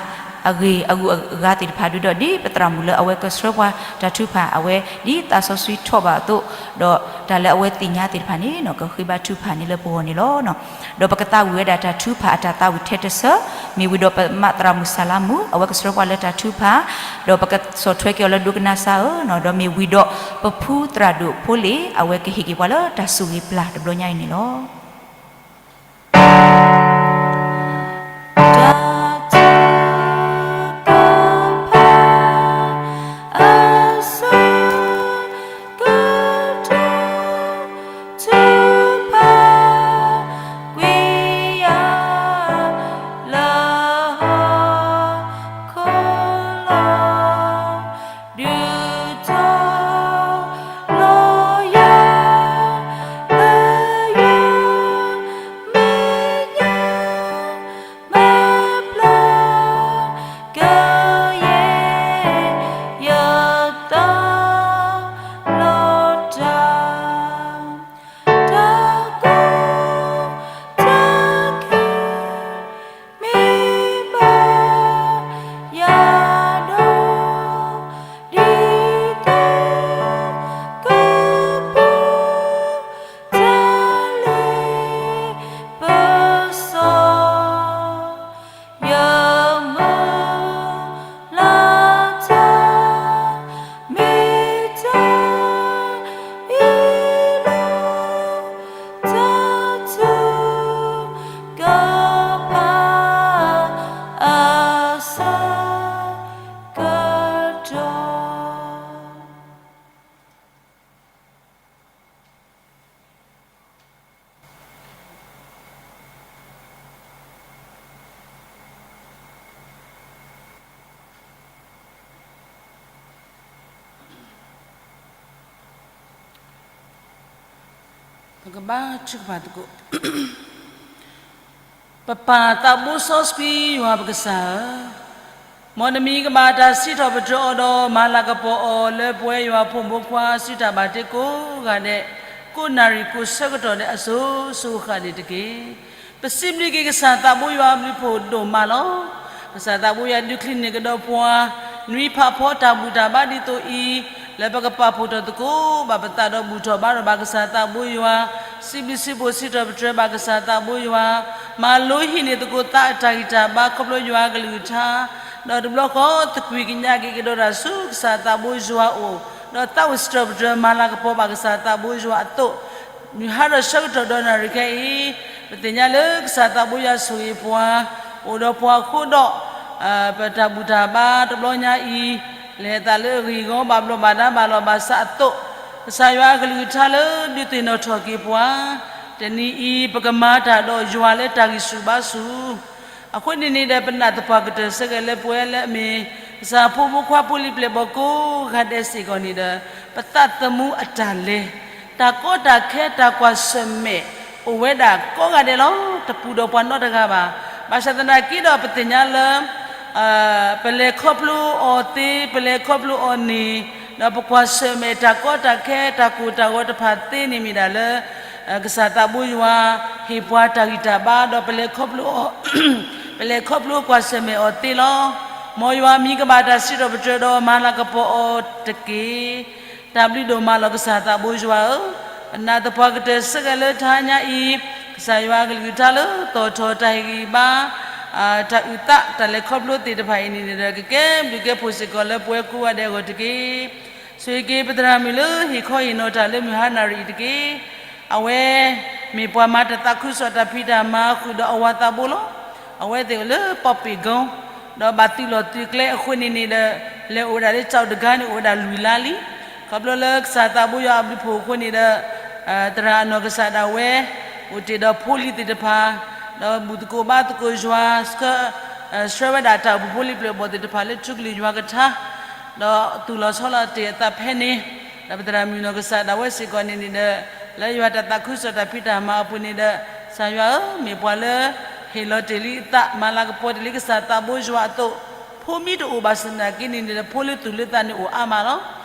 အဂ့ၢ်အဂုၤအဂၤသ့ၣ်တဖၣ်ဒုဒီး ဒ်ပသရၣ်မုၣ်လၢအဝဲကဆှၢပှၤတၢ်ထုကဖၣ် အဝဲဒ်သးစီဆှံထီၣ်ဘၣ်အသိး ဒီးတၢ်လၢအဝဲသ့ၣ်ညါသ့ၣ်တဖၣ်န့ၣ် ကဃ့ဘါထုကဖၣ်န့ၣ်လၢပဂီၢ်န့ၣ်လီၤ. ဒီးပကသးဝံၣ်ဝဲဒၣ်တၢ်ထုကဖၣ်အတၢ်သးဝံၣ်ထဲတဆၢ မ့ၢ်ဝံၤဒီးပမးသရၣ်မုၣ်စၢ်လါမုၣ် အဝဲကဆှၢပှၤလၢတၢ်ထုကဖၣ် ဒီးပကဆီၣ်ထွဲက့ၤအီၤလၢဒိကနၣ်စၢ်ဧၢ, ဒီးမ့ၢ်ဝံၤဒီးပဖုသရၣ်ဒိၣ်ဖိလ့ၣ် အဝဲကဟ့ၣ်က့ၤပှၤလၢတၢ်ဆိၣ်ဂ့ၤပျၢ်တဘျီညါအံၤန့ၣ်လီၤ. ပကဘါထုကဖၣ်သကိး. ပပၢ်သးဘိစီဆှံယွၤပကစၢ်ဧၢ, မ်နမံၤကဘၣ်တၢ်စံးထီၣ်ပတြၢၤအီၤဒီး မၤလၤကပီၤအီၤလၢပဝဲယွၤဖိမုၣ်ဖိခွါစုတၢ်ဘၣ်တ့ကိးဂၤဒဲး, ကိးနၣ်ရံၣ်ကိးဆၢကတီၢ်ဒဲးအစိၤစိၤဃၣ်ဃၣ်န့ၣ်တက့ၢ်. ပစံးဘျုးက့ၤကစၢ်သးဘိယွၤအဘျုးဖှိၣ်ဒိၣ်မးလီၤ. ကစၢ်သးဘိယွၤဒုးချံန့ၢ်ကဒီးပှၤ နွံဖးဖီတၢ်ဘူၣ်တၢ်ဘါဒ်သိးအံၤ, လၢပကပာ်ဖှိၣ်ထီၣ်သကိးဘၣ်ပသးဒီးဘူၣ်ထီၣ်ဘါထီၣ်ဘၣ်ကစၢ်သးဘိယွၤ စံးဘျုးစံးဖှိၣ်စံးထီၣ်ပတြၢၤဘၣ်ကစၢ်သးဘိယွၤ, မၤလိဟံးန့ၢ်သကိးသးအတၢ်ဂံၢ်တၢ်ဘါခီဖျိယွၤအကလုၢ်ကထါ, ဒီးတဘျီဃီသကွံာ်ကညးက့ၤကဒီးတၢ်ဆူကစၢ်သးဘိယွၤအအိၣ်, ဒီးသးအိၣ်စံးထီၣ်ပတြၢၤမၤလၤကပီၤဘၣ်ကစၢ်သးဘိယွၤအသိး, မုၢ်ဟါဒီးဆၢကတီၢ်ဒီးနၣ်ရံၣ်ခဲအံၤ, ပသ့ၣ်ညါလၢကစၢ်သးဘိယွၤဆိၣ်ဂ့ၤပှၤ, အိၣ်ဒီးပှၤအဃိဒီး ပတၢ်ဘူၣ်တၢ်ဘါတဘျီညါအံၤ, လဲၤအသးလၢအဂ့ၢ်အဂီၢ် ဘၣ်ဘျီးဘၣ်ဒါဘၣ်လီၤဘၣ်စးအသိး, ကစၢ်ယွၤအကလုၢ်ကထါလၢဒုးသ့ၣ်နီၣ်ထီၣ်က့ၤပှၤ, တနံၤအံၤ ပကမၤတၢ်ဒီးယွၤလၢတၢ်ဂံၢ်ဆူၣ်ဘါဆူၣ်, အဃိန့ၣ်န့ၣ်ဒီး ပနာ်သပှၢ်ကတၢၢ်ဆၢက့ၤလၢပဝဲလၢအမ့ၢ် ကစၢ်ဖိမုၣ်ဖိခွါဖိလံၤပျဲၢ်ဘီၣ်ကိးဂၤဒဲးစ့ၢ်ကီးန့ၣ်ဒီး ပသးသမူအတၢ်လဲၤ, တၢ်ကီတၢ်ခဲတၢ်ကွၢ်ဆၢၣ်မဲာ် အိၣ်ဝဲဒၣ်ကိးဂၤဒဲးလီၤ. တပူၤဒီးပှၤနီတဂၤဘၣ်. ဘၣ်ဆၣ်သနာ်က့ဒီးပသ့ၣ်ညါလၢ ပလဲၤခီဖျိအီၤသ့, ပလဲၤခီဖျိအီၤန့ၣ်, ဒီးပကွၢ်ဆၢၣ်မဲာ်တၢ်ကီတၢ်ခဲတၢ်ကိၢ်တၢ်ဂီၤတဖၣ်သ့န့ၣ်မ့ၢ်ဒၣ်လၢ ကစၢ်သးဘိယွၤ ဟ့ၣ်ပှၤတၢ်ဂံၢ်တၢ်ဘါ ဒီးပလဲၤခီဖျိအီၤ, ပလဲၤခီဖျိကွၢ်ဆၢၣ်မဲာ်အီၤသ့လီၤ. မ်ယွၤမံၤကဘၣ်တၢ်စံးထီၣ်ပတြၢၤဒီးမၤလၤကပီၤအီၤတက့ၢ်. တၢ်ဘျုးဒိၣ်မးလီၤကစၢ်သးဘိယွၤဧၢ, ပနာ်သပှၢ်ကတၢၢ်ဆၢက့ၤလၢတဟါညါအံၤ, ကစၢ်ယွၤအကလုၢ်ကထါလၢသီၣ်ထီၣ်တၢ်ဟ့ၣ်ဂံၢ်ဘါ တၢ်အုၣ်သးတၢ်လဲၤခီဖျိသ့ၣ်တဖၣ်အံၤန့ၣ်ဒီး ကကဲဘျုးကဲဖှိၣ်စ့ၢ်ကီးလၢပဝဲကိးဂၤဒဲးအဂီၢ်တက့ၢ်. ဆိၣ်ဂ့ၤက့ၤပသရၣ်မုၣ်လၢဟ့ၣ်ခီဟ့ၣ်နီၤတၢ်လၢမုၢ်ဟါနၣ်ရံၣ်အံၤတက့ၢ်. အဝဲမ့ၢ်ပှၤမၤတၢ်သးခုကစီၣ်တၢ်ဖံးတၢ်မၤဃုာ်ဒီးအဝၤသးဘိလီၤ. အဝဲသ့ၣ်အိၣ်လၢပီၣ်ပ့ၣ်ကီ, ဒီးဘၣ်သုးလီၢ်သုးကျဲအဃိန့ၣ်န့ၣ်ဒီး လဲၤအိၣ်ဝဲဒၣ်လၢကၠီၣ်တဂၤန့ၣ်အိၣ်ဝဲဒၣ်လွံၢ်လါလံ. ခီဖျိလၢကစၢ်သးဘိယွၤအဘျုးအဖှိၣ်အဃိန့ၣ်ဒီး သရၣ်အနီၢ်ကစၢ်ဒၣ်ဝဲ အိၣ်တ့ၢ်ဒီးဖိလံၤသ့ၣ်တဖၣ်, ဒီးဘူၣ်သကိးဘါသကိးယွၤ ဆှၢ, ဆှၢဝဲဒၣ်တၢ်အိၣ်ဖှိၣ်ဖိလံၤပျဲၢ်ဘီၣ်သ့ၣ်တဖၣ်လၢထူကလုၢ်ယွၤကထါ, ဒီးသူၣ်လီၤဆီလီၤတ့ၢ်အသးဖဲန့ၣ်, ဒီးပသရၣ်မုၣ်နီၢ်ကစၢ်ဒၣ်ဝဲစ့ၢ်ကီးန့ၣ်န့ၣ်ဒီး လၢယွၤတၢ်သးခုကစီၣ်တၢ်ဖံးတၢ်မၤအပူၤန့ၣ်ဒီး ကစၢ်ယွၤဧၢ, မ့ၢ်ပှၤလၢ ဟ့ၣ်လီၤတ့ၢ်လံအသး မၤလၤကပီၤတ့ၢ်လံကစၢ်သးဘိယွၤအသိး, ဖိမံတအိၣ်ဘၣ်ဆၣ်သနာ်က့န့ၣ်န့ၣ်ဒီး ဖိလၢသူၣ်လၢသးန့ၣ်အိၣ်အါမးလီၤ.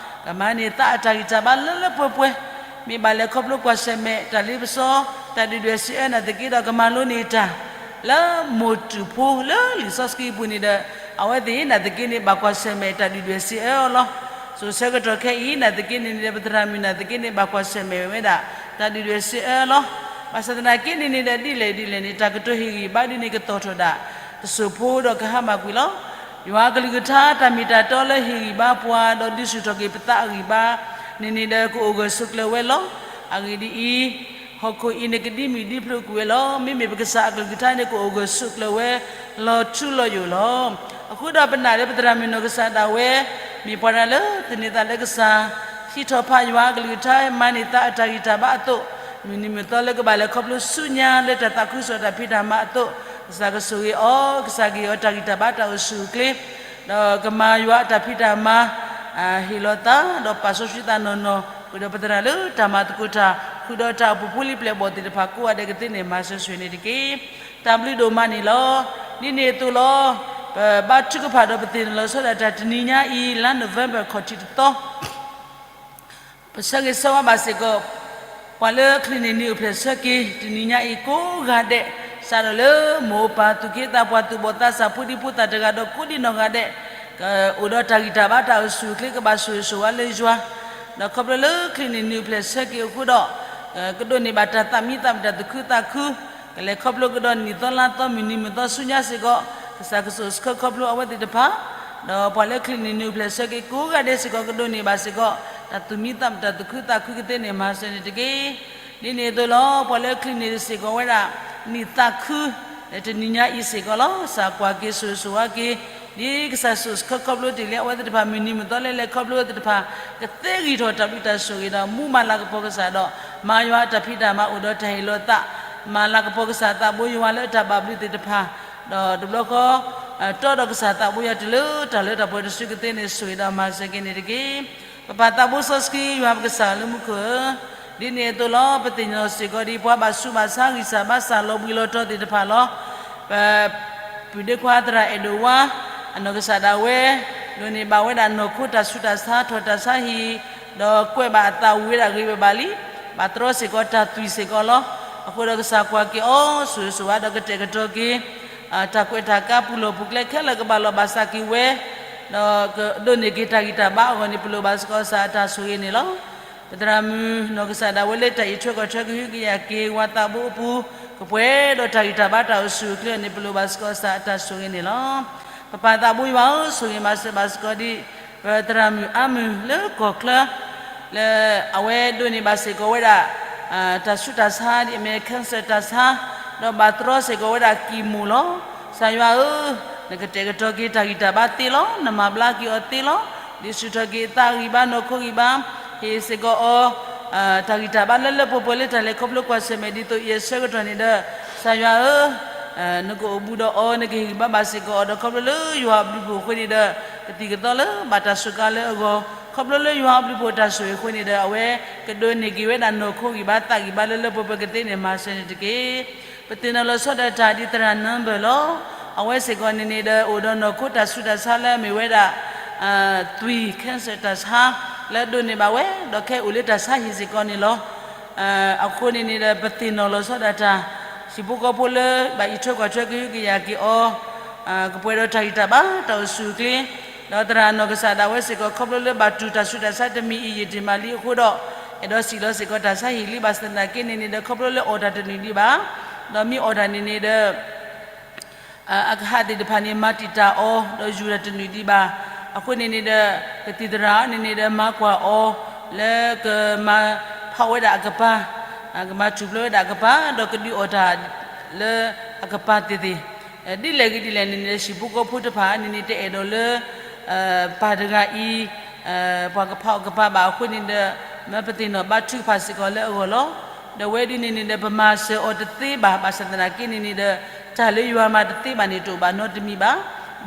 ကမၤန့ၢ်သးအတၢ်ဂံၢ်တၢ်ဘါလၢလၢပှဲၤပှဲၤ, မ့ၢ်ဘၣ်လဲၤခီဖျိကွၢ်ဆၢၣ်မဲာ်တၢ်လ့ပစီ, တၢ်ဒုၣ်ဒွဲၣ်စံးအၢနာ်သက့ဒီး ကမၤလိန့ၢ်တၢ် လၢမိၢ်တူၢ်ဖိလၢလံာ်စီဆှံအပူၤန့ၣ်ဒီး အဝဲသ့ၣ်နာ်သက့န့ၣ် ဘၣ်ကွၢ်ဆၢၣ်မဲာ်တၢ်ဒုၣ်ဒွဲၣ်စံးအၢအီၤလီၤ. စိၤဆၢကတီၢ်ခဲအံၤနာ်သက့န့ၣ်န့ၣ်ဒီး ပသရၣ်မုၣ်နာ်သက့န့ၣ် ဘၣ်ကွၢ်ဆၢၣ်မဲာ်ဝဲဒၣ် တၢ်ဒုၣ်ဒွဲၣ်စံးအၢလီၤ. ဘၣ်ဆၣ်သနာ်က့န့ၣ်န့ၣ်ဒီး ဒ်လဲၣ်ဒ်လဲၣ်န့ၣ် တၢ်ကတိၤဟ့ၣ်ဂံၢ်ဘါဒ်န့ၣ် ကသီၣ်ထီၣ်ဒၣ် တစိၢ်ဖိဒီးကဟါမၢ်ကွံာ်လီၤ. ယွၤအကလုၢ်ကထါတၢ်မ့ၢ်တၢ်တီလၢဟ့ၣ်ဂံၢ်ဘါပှၤ ဒီးဒုးဆူၣ်ထီၣ်က့ၤပသးအဂံၢ်ဘါန့ၣ်န့ၣ်ဒီး ကအိၣ်ဂၢၢ်ဆိးကျၢၤဝဲလီၤ. အဂ့ၢ်ဒ်အံၤ, ဟီၣ်ခိၣ်အံၤန့ၣ် ကဒံမုၢ်ဒံဖျိးကွံာ်ဝဲလီၤ. မ့မ့ၢ်ပကစၢ်အကလုၢ်ကထါန့ၣ် ကအိၣ်ဂၢၢ်ဆိးကျၢၤဝဲလီၤထူလီၤယိာ်လီၤ. အဃိဒီးပနာ်လၢပသရၣ်မုၣ်နီၢ်ကစၢ်ဒၣ်ဝဲ မ့ၢ်ပှၤတဂၤလၢသန့ၤသးလၢကစၢ်, ဟံးထီၣ်ဖးယွၤအကလုၢ်ကထါ မၤန့ၢ်သးအတၢ်ဂံၢ်တၢ်ဘါအသိး, မုၢ်နံၤမုၢ်သီလၢကဘၣ်လဲၤခီဖျိဆူညါလၢတၢ်သးခုကစီၣ်တၢ်ဖံးတၢ်မၤအသိး, ကစၢ်ကဆိၣ်ဂ့ၤအီၤ, ကစၢ်ကဟ့ၣ်အီၤတၢ်ဂံၢ်တၢ်ဘါတၢ်အိၣ်ဆူၣ်အိၣ်ချ့, ဒီးကမၤယွၤအတၢ်ဖံးတၢ်မၤ ဟ့ၣ်လီၤသး ဒီးပာ်စီဆှံသးနီၢ်နီၢ် ဃုာ်ဒီးပသရၣ်လၢတၢ်မၤသကိးတၢ် ဃုာ်ဒီးတၢ်အိၣ်ဖှိၣ်ဖိလံၤပျဲၢ်ဘီၣ်သ့ၣ်တဖၣ်ကိးဂၤဒဲးကသ့န့ၣ် မၤစၢၤဆိၣ်ဂ့ၤန့ၣ်တက့ၢ်. တၢ်ဘျုးဒိၣ်မးန့ၣ်လီၤ. ဒ်န့ၣ်အသိးလီၤ. ပဘါထုကဖၣ်ဒီးပသ့ၣ်နီၣ်လီၤဆီဒၣ်တၢ်တနံၤညါအံၤ လါနိၣ်ဝ့ဘၢၣ်ခီၣ်ထံးတသီ ပဆၢဂ့ၤဆၢဝါဘၣ်စ့ၢ်ကီး ပှၤလၢချံးန့ၢ်နံၤအိၣ်ဖျဲၣ်ဆၢက့ၤ တနံၤညါအံၤကိးဂၤဒဲး, စးထီၣ်လၢမိၢ်ပၢ်သူၣ်က့သးပှၢ်သူၣ်ဘီၣ်သးစၢ်ဖိဒံဖိသၣ်တဂၤဒီးကိးဒံနီၢ်ဂၤဒဲး, ကအိၣ်ဒီးတၢ်ဂံၢ်တၢ်ဘါတၢ်အိၣ်ဆူၣ်အိၣ်ချ့ ကဘၣ်ဆိၣ်ဂ့ၤဆိၣ်ဝါလၢယွၤ, ဒီးခီဖျိလၢချံးန့ၢ်နံၤအိၣ်ဖျဲၣ်ဆၢက့ၤအဃိဒီး ကဒိးန့ၢ်ဘၣ်တၢ်သးမံသးမုာ်တၢ်သူၣ်ခုသးခု, ကလဲၤခီဖျိကဒီးနံၣ်သီလါသီမုၢ်နံၤမုၢ်သီဆူညါစ့ၢ်ကီး, ကစၢ်ကဆိၣ်ဆၢခီဖျိအဝဲသ့ၣ်တဖၣ်, ဒီးပှၤလၢချံးန့ၢ်နံၤအိၣ်ဖျဲၣ်ဆၢက့ၤကိးဂၤဒဲးစ့ၢ်ကီး ကဒိးန့ၢ်ဘၣ်စ့ၢ်ကီး တၢ်သူၣ်မံသးမုာ်တၢ်သူၣ်ခုသးခုကသ့န့ၣ် မၤစၢၤန့ၣ်တက့ၢ်. ဒ်န့ၣ်အသိးလီၤ. ပှၤလၢချံးန့ၢ်စ့ၢ်ကီးဝဲဒၣ် နံၣ်သးခု တနံၤညါအံၤစ့ၢ်ကီးလီၤ. ကစၢ်ကွၢ်က့ၤဆိၣ်ဂ့ၤဆိၣ်ဝါက့ၤ ဒ်ကစၢ်ကဆိၣ်ဆၢခီဖျိတ့ၢ်လံအဝဲသ့ၣ်တဖၣ် မုၢ်နံၤမုၢ်သီလၢလဲၤခီဖျိအဝဲသ့ၣ်တဖၣ် ကသ့ဂံၢ်ထီၣ်တၢ်ဘျုးတၢ်ဆိၣ်ဂ့ၤဒီး မူမၤလၤကပီၤကစၢ်ဒီး မၤယွၤအတၢ်ဖံးတၢ်မၤအိၣ်ဒီးတၢ်ဟ့ၣ်လီၤသး, မၤလၤကပီၤကစၢ်သးဘိယွၤလၢအတၢ်ဘၣ်ဘျုးသ့ၣ်တဖၣ်, ဒီးတဘျီဃီ တီဒီးကစၢ်သးဘိယွၤတုၤလၢတၢ်လၢတၢ်ပှဲၤတစုကသ့န့ၣ် ဆိၣ်ဂ့ၤဒီးမၤစၢၤက့ၤန့ၣ်တက့ၢ်. ပပၢ်သးဘိစီဆှံ ယွၤပကစၢ်လၢမူခိၣ်ဧၢ, ဒ်န့ၣ်အသိးလီၤ. ပသ့ၣ်နီၣ်စ့ၢ်ကီးဒ်ပှၤဘၣ်ဆူးဘၣ်ဆါ ဂံၢ်စၢ်ဘါစၢ် လီၤဘှံးလီၤတီၤသ့ၣ်တဖၣ်လီၤ. ပပုၢ်ဒ့ခွါသရၣ်အဲၣ်ဒိးဝါ အနီၢ်ကစၢ်ဒၣ်ဝဲ ဒိးန့ၢ်ဘၣ်ဝဲဒၣ်နီၢ်ခိတၢ်ဆူးတၢ်ဆါ ထီၣ်တၢ်ဆါဟံၣ်, ဒီးကွဲးဘၣ်အသးဝံၤဝဲဒၣ်ဂ့ၤဝဲဘၣ်လံ, ဘၣ်တြီစ့ၢ်ကီးတၢ်သွံၣ်စ့ၢ်ကီးလီၤ. အဃိဒီးကစၢ်ကွၢ်က့ၤအီၤ ဆိၣ်ဂ့ၤဆိၣ်ဝါဒီးကတဲာ်ကတီၤက့ၤ တၢ်ကွဲးတၢ်ကါ ပူၤလီၢ်ပူၤကျဲခဲလၢာ် ကဘၣ်လီၢ်ဘၣ်စးက့ၤဝဲ, ဒီးကဒိးန့ၢ်က့ၤတၢ်ဂံၢ်တၢ်ဘါအဂီၢ်န့ၣ် ပလိၣ်ဘၣ်စ့ၢ်ကီးကစၢ်အတၢ်ဆိၣ်ဂ့ၤန့ၣ်လီၤ. ပသရၣ်မုၣ်နီၢ်ကစၢ်ဒၣ်ဝဲလၢတၢ်အံးထွဲကွၢ်ထွဲကဟုကယာ်က့ၤဝဲသးဘိအပူၤ, ကပှဲၤဒီးတၢ်ဂံၢ်တၢ်ဘါတၢ်အိၣ်ဆူၣ်အိၣ်ချ့အီၤန့ၣ် ပလိၣ်ဘၣ်စ့ၢ်ကီးကစၢ်အတၢ်ဆိၣ်ဂ့ၤန့ၣ်လီၤ. ပပၢ်သးဘိယွၤဧၢ, ဆိၣ်ဂ့ၤမၤစၢၤဘၣ်စ့ၢ်ကီးဒံး ပသရၣ်မုၣ်အါမုၢ်လၢကီၢ်ချၢ လၢအဝဲဒိးန့ၢ်ဘၣ်စ့ၢ်ကီးဝဲဒၣ် တၢ်ဆူးတၢ်ဆါ ဒ်အမ့ၢ် cancer တၢ်ဆါ, ဒီးဘၣ်တြီစ့ၢ်ကီးဝဲဒၣ် chemo လီၤ. ကစၢ်ယွၤဧၢ, နကတဲာ်ကတီၤက့ၤတၢ်ဂံၢ်တၢ်ဘါသ့လီၤ. နမၤဘျါက့ၤအီၤသ့လီၤ. ဒုးဆူၣ်ထီၣ်က့ၤအသးဂံၢ်ဘါနီၢ်ခိဂံၢ်ဘါ, ဟ့ၣ်စ့ၢ်ကီးအီၤ တၢ်ဂံၢ်တၢ်ဘါလၢလၢပှဲၤပှဲၤလၢတၢ်လဲၤခီဖျိကွၢ်ဆၢၣ်မဲာ်ဒ်သိးအံၤအဆၢကတီၢ်န့ၣ်ဒီး ကစၢ်ယွၤဧၢ, နကအိၣ်ဘူးဒီးအီၤ, နကဟ့ၣ်ဂံၢ်ဘါဘၣ်စ့ၢ်ကီးအီၤဒီး ခီဖျိလၢယွၤအဘျုးအဖှိၣ်အဃိန့ၣ်ဒီး ကသံၣ်ကသီလၢဘၣ်တၢ်စူးကါလၢအဂီၢ်, ခီဖျိလၢယွၤအဘျုးအဖှိၣ်တၢ်ဆိၣ်ဂ့ၤအဃိန့ၣ်ဒီး အဝဲကဒိးန့ၢ်က့ၤဝဲဒၣ်နီၢ်ခိဂံၢ်ဘါသးဂံၢ်ဘါလၢလၢပှဲၤပှဲၤကသ့န့ၣ် မၤစၢၤန့ၣ်တက့ၢ်. ပသ့ၣ်နီၣ်လီၤဆီဒၣ်တၢ်ဒ်သရၣ် number လီၤ. အဝဲစ့ၢ်ကီးန့ၣ်န့ၣ်ဒီး အိၣ်ဒီးနီၢ်ခိတၢ်ဆူးတၢ်ဆါလၢအမ့ၢ်ဝဲဒၣ် သွံၣ် cancer တၢ်ဆါ လၢဒိးန့ၢ်ဘၣ်ဝဲ, ဒီးခဲအံၤအိၣ်လၢတၢ်ဆါဟံၣ်စ့ၢ်ကီးန့ၣ်လီၤ. အဃိန့ၣ်န့ၣ်ဒီး ပသ့ၣ်နီၣ်လီၤဆီဒၣ်တၢ် ဟံၣ်ဖိဃီဖိလၢဘၣ်အံးထွဲကွၢ်ထွဲကဟုကယာ်က့ၤအီၤ ကပှဲၤဒီးတၢ်ဂံၢ်တၢ်ဘါတၢ်အိၣ်ဆူၣ်အိၣ်ချ့, ဒီးသရၣ်နီၢ်ကစၢ်ဒၣ်ဝဲစ့ၢ်ကီး ခီဖျိလၢဘၣ်တူၢ်တၢ်ဆူးတၢ်ဆါတမံၤအံၤ ယတ့ၢ်မးလံအဃိဒီး အဲၣ်ဒိးစံၣ်လီၤစ့ၢ်ကီးတၢ်ဆါဟံၣ်လံ ဘၣ်ဆၣ်သနာ်က့န့ၣ်န့ၣ်ဒီး ခီဖျိလၢအီၣ်တၢ်တနုာ်ဒံးဘၣ်, ဒီးမ့ၢ်အီၣ်တၢ်န့ၣ်န့ၣ်ဒီး အကဟၣ်သ့ၣ်တဖၣ်န့ၣ် မၤတံာ်တာ်အီၤ ဒီးယူၤတၢ်တနုာ်ဒံးဘၣ်. အဃိန့ၣ်န့ၣ်ဒီး ကသံၣ်သရၣ်န့ၣ်န့ၣ်ဒီး မၤကွၢ်အီၤ လၢကမၤဖးဝဲဒၣ်အကပၤ, ကမၤထူၣ်ဖျိဝဲဒၣ်အကပၤ ဒီးကဒုးအီၣ်တၢ်လၢအကပၤသ့ၣ်သ့ၣ်, ဒ်လဲၣ်ဂ့ၤဒ်လဲၣ်န့ၣ်န့ၣ် ဟံၣ်ဖိဃီဖိတဖၣ်န့ၣ်န့ၣ် တအဲၣ်ဒိးလၢ ပၢ်တဂၤအံၤ ပှၤကဖးအီၣ်ကပၤဘၣ်အဃိန့ၣ်ဒီး မ့ၢ်ပသ့ၣ်နီၣ်ဘါထုကဖၣ်စ့ၢ်ကီးလၢအဂီၢ်လီၤ. ဒီးဝဲဒ်န့ၣ်န့ၣ်ဒီး ပမၤစၢၤအီၤတသ့ဘၣ်, ဘၣ်ဆၣ်သနာ်က့န့ၣ်န့ၣ်ဒီး တၢ်လၢယွၤမၤတသ့ဘၣ်န့ၣ် တအိၣ်ဘၣ်နီတမံၤဘၣ်.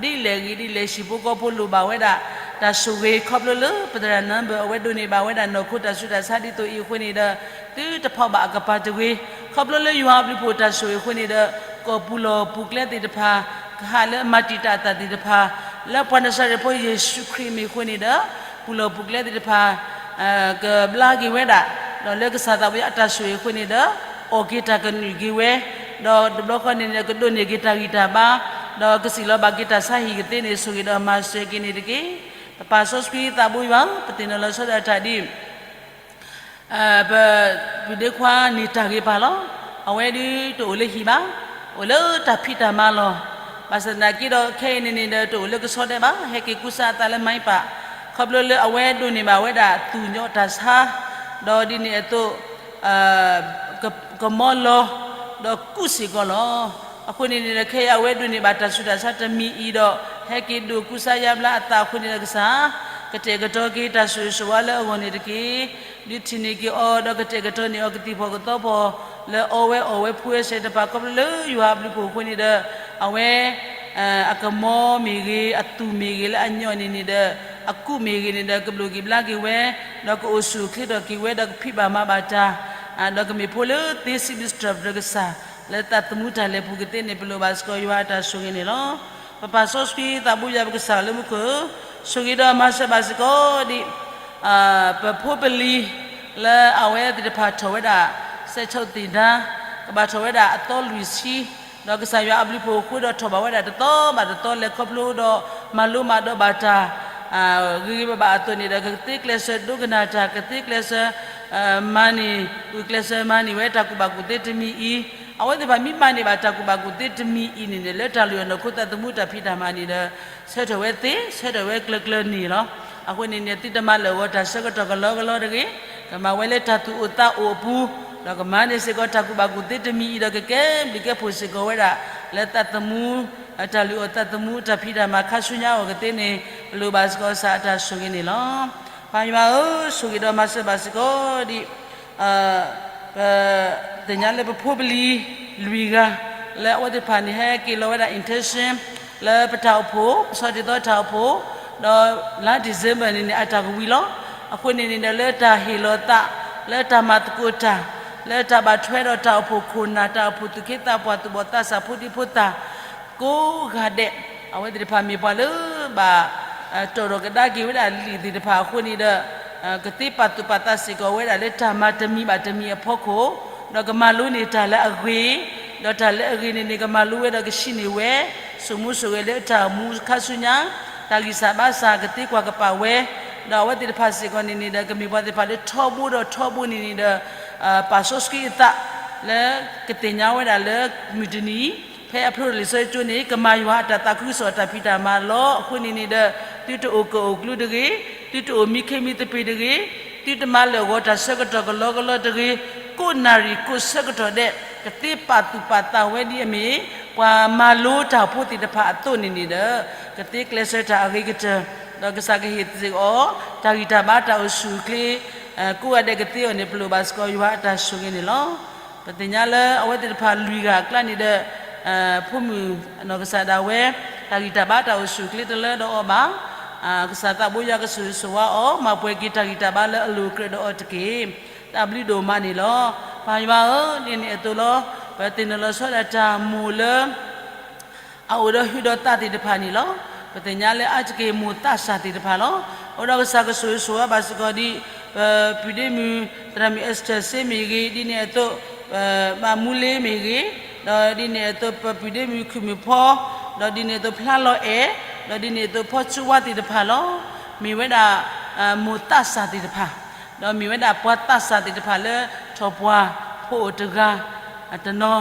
ဒ်လဲၣ်ဂ့ၤဒ်လဲၣ် ဟံၣ်ဖိဃီဖိလိၣ်ဘၣ်ဝဲဒၣ် တၢ်ဆိၣ်ဂ့ၤခီဖျိလၢ ပသရၣ် number အဝဲဒိးန့ၢ်ဘၣ်ဝဲဒၣ်နီၢ်ခိတၢ်ဆူးတၢ်ဆါဒ်သိးအံၤအဃိန့ၣ်ဒီး သုတဖီၣ်ဘၣ်အကပၤတဂ့ၤ, ခီဖျိလၢယွၤအဘျုးအဖှိၣ်တၢ်ဆိၣ်ဂ့ၤအဃိန့ၣ်ဒီး ကီၢ်ပူၤလီၢ်ပူၤကျဲသ့ၣ်တဖၣ် ကဟးလၢအမၤတံာ်တာ်အသးသ့ၣ်တဖၣ် လၢပှၤနၤစၤရ့းဖိယ့ၣ်ၡူးခရံာ်အမံၤအဃိန့ၣ်ဒီး ပူၤလီၢ်ပူၤကျဲသ့ၣ်တဖၣ် ကဘျါက့ၤဝဲဒၣ်, ဒီးလၢကစၢ်သးဝံၣ်အတၢ်ဆိၣ်ဂ့ၤအဃိန့ၣ်ဒီး အီၣ်က့ၤတၢ်ကနုာ်က့ၤဝဲ, ဒီးတဘျီဃီန့ၣ်န့ၣ် ကဒိးန့ၢ်က့ၤတၢ်ဂံၢ်တၢ်ဘါ, ဒီးကစံၣ်လီၤဘၣ်က့ၤတၢ်ဆါဟံၣ်ကသ့န့ၣ် ဆိၣ်ဂ့ၤဒီးမၤစၢၤက့ၤန့ၣ်တက့ၢ်. ပပၢ်စီဆှံသးဘိယွၤဧၢ, ပသ့ၣ်နီၣ်လီၤဆီဒၣ်တၢ်ဒ် ပပုၢ်ဒ့ခွါန့ၣ်တၢ်ဂ့ၤပၢ်လီၤ. အဝဲဒုးတအိၣ်လၢဟံၣ်ဘၣ်, အိၣ်လၢတၢ်ဖံးတၢ်မၤလီၢ်, ဘၣ်ဆၣ်သနာ်က့ဒီး ခဲအံၤန့ၣ်န့ၣ်ဒီး တအိၣ်လၢကဆီဒဲးဘၣ်, ဟဲက့ၤကူစါအသးလၢမါပၢ်, ခီဖျိလၢအဝဲဒိးန့ၢ်ဘၣ်ဝဲဒၣ်သူၣ်ညီၣ်တၢ်ဆါ, ဒီးဒ်န့ၣ်အသိး ကမီလီၤ, ဒီးကူးစ့ၢ်ကီးလီၤ. အဃိန့ၣ်န့ၣ်ဒီး ခဲအံၤအဝဲဒိးန့ၢ်ဘၣ်တၢ်ဆူးတၢ်ဆါတမံၤအံၤဒီး ဟဲက့ၤဒိးကူစါယါဘျါအသးအဃိန့ၣ်ဒီး ကစၢ် ကတဲာ်ကတီၤက့ၤတၢ်ဆိၣ်ဂ့ၤဆိၣ်ဝါလၢအဂီၢ်န့ၣ်တက့ၢ်. ဒုးထံၣ်န့ၢ်က့ၤအီၤ ဒီးကတဲာ်ကတီၤန့ၢ်အီၤကသံၣ်ဖှီၣ်ကသီဖှီၣ် လၢအီဝဲအီၣ်ဝဲဖှူဝဲစဲးတဖၣ် ခီဖျိလၢယွၤအဘျုးအဖှိၣ်အဃိန့ၣ်ဒီး အဝဲ အကမီမ့ၢ်ဂ့ၤ, အသူၣ်မ့ၢ်ဂ့ၤ လၢအညီန့ၣ်န့ၣ်ဒီး အကူးမ့ၢ်ဂ့ၤန့ၣ်ဒီး ကဘျိးက့ၤဘျါက့ၤဝဲ, ဒီးကအိၣ်ဆူၣ်အိၣ်ချ့ထီၣ်က့ၤဝဲ ဒီးကဖံးဘၣ်မၤဘၣ်တၢ်, ဒီးကမ့ၢ်ဖိလၢသ့စံးဘျုးစံးထီၣ်ပတြၢၤကစၢ် လၢသးသမူတၢ်လဲၤပူၤကသ့န့ၣ် ပလိၣ်ဘၣ်စ့ၢ်ကီးယွၤအတၢ်ဆိၣ်ဂ့ၤန့ၣ်လီၤ. ပပၢ်စီဆှံသးဘိယွၤပကစၢ်လၢမူခိၣ်ဧၢ, ဆိၣ်ဂ့ၤဒီးမၤစၢၤဘၣ်စ့ၢ်ကီးဒံး ပဖိပလံၤ လၢအဝဲသ့ၣ်တဖၣ်ထီၣ်ဝဲဒၣ် စဲးထီၣ်သ့ၣ်ဒါ ကဘၣ်ထီၣ်ဝဲဒၣ်အသီလွံၢ်ဆံ, ဒီးကစၢ်ယွၤအဘျုးအဖှိၣ်အဃိဒီးထီၣ်ဘၣ်ဝဲဒၣ်တသီဘၣ်တသီ လဲၤခီဖျိဒီး မၤလိမၤဒိးဘၣ်တၢ် ဂ့ၤဂ့ၤဘၣ်ဘၣ်အသိးန့ၣ်ဒီး ကသ့ကျဲးစၢးဒိကနၣ်တၢ် ကသ့ကျဲးစၢး မၤန့ၢ် ဂုာ်ကျဲးစၢးမၤန့ၢ်ဝဲတၢ်ကူၣ်ဘၣ်ကူၣ်သ့တမံၤအံၤ, အဝဲသ့ၣ်တဖၣ်မ့ၢ်မၤန့ၢ်ဘၣ်တၢ်ကူၣ်ဘၣ်ကူၣ်သ့တမံၤအံၤန့ၣ်န့ၣ် လၢတၢ်လုၢ်အီၣ်နီၢ်ခိသးသမူတၢ်ဖံးတၢ်မၤန့ၣ်ဒီး ဆၢထၢၣ်ဝဲသ့ ဆၢထၢၣ်ဝဲကျၢၤကျၢၤန့ၣ်လီၤ. အဃိန့ၣ်န့ၣ် သုတမၤလၢာ်ဂီၤတၢ်ဆၢကတီၢ်ကလီကလီတဂ့ၤ, ကမၤဝဲလၢတၢ်သူၣ်အိၣ်သးအိၣ်အပူၤ, ဒီးကမၤန့ၢ်စ့ၢ်ကီးတၢ်ကူၣ်ဘၣ်ကူၣ်သ့တမံၤအံၤဒီး ကကဲဘျုးကဲဖှိၣ်စ့ၢ်ကီးဝဲဒၣ် လၢသးသမူ တၢ်လုၢ်အီၣ်သးသမူတၢ်ဖံးတၢ်မၤခါဆူညါအဂီၢ်ကသ့န့ၣ် ပလိၣ်ဘၣ်စ့ၢ်ကီးကစၢ်အတၢ်ဆိၣ်ဂ့ၤန့ၣ်လီၤ. ပၢ်ယွၤဧၢ, ဆိၣ်ဂ့ၤဒီးမၤစၢၤဘၣ်စ့ၢ်ကီးဒံး ပသ့ၣ်ညါလၢပဖိပလံၤလွံၢ်ဂၤ လၢအဝဲသ့ၣ်တဖၣ်န့ၣ် ဟဲက့ၤလီၤဝဲဒၣ် intensive လၢပတၢ်အိၣ်ဖှိၣ် ပဆီတ့သီတၢ်အိၣ်ဖှိၣ်, ဒီးလါ December န့ၣ်န့ၣ် အတၢ်ကဝံၤလီၤ. အဃိန့ၣ်န့ၣ်ဒီး လၢတၢ်ဟ့ၣ်လီၤသး လၢတၢ်မၤသကိးတၢ် လၢတၢ်ဘၣ်ထွဲဒီးတၢ်အိၣ်ဖှိၣ်ခိၣ်နၢ် တၢ်အိၣ်ဖှိၣ်သူၣ်က့သးပှၢ် သူၣ်ဘီၣ်သးစၢ် ဖိဒံဖိသၣ် ကိးဂၤဒဲး, အဝဲသ့ၣ်တဖၣ်မ့ၢ်ပှၤလၢဘၣ် တီၢ်ထီၣ်ကဒါက့ၤဝဲဒၣ်လံာ်သ့ၣ်တဖၣ်အဃိန့ၣ်ဒီး ကသ့ပာ်သူၣ်ပာ်သးစ့ၢ်ကီးဝဲဒၣ်လၢတၢ်မၤတမံၤဘၣ်တမံၤအဖီခိၣ်, ဒီးကမၤလိန့ၢ်တၢ်လၢအဂ့ၤ, ဒီးတၢ်လၢအဂ့ၤန့ၣ်န့ၣ် ကမၤလိဝဲဒီးကဆံးန့ၢ်ဝဲ, ဆိၣ်မူဆိၣ်ဂဲၤလၢတၢ်အိၣ်မူခါဆူညါ, တၢ်ဂံၢ်စၢ်ဘါစၢ်ကသ့ကွၢ်ကပာ်ဝဲ, ဒီးအဝဲသ့ၣ်တဖၣ်စ့ၢ်ကီးန့ၣ်န့ၣ်ဒီး ကမ့ၢ်ပှၤသ့ၣ်တဖၣ်လၢထီဘိဒီးထီဘိန့ၣ်န့ၣ်ဒီး ပာ်စီဆှံအသး လၢကသ့ၣ်ညါဝဲဒၣ်လၢမုၢ်တနံၤ ဖဲအဖျိလံာ်စီဆှံကၠိန့ၣ် ကမၤယွၤအတၢ်သးခုကစီၣ်အတၢ်ဖံးတၢ်မၤလီၤ. အဃိန့ၣ်န့ၣ်ဒီး သုတအိၣ်ကၢၣ်အိၣ်ကျူတဂ့ၤ, သုတအိၣ်မံခ့မံသပ့ၤတဂ့ၤ, သုတမၤလၢာ်ဂီၤတၢ်ဆၢကတီၢ်ကလီကလီတဂ့ၤ, ကိးနၣ်ရံၣ်ကိးဆၢကတီၢ်ဒဲး ကသ့ပာ်သူၣ်ပာ်သးဝဲဒ်အမ့ၢ် ပှၤမၤလိတၢ်ဖိသ့ၣ်တဖၣ်အသိးန့ၣ်န့ၣ်ဒီး ကသ့ကျဲးစၢးတၢ်အဂ့ၤကတၢၢ်, ဒီးကစၢ်ကဟ့ၣ်စ့ၢ်ကီးအီၤ တၢ်ဂံၢ်တၢ်ဘါတၢ်အိၣ်ဆူၣ်အိၣ်ချ့ ကိးဂၤဒဲးကသ့အီၤန့ၣ် ပလိၣ်ဘၣ်စ့ၢ်ကီးယွၤအတၢ်ဆိၣ်ဂ့ၤန့ၣ်လီၤ. ပသ့ၣ်ညါလၢအဝဲသ့ၣ်တဖၣ်လွံၢ်ဂၤအကျါန့ၣ်ဒီး ဖိမုၣ်အနီၢ်ကစၢ်ဒၣ်ဝဲ တၢ်ဂံၢ်တၢ်ဘါတၢ်အိၣ်ဆူၣ်အိၣ်ချ့တလၢဒီးအီၤဘၣ်. ကစၢ်သးဘိယွၤကဆိၣ်ဂ့ၤဆိၣ်ဝါအီၤ မၤပှဲၤက့ၤတၢ်ဂံၢ်တၢ်ဘါလၢအလိၤအကြၢးဒီးအီၤတက့ၢ်. တၢ်ဘျုးဒိၣ်မးန့ၣ်လီၤ. ပၢ်ယွၤဧၢ, ဒ်န့ၣ်အသိးလီၤ. ပသ့ၣ်နီၣ်လီၤဆီဒၣ်တၢ်မိၢ်လၢ အအိၣ်ဒီးဟုဒီးသးသ့ၣ်တဖၣ်န့ၣ်လီၤ. ပသ့ၣ်ညါလၢအါတက့ၢ်မိၢ်သးစၢ်သ့ၣ်တဖၣ်လီၤ. အဃိဒီးကစၢ်ကဆိၣ်ဂ့ၤဆိၣ်ဝါဘၣ်စ့ၢ်ကီးဒ် ပပုၢ်ဒ့မုၣ် သရၣ်မုၣ် Esther စ့မ့ၢ်ဂ့ၤ, ဒ်န့ၣ်အသိး မၢ်မူလ့မ့ၢ်ဂ့ၤ, ဒီးဒ်န့ၣ်အသိး ပပုၢ်ဒ့မုၣ်ခုၣ်မုၣ်ဖီ, ဒီးဒ်န့ၣ်အသိးဖျါလီၤအဲၣ်, ဒီးဒ်န့ၣ်အသိးဖီဆူဝါသ့ၣ်တဖၣ်လီၤ. မ့ၢ်ဝဲဒၣ် မိၢ်သးစၢ်သ့ၣ်တဖၣ် ဒီးမ့ၢ်ဝဲဒၣ်ပှၤသးစၢ်သ့ၣ်တဖၣ်လၢ ထီၣ်ပှၢ်ဖိအိၣ်တဂၤ တနီၤ,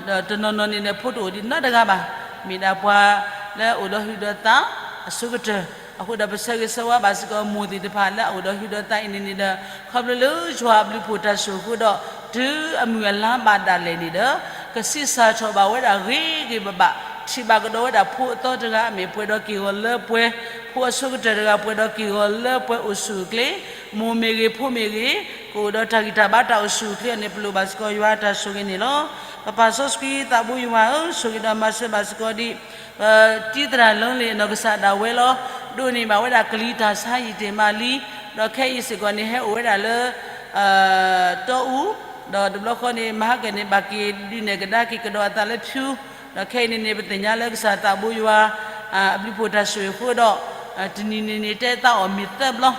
ဒီးတနီၤနီၤန့ၣ်ဒီးဖိတအိၣ်ဒံးနီတဂၤဘၣ်. မ့ၢ်ဒၣ်ပှၤလၢအအိၣ်ဒီးဟုဒီးသးအဆိကတၢၢ်, အဃိဒီးပဆၢဂ့ၤဆၢဝါဘၣ်စ့ၢ်ကီးမိၢ်သ့ၣ်တဖၣ်လၢအအိၣ်ဒီးဟုဒီးသးအံၤန့ၣ်န့ၣ်ဒီး ခီဖျိလၢယွၤအဘျုးဖှိၣ်တၢ်ဆိၣ်အဃိဒီး တုၤအမုၢ်အလါဘၣ်ဒၣ်လဲာ်န့ၣ်ဒီး ကဆံးစၢ်ထီၣ်ဘၣ်ဝဲဒၣ်ဂ့ၤဂ့ၤဘၣ်ဘၣ်, ထံၣ်ဘၣ်ကဒီးဝဲဒၣ်ဖိအသီတဂၤအမဲာ်ပှဲၤဒီးက့ၢ်ဂီၤလၢပှဲၤ, ဖိအဆိကတၢၢ်တဂၤပှဲၤဒီးက့ၢ်ဂီၤလၢပှဲၤအိၣ်ဆူၣ်အိၣ်ချ့, မိၢ်မ့ၢ်ဂ့ၤဖိမ့ၢ်ဂ့ၤ ကအိၣ်ဒီးတၢ်ဂံၢ်တၢ်ဘါတၢ်အိၣ်ဆူၣ်အိၣ်ချ့အီၤန့ၣ် ပလိၣ်ဘၣ်စ့ၢ်ကီးယွၤအတၢ်ဆိၣ်ဂ့ၤန့ၣ်လီၤ. ပပၢ်စီဆှံသးဘိယွၤဧၢ, ဆိၣ်ဂ့ၤဒီးမၤစၢၤဘၣ်စ့ၢ်ကီးဒ် ပတံၤသရၣ်လၢလ့ၣ်အနီၢ်ကစၢ်ဒၣ်ဝဲလီၤ. ဒိးန့ၢ်ဘၣ်ဝဲဒၣ်ကလံၤတၢ်ဆါယံာ်တ့ၢ်မးလံ, ဒီးခဲအံၤစ့ၢ်ကီးန့ၣ်ဟဲအိၣ်ဝဲဒၣ်လၢ တီအူ, ဒီးတဘျီဃီန့ၣ် မဟါကၢန့ၣ် ဘၣ်က့ၤဒုးနဲၣ်ကဒါက့ၤကဒီးအသးလၢဖၠူ, ဒီးခဲအံၤန့ၣ်န့ၣ် ပသ့ၣ်ညါလၢကစၢ်သးဘိယွၤ အဘျုးဖှိၣ်တၢ်ဆိၣ်ဂ့ၤအဃိဒီး တနံၤန့ၣ်န့ၣ် တဲသးအီၣ်မ့ၤသၢဘျီ,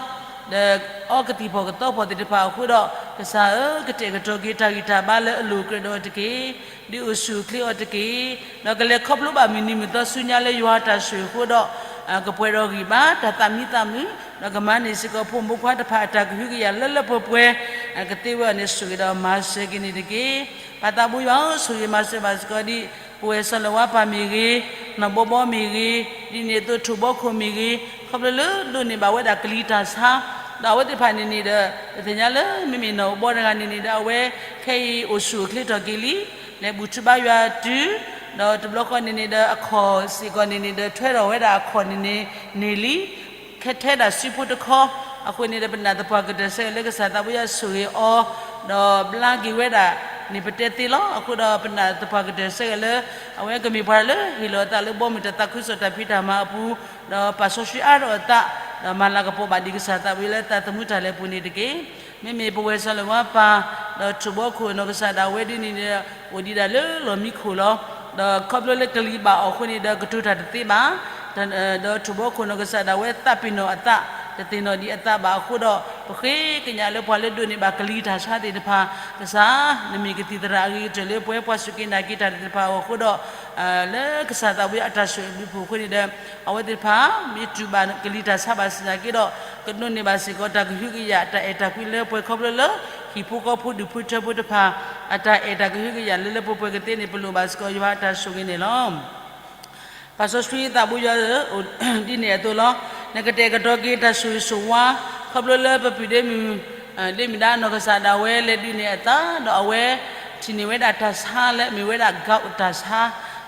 ဒီးအီကသံၣ်ဖီၣ်ကသီဖီၣ်သ့ၣ်တဖၣ်အဃိဒီး ကစၢ်ဧၢ ကတဲာ်ကတီၤက့ၤတၢ်ဂံၢ်တၢ်ဘါလၢအလိၤအကြၢးဒီးအီၤတက့ၢ်, ဒုးအိၣ်ဆူၣ်အိၣ်ချ့အီၤတက့ၢ်, ဒီးကလဲၤခီဖျိဘၣ်မုၢ်နံၤမုၢ်သီဆူညါလၢယွၤတၢ်ဆိၣ်ဂ့ၤအဃိဒီး ကပှဲၤဒီးဂံၢ်ဘါတၢ်သးမံသးမုာ်, ဒီးကမၤန့ၢ်စ့ၢ်ကီးဖိမုၣ်ဖိခွါတဖၣ်အတၢ်ကဟုကယာ်လၢလၢပှဲၤပှဲၤ, ကသ့ဝဲအီၤန့ၣ် ဆိၣ်ဂ့ၤဒီးမၤစၢၤက့ၤန့ၣ်တက့ၢ်. ပၢ်သးဘိယွၤဧၢ, ဆိၣ်ဂ့ၤမၤစၢၤဘၣ်စ့ၢ်ကီးဒ် ပဝဲစီၤလၤဝါပၢ်မ့ၢ်ဂ့ၤ, နီၢ်ဘီဘီမ့ၢ်ဂ့ၤ, ဒ်န့ၣ်အသိးထိၣ်ဘီခိၣ်မ့ၢ်ဂ့ၤ, ခီဖျိလၢဒိးန့ၢ်ဘၣ်ဝဲဒၣ်ကလံၤတၢ်ဆါ, ဒီးအဝဲသ့ၣ်တဖၣ်န့ၣ်န့ၣ်ဒီး ပသ့ၣ်ညါလၢမ့မ့ၢ်နီၢ်ဘီဘီတဂၤန့ၣ်န့ၣ်ဒီး အဝဲခဲအံၤအိၣ်ဆူၣ်အိၣ်ချ့ထီၣ်က့ၤလံ, လဲၤဘူၣ်ထူဘါယွၤတုၤ, ဒီးတဘျီဃီန့ၣ်န့ၣ်ဒီး အခီၣ်စ့ၢ်ကီးန့ၣ်န့ၣ်ဒီး ထွဲထီၣ်ဝဲဒၣ်အခီၣ်န့ၣ်န့ၣ်န့ၢ်လံ ခဲထဲဒၣ်စုဖိတခီ, အဃိန့ၣ်ဒီး ပနာ်သပှၢ်ကတၢၢ်ဆၢဂ့ၤလၢကစၢ်သးဘိယွၤဆိၣ်ဂ့ၤအီၤ, ဒီးဘျါက့ၤဝဲဒၣ်န့ၣ် ပတဲသ့လီၤ. အဃိဒီးပနာ်သပှၢ်ကတၢၢ်ဆၢဂ့ၤလၢ အဝဲကမ့ၢ်ပှၤလၢဟ့ၣ်လီၤအသးလၢဘီမုၢ်တၢ်သးခုကစီၣ်တၢ်ဖံးတၢ်မၤအပူၤ, ဒီးပာ်စီဆှံအါထီၣ်အသး, ဒီးမၤလၤကပီၤဘၣ်ဒံးကစၢ်သးဘိယွၤလၢသးသမူတၢ်လဲၤပူၤန့ၣ်တက့ၢ်. မ့မ့ၢ်ပဝဲစီၤလၤဝါပၢ်, ဒီးထိၣ်ဘီခိၣ်နီၢ်ကစၢ်ဒၣ်ဝဲဒ်န့ၣ်ဒီး အိၣ်ဒံးဒၣ်လၢလီၢ်မံခိၣ်လီၤ. ဒီးခီဖျိလၢကလံၤဘၣ်အီၤအဃိန့ၣ်ဒီး ကတိၤတၢ်တသ့ဘၣ်. ဒီးထိၣ်ဘီခိၣ်နီၢ်ကစၢ်ဒၣ်ဝဲသးပ့ၤနီၣ်အသး, တသ့ၣ်နီၣ်ဒံးအသးဘၣ်အဃိဒီး ပဃ့ကညးလၢပှၤလၢဒိးန့ၢ်ဘၣ်ကလံၤတၢ်ဆါသ့ၣ်တဖၣ်, ကစၢ်, နမ့ၢ်ကသံၣ်သရၣ်အဂ့ၤကတၢၢ်လၢပှဲၤပှၤစူၢ်က့ၤနာ်က့ၤတၢ်သ့ၣ်တဖၣ်အဂီၢ်အဃိဒီး, လၢကစၢ်သးဘိယွၤအတၢ်ဆိၣ်ဂ့ၤအဘျုးအဖှိၣ်အဃိန့ၣ်ဒီး အဝဲသ့ၣ်တဖၣ် မ့ၢ်တူၢ်ဘၣ်ကလံၤတၢ်ဆါဘၣ်ဆၣ်သနာ်က့ဒီး ကဒိးန့ၢ်ဘၣ်စ့ၢ်ကီးတၢ်ကဟုကယာ်တၢ်အဲၣ်တၢ်ကွံလၢပှဲၤခီဖျိလၢ ဟံၣ်ဖိဃီဖိဒူၣ်ဖိထၢဖိတဖၣ် အတၢ်အဲၣ်တၢ်ကဟုကယာ်လၢလၢပှဲၤပှဲၤကသ့န့ၣ် ပလိၣ်ဘၣ်စ့ၢ်ကီးယွၤအတၢ်ဆိၣ်ဂ့ၤန့ၣ်လီၤ. ပၢ်စီဆှံသးဘိယွၤဧၢ, ဒ်န့ၣ်အသိးလီၤ. နကတဲာ်ကတီၤက့ၤတၢ်ဆိၣ်ဂ့ၤဆိၣ်ဝါ ခီဖျိလၢပပုၢ်ဒ့မုၣ် ဒ့မုၣ်ဒါနီၢ်ကစၢ်ဒၣ်ဝဲလဲၤဒုးနဲၣ်အသး ဒီးအဝဲထံၣ်န့ၢ်ဝဲဒၣ်တၢ်ဆါလၢအမ့ၢ်ဝဲဒၣ် gout အတၢ်ဆါ,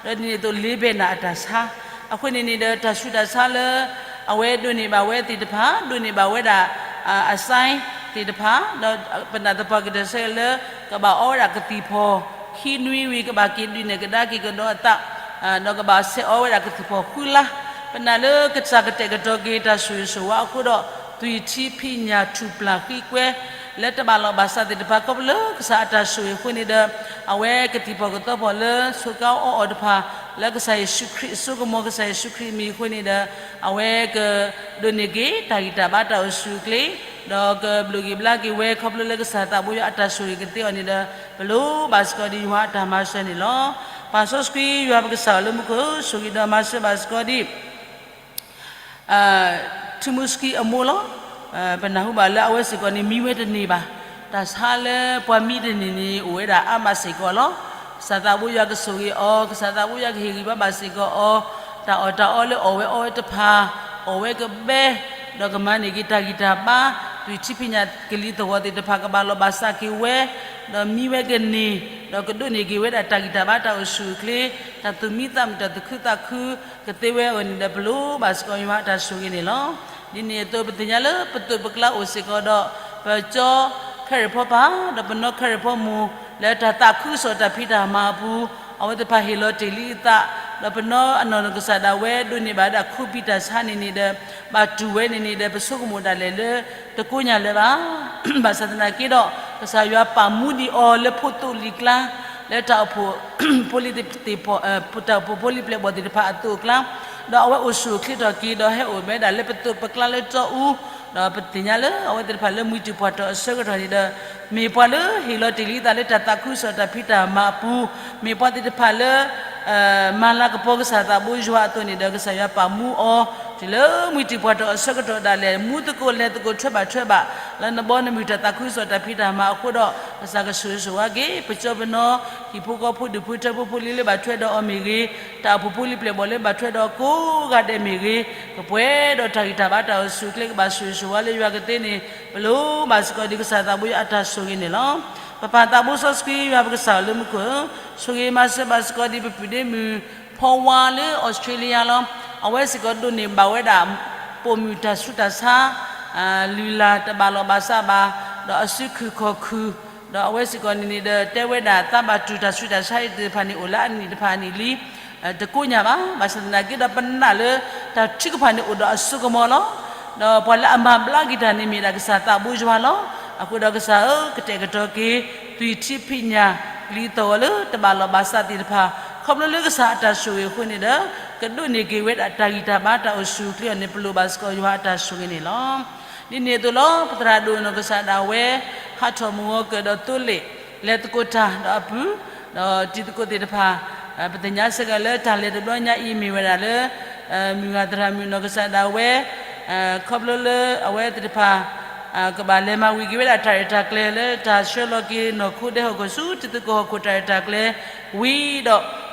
ဒီးဒ်န့ၣ်အသိး လ့ဘဲၢ်နၢ်အတၢ်ဆါ, အဃိန့ၣ်န့ၣ်ဒီး တၢ်ဆူးတၢ်ဆါလၢ အဝဲဒိးန့ၢ်ဘၣ်ဝဲသ့ၣ်တဖၣ် ဒိးန့ၢ်ဘၣ်ဝဲဒၣ် အစဲသ့ၣ်တဖၣ် ဒီးပနာ်သပှၢ်ကတၢၢ်ဆၢဂ့ၤလၢ ကဘၣ်အီဝဲဒၣ်ကသံၣ်ဖီၣ် ခံနွံဝံၤ ကဘၣ်က့ၤဒုးနဲၣ်ကဒါက့ၤကဒီးအသး, ဒီးကဘၣ်ဆဲးအီဝဲဒၣ်ကသံၣ်ဖီၣ်ဃုလါ, ပနာ်လၢကစၢ်ကတဲာ်ကတီၤက့ၤတၢ်ဆိၣ်ဂ့ၤဆိၣ်ဝါအဃိဒီး သွံၣ်ထံဖံးညၣ်ထူၣ်ပျၢ်ဃံကွဲ လၢတဘၣ်လီၢ်ဘၣ်စးသ့ၣ်တဖၣ် ခီဖျိလၢကစၢ်အတၢ်ဆိၣ်ဂ့ၤအဃိန့ၣ်ဒီး အဝဲကသံၣ်ဖီၣ်ကသီဖီၣ်လၢဆိးကါအီအီၣ်တဖၣ် လၢကစၢ်ယ့ၣ်ၡူးခရံာ်အစိကမီၤ ကစၢ်ယ့ၣ်ၡူးခရံာ်အမံၤအဃိန့ၣ်ဒီး အဝဲကဒိးန့ၢ်က့ၤတၢ်ဂံၢ်တၢ်ဘါတၢ်အိၣ်ဆူၣ်အိၣ်ချ့ ဒီးကဘျုးက့ၤဘျါက့ၤဝဲ ခီဖျိလၢကစၢ်သးဘိယွၤအတၢ်ဆိၣ်ဂ့ၤကသ့အီၤန့ၣ်ဒီး ပလိၣ်ဘၣ်စ့ၢ်ကီးဒ်ယွၤအတၢ်မၤစၢၤန့ၣ်လီၤ. ပၢ်စီဆှံယွၤပကစၢ်လၢမူခိၣ် ဆိၣ်ဂ့ၤဒီးမၤစၢၤဘၣ်စ့ၢ်ကီးဒ် ထူမူစကံအမိၢ်လီၤ. ပနၢ်ဟူဘၣ်လၢအဝဲစ့ၢ်ကီးန့ၣ် မံဝဲတန့ၢ်ဘၣ်. တၢ်ဆါလၢပှၤမံတန့ၢ်န့ၣ် အိၣ်ဝဲဒၣ်အါမးစ့ၢ်ကီးလီၤ. ကစၢ်သးဘိယွၤကဆိၣ်ဂ့ၤအီၤ, ကစၢ်သးဘိယွၤကဟ့ၣ်ဂံၢ်ဘါဘၣ်စ့ၢ်ကီးအီၤ, တၢ်အီၣ်တၢ်အီလၢအီၣ်ဝဲအီဝဲတဖၣ်, အီၣ်ဝဲကဘဲ, ဒီးကမၤန့ၢ်က့ၤတၢ်ဂံၢ်တၢ်ဘါ, သွံၣ်ထံဖံးညၣ်ကလံၤသဝီသ့ၣ်တဖၣ်ကဘၣ်လီၤဘၣ်စးက့ၤဝဲ, ဒီးမံဝဲကန့ၢ်, ဒီးကဒိးန့ၢ်က့ၤဝဲဒၣ်တၢ်ဂံၢ်တၢ်ဘါတၢ်အိၣ်ဆူၣ်အိၣ်ချ့, တၢ်သူၣ်မံသးမုာ်တၢ်သူၣ်ခုသးခု ကသ့ဝဲအဂီၢ်န့ၣ်ဒီး ပလိၣ်ဘၣ်စ့ၢ်ကီးယွၤအတၢ်ဆိၣ်ဂ့ၤန့ၣ်လီၤ. ဒ်န့ၣ်အသိး ပသ့ၣ်ညါလၢပသိးပကျါအိၣ်စ့ၢ်ကီးဒီး ပကၠီခဲရ့ၣ်ဖီပၢ် ဒီးပနီၢ်ခဲရ့ၣ်ဖီမိၢ် လၢတၢ်သးခုကစီၣ်တၢ်ဖံးတၢ်မၤအပူၤ, အဝဲသ့ၣ်တဖၣ်ဟ့ၣ်လီၤတ့ၢ်လံအသး, ဒီးပနီၢ်အနီၢ်နီၢ်ကစၢ်ဒၣ်ဝဲဒိးန့ၢ်ဘၣ်ဝဲဒၣ်ခူပံာ်တၢ်ဆါန့ၣ်န့ၣ်ဒီး ဘၣ်တူၢ်ဝဲန့ၣ်န့ၣ်ဒီး ပဆိကမိၣ်ဒၣ်လဲာ်လၢ တကိညၢ်လၢၤဘၣ်. ဘၣ်ဆၣ်သနာ်က့ဒီး ကစၢ်ယွၤပာ်မူဒံးအီၤလၢဖိသိလံၤကျါ, လၢတၢ်အိၣ်ဖှိၣ်ဖိလံၤသ့ၣ်, တၢ်အိၣ်ဖှိၣ်ဖိလံၤပျဲၢ်ဘီၣ်သ့ၣ်တဖၣ်အသိးအကျါ, ဒီးအဝဲအိၣ်ဆူၣ်အိၣ်ချ့ထီၣ်က့ၤ ဒီးဟဲအိၣ်ဝဲဒၣ်လၢပသိးပကျါလၢတီအူ, ဒီးပသ့ၣ်ညါလၢအဝဲသ့ၣ်တဖၣ်လၢမှံတံၢ်ပှၢ်တီၢ်အဆၢကတီၢ်န့ၣ်ဒီး မ့ၢ်ပှၤလၢဟ့ၣ်လီၤတ့ၢ်လံအသးလၢတၢ်သးခုကစီၣ်တၢ်ဖံးတၢ်မၤအပူၤ, မ့ၢ်ပှၤသ့ၣ်တဖၣ်လၢ မၤလၤကပီၤကစၢ်သးဘိယွၤအသိးန့ၣ်ဒီး ကစၢ်ယွၤပာ်မူအီၤ တုၤလၢမှံတံၢ်ပှၢ်တီၢ်အဆၢကတီၢ်ဒၣ်လဲာ် မူသကိးလဲၤသကိးထွဲဘၣ်ထွဲဘၣ် လၢနဘီနမုၢ်တၢ်သးခုကစီၣ်တၢ်ဖံးတၢ်မၤအဃိဒီး ကစၢ်ကဆိၣ်ဂ့ၤဆိၣ်ဝါက့ၤ ပကၠီပနီၢ် ဟံၣ်ဖိဃီဖိဒူၣ်ဖိထၢဖိဖိလံၤလၢဘၣ်ထွဲဒီးအီၤမ့ၢ်ဂ့ၤ, တၢ်အိၣ်ဖှိၣ်ဖိလံၤပျဲၢ်ဘီၣ်လၢဘၣ်ထွဲဒီးကိးဂၤဒဲးမ့ၢ်ဂ့ၤ, ကပှဲၤဒီးတၢ်ဂံၢ်တၢ်ဘါတၢ်အိၣ်ဆူၣ်အိၣ်ချ့ ကဘၣ်ဆိၣ်ဂ့ၤဆိၣ်ဝါလၢယွၤကသ့န့ၣ် ပလိၣ်ဘၣ်စ့ၢ်ကီးဒံးကစၢ်သးဘိယွၤအတၢ်ဆိၣ်ဂ့ၤန့ၣ်လီၤ. ပပၢ်သးဘိစီဆှံယွၤပကစၢ်ဧၢလၢမူခိၣ်ဧၢ, ဆိၣ်ဂ့ၤမၤစၢၤဘၣ်စ့ၢ်ကီးဒံး ပပုၢ်ဒ့မုၣ်ဖီဝါလၢအီစထြ့လယါလီၤ. အဝဲစ့ၢ်ကီးဒိးန့ၢ်ဘၣ်ဝဲဒၣ် ပိာ်မုၣ်တၢ်ဆူးတၢ်ဆါ လုၢ်လၢ်တဘၣ်လီၢ်ဘၣ်စးဘၣ်, ဒီးအစုခုၣ်ခီၣ်ခုၣ်, ဒီးအဝဲစ့ၢ်ကီးန့ၣ်န့ၣ်ဒီး တဲဝဲဒၣ်သးဘၣ်တူၢ်တၢ်ဆူးတၢ်ဆါသ့ၣ်တဖၣ်န့ၣ် အိၣ်လၢအနံၣ်တဖၣ်အနံၣ်လံ တကိညၢ်ဘၣ်. ဘၣ်ဆၣ်သနာ်က့ဒီး ပနာ်လၢတၢ်ထုကဖၣ်န့ၣ်အိၣ်ဒီးအစိကမီၤလီၤ. ဒီးပှၤလၢအမၤဘျါက့ၤတၢ်န့ၣ်မ့ၢ်ဒၣ်ကစၢ်သးဘိယွၤလီၤ. အဃိဒီးကစၢ်ဧၢ, ကတဲာ်ကတီၤက့ၤ သွံၣ်ထံဖံးညၣ် ကလံၤသဝီလၢတဘၣ်လီၢ်ဘၣ်စးသ့ၣ်တဖၣ်, ခီဖျိလၢကစၢ်အတၢ်ဆိၣ်ဂ့ၤအဃိန့ၣ်ဒီး ကဒိးန့ၢ်က့ၤဝဲဒၣ်တၢ်ဂံၢ်တၢ်ဘါတၢ်အိၣ်ဆူၣ်အိၣ်ချ့အီၤန့ၣ် ပလိၣ်ဘၣ်စ့ၢ်ကီးယွၤအတၢ်ဆိၣ်ဂ့ၤန့ၣ်လီၤ. ဒ်န့ၣ်အသိးလီၤ ပသရၣ်ဒိၣ်နီၢ်ကစၢ်ဒၣ်ဝဲ ဟးထီၣ်မုၢ်ဂီၤကၢၢ်ဒီးသိလ့ၣ် လဲၤသကိးတၢ်ဒီးအပုၢ်, ဒီးတံၤသကိးသ့ၣ်တဖၣ်, ပသ့ၣ်ညါစ့ၢ်ကီးလၢတၢ်လဲၤတဘျီညါအံၤမ့ၢ်ဝဲဒၣ်လၢ မုၢ်ဂၤသရၣ်မုၣ်နီၢ်ကစၢ်ဒၣ်ဝဲ ခီဖျိလၢအဝဲသ့ၣ်တဖၣ် ကဘၣ်လဲၤမၤဝံၤက့ၤဝဲဒၣ်တၢ်ရဲၣ်တၢ်ကျဲၤလၢတၢ်ဆှၢလီၤက့ၤနီၢ်ခိဒဲဟီၣ်ခိၣ်ဆူတံၤသကိးဟီၣ်ခိၣ်တၢ်ရဲၣ်တၢ်ကျဲၤဝံၤဒီး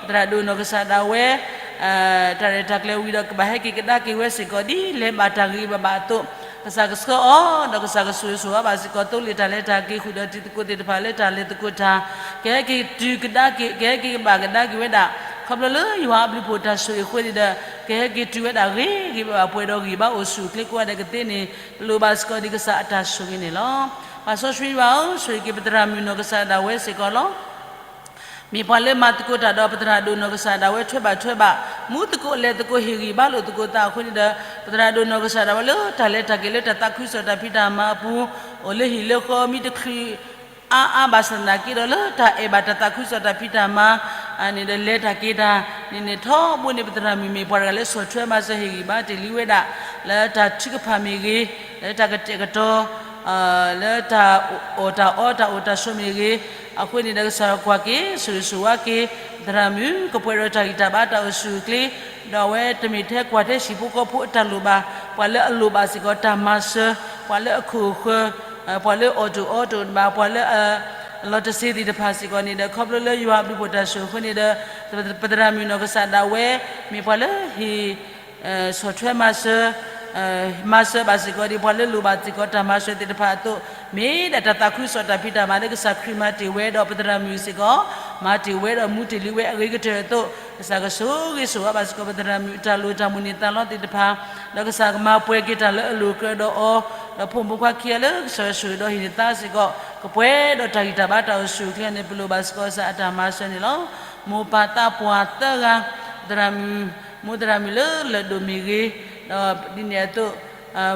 ပသရၣ်ဒိၣ်နီၢ်ကစၢ်ဒၣ်ဝဲ တၢ်ရဲၣ်တၢ်ကျဲၤဝံၤဒီး ကဘၣ်ဟဲက့ၤကဒါက့ၤဝဲစ့ၢ်ကီးဒ်လဲၤဘၣ်တၢ်ဂ့ၤဘၣ်ဘၣ်အသိး, ကစၢ်ကဆှၢအီၤ ဒီးကစၢ်ကဆိၣ်ဂ့ၤဆိၣ်ဝါဘၣ်စ့ၢ်ကီး သိလ့ၣ်တၢ်လဲၤတၢ်က့ၤဃုာ်ဒီး တံၤသကိးသ့ၣ်တဖၣ်လၢတၢ်လဲၤသကိးတၢ်, ကဟဲက့ၤတုၤကဒါက့ၤ ကဟဲက့ၤကဘၣ်ကဒါက့ၤဝဲဒၣ် ခီဖျိလၢယွၤအဘျုးဖှိၣ်တၢ်ဆိၣ်ဂ့ၤအဃိန့ၣ်ဒီး ကဟဲက့ၤတုၤဝဲဒၣ်ဂ့ၤဂ့ၤဘၣ်ဘၣ် ပှဲၤဒီးဂံၢ်ဘါအိၣ်ဆူၣ်အိၣ်ချ့ကိးဂၤဒဲးကသ့န့ၣ် ပလိၣ်ဘၣ်စ့ၢ်ကီးဒံးကစၢ်အတၢ်ဆိၣ်ဂ့ၤန့ၣ်လီၤ. ပၢ်စီဆှံယွၤဧၢ, ဆိၣ်ဂ့ၤက့ၤပသရၣ်မုၣ်နီၢ်ကစၢ်ဒၣ်ဝဲစ့ၢ်ကီးလီၤ. မ့ၢ်ပှၤလၢမၤသကိးတၢ်ဒီးပသရၣ်ဒိၣ်နီၢ်ကစၢ်ဒၣ်ဝဲထွဲဘၣ်ထွဲဘၣ်, မူသကိးလဲၤသကိးဟ့ၣ်ဂံၢ်ဘါလိာ်သကိးသးအဃိန့ၣ်ဒီး ပသရၣ်ဒိၣ်နီၢ်ကစၢ်ဒၣ်ဝဲလၢတၢ်လဲၤတၢ်က့ၤလၢတၢ်သးခုကစီၣ်တၢ်ဖံးတၢ်မၤအပူၤ, အိၣ်လၢဟံၣ်လၢဃီမံတချုး အါအါဘၣ်ဆၣ်သနာ်က့ဒီးလၢတၢ်အဲၣ်ဘၣ်တၢ်သးခုကစီၣ်တၢ်ဖံးတၢ်မၤ န့ၣ်ဒီးလဲၤတၢ်က့ၤတၢ်န့ၣ်န့ၣ် ထီဘိန့ၣ် ပသရၣ်မုၣ်မ့ၢ်ပှၤတဂၤလၢဆီၣ်ထွဲမၤစၢၤဟ့ၣ်ဂံၢ်ဘါတ့ၢ်လံဝဲဒၣ် လၢတၢ်ထုကဖၣ်မ့ၢ်ဂ့ၤ, လၢတၢ်ကတဲာ်ကတီၤ လၢတၢ်အီၣ်တၢ်အီတၢ်အိၣ်တၢ်ဆိးမ့ၢ်ဂ့ၤ, အဃိန့ၣ်ဒီးကစၢ်ယွၤကွၢ်က့ၤ ဆိၣ်ဂ့ၤဆိၣ်ဝါက့ၤ ပသရၣ်မုၣ် ကပှဲၤဒီးတၢ်ဂံၢ်တၢ်ဘါတၢ်အိၣ်ဆူၣ်အိၣ်ချ့, ဒီးအဝဲတမ့ၢ်ထဲကွၢ်ထဲဟံၣ်ဖိဃီဖိအတၢ်လိၣ်ဘၣ်, ပှၤလၢအလိၣ်ဘၣ်စ့ၢ်ကီးတၢ်မၤစၢၤ, ပှၤလၢအခိၣ်အဃၢၤ, ပှၤလၢအီၣ်တအိၣ်အီတအိၣ်ဘၣ်, ပှၤလၢ လီၤတစ့ၤသ့ၣ်တဖၣ်စ့ၢ်ကီးန့ၣ်ဒီး ခီဖျိလၢယွၤအဘျုးဖှိၣ်တၢ်ဆိၣ်ဂ့ၤအဃိန့ၣ်ဒီး ပသရၣ်မုၣ်နီၢ်ကစၢ်ဒၣ်ဝဲ မ့ၢ်ပှၤလၢဟ့ၣ် ဆီၣ်ထွဲမၤစၢၤ, မၤစၢၤဘၣ်စ့ၢ်ကီးဒံး ပှၤလၢလိၣ်ဘၣ်စ့ၢ်ကီးတၢ်မၤစၢၤသ့ၣ်တဖၣ်အသိး, မ့ၢ်ဒၣ်တၢ်သးခုကစီၣ်တၢ်ဖံးတၢ်မၤလၢကစၢ်ခရံာ်မၤတ့ၢ်ဝဲဒီး ပသရၣ်မုၣ်စ့ၢ်ကီး မၤတ့ၢ်ဝဲဒီးမူတ့ၢ်လံဝဲအဂ့ၤကတၢၢ်အသိး, ကစၢ်ကဆိၣ်ဂ့ၤဆိၣ်ဝါဘၣ်စ့ၢ်ကီး ပသရၣ်မုၣ်အတၢ်လိၣ်တၢ်မိၣ်န့ၢ်သးလီသ့ၣ်တဖၣ်, ဒီးကစၢ်ကမၤပှဲၤက့ၤတၢ်လၢအလိၣ်ကြၢးဒီးအီၤ, ဒီးဖိမုၣ်ဖိခွါခံဂၤလၢကစၢ်ယွၤဆိၣ်ဂ့ၤဒီးဟ့ၣ်န့ၢ်သါစ့ၢ်ကီး ကပှဲၤဒီးတၢ်ဂံၢ်တၢ်ဘါတၢ်အိၣ်ဆူၣ်အိၣ်ချ့န့ၣ် ပလိၣ်ဘၣ်စ့ၢ်ကီးကစၢ်အတၢ်မၤစၢၤန့ၣ်လီၤ. မိၢ်ပၢ်သးပှၢ်သၢဂၤ, သရၣ်မုၣ်, မိၢ်သရၣ်မုၣ်လၢလၢၢ်ဒိၣ်မ့ၢ်ဂ့ၤ, ဒီးဒ်န့ၣ်အသိး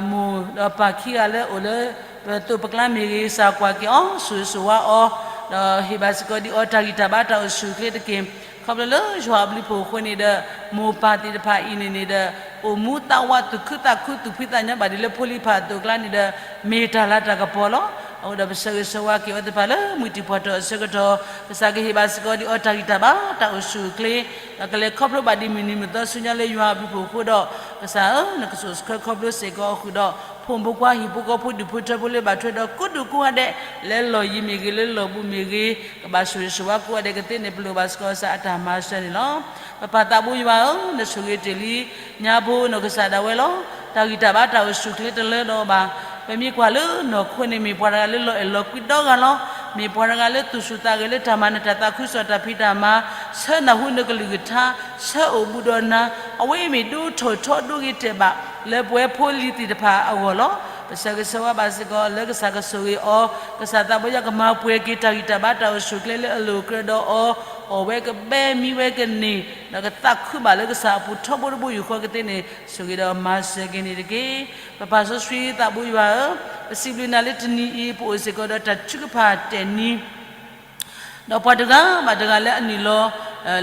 မိၢ်ဒီးပၢ်ခံဂၤလၢအိၣ်လၢ ပသိးပကျါမ့ၢ်ဂ့ၤ ကစၢ်ကွၢ်က့ၤအီၤ ဆိၣ်ဂ့ၤဆိၣ်ဝါအီၤ, ဒီးဟ့ၣ်ဘၣ်စ့ၢ်ကီးဒံးအီၤတၢ်ဂံၢ်တၢ်ဘါတၢ်အိၣ်ဆူၣ်အိၣ်ချ့တက့ၢ်. ခီဖျိလၢယွၤအဘျုးဖှိၣ်အဃိန့ၣ်ဒီး မိၢ်ပၢ်သ့ၣ်တဖၣ်အံၤန့ၣ်န့ၣ်ဒီး အိၣ်မူသးဝးသူၣ်ခုသးခုသူၣ်ဖှံသးညီဘၣ်ဒ်လၢဖိလံၤတဖၣ်အသိးအကျါန့ၣ်ဒီး မ့ၢ်တၢ်လၤတၢ်ကပီၤလီၤ. အဃိဒီးပဆၢဂ့ၤဆၢဝါက့ၤအဝဲသ့ၣ်တဖၣ်လၢ မုၢ်တံၢ်ပှၢ်တီၢ်အဆၢကတီၢ် ကစၢ်ကဟ့ၣ်ဘၣ်စ့ၢ်ကီးဒံးအီၤတၢ်ဂံၢ်တၢ်ဘါတၢ်အိၣ်ဆူၣ်အိၣ်ချ့, ဒီးကလဲၤခီဖျိဘၣ်ဒံးမုၢ်နံၤမုၢ်သီဆူညါလၢယွၤအဘျုးဖှိၣ်အဃိဒီး ကစၢ်ဧၢ, နကဆိၣ်ဆၢခီဖျိစ့ၢ်ကီးအဃုာ်ဒီး ဖိမုၣ်ဖိခွါ ဟံၣ်ဖိဃီဖိ ဒူၣ်ဖိထၢဖိလၢဘၣ်ထွဲဒီးကိးဒူၣ်ကိးဂၤဒဲး, လၢလီၢ်ယံၤမ့ၢ်ဂ့ၤ, လၢလီၢ်ဘူးမ့ၢ်ဂ့ၤ, ကဘၣ်ဆိၣ်ဂ့ၤဆိၣ်ဝါကိးဂၤဒဲးကသ့န့ၣ် ပလိၣ်ဘၣ်စ့ၢ်ကီးကစၢ်အတၢ်မၤစၢၤန့ၣ်လီၤ. ပပၢ်သးဘိယွၤဧၢ, နဆိၣ်ဂ့ၤတ့ၢ်လံ ညါဖိနီၢ်ကစၢ်ဒၣ်ဝဲလီၤ. တၢ်ဂံၢ်တၢ်ဘါတၢ်အိၣ်ဆူၣ်အိၣ်ချ့တလၢဒီးဘၣ်. ပမ့ၢ်ကွၢ်လၢနီၢ်ခိန့ၣ် မ့ၢ်ပှၤတဂၤလၢလီၤအဲၣ်လီၤကွံဒီဂၤလီၤ. မ့ၢ်ပှၤတဂၤလၢသူၣ်ဆူၣ်သးဂဲၤလၢတၢ်မၤနၢၤတၢ်သးခုကစီၣ်တၢ်ဖံးတၢ်မၤ, ဆၢနၢ်ဟူနကလုၢ်ကထါ, ဆၢအိၣ်ဘူးဒီးနၤ, အဝဲအံၤမ့ၢ်ဒိထီၣ်ထီဒိဂ့ၤတဲာ်ဘၣ် လၢပဝဲဖိလံၤသ့ၣ်တဖၣ်အဂီၢ်လီၤ. ပဆၢဂ့ၤဆၢဝါဘၣ်စ့ၢ်ကီးလၢကစၢ်ကဆိၣ်ဂ့ၤအီၤ, ကစၢ်သးဘိယွၤကမၤပှဲၤက့ၤတၢ်ဂံၢ်တၢ်ဘါတၢ်အိၣ်ဆူၣ်အိၣ်ချ့လၢအလိၤအကြၢးဒီးအီၤ, အီၣ်ဝဲကဘဲမံဝဲကန့ၢ်, ဒီးကသးခုဘၣ်လၢကစၢ်အပူၤထီဘိတဘိယူၢ်ဃီကသ့န့ၣ် ဆိၣ်ဂ့ၤဒီးမၤစၢၤက့ၤန့ၣ်တက့ၢ်. ပပၢ်စီဆှံသးဘိယွၤဧၢ, ပစံးဘျုးနၤလၢတနံၤအံၤ ပအိၣ်စ့ၢ်ကီးဒီးတၢ်ထုကဖၣ်တဲာ်နံၤ ဒီးပှၤတဂၤဘၣ်တဂၤလၢအနုာ်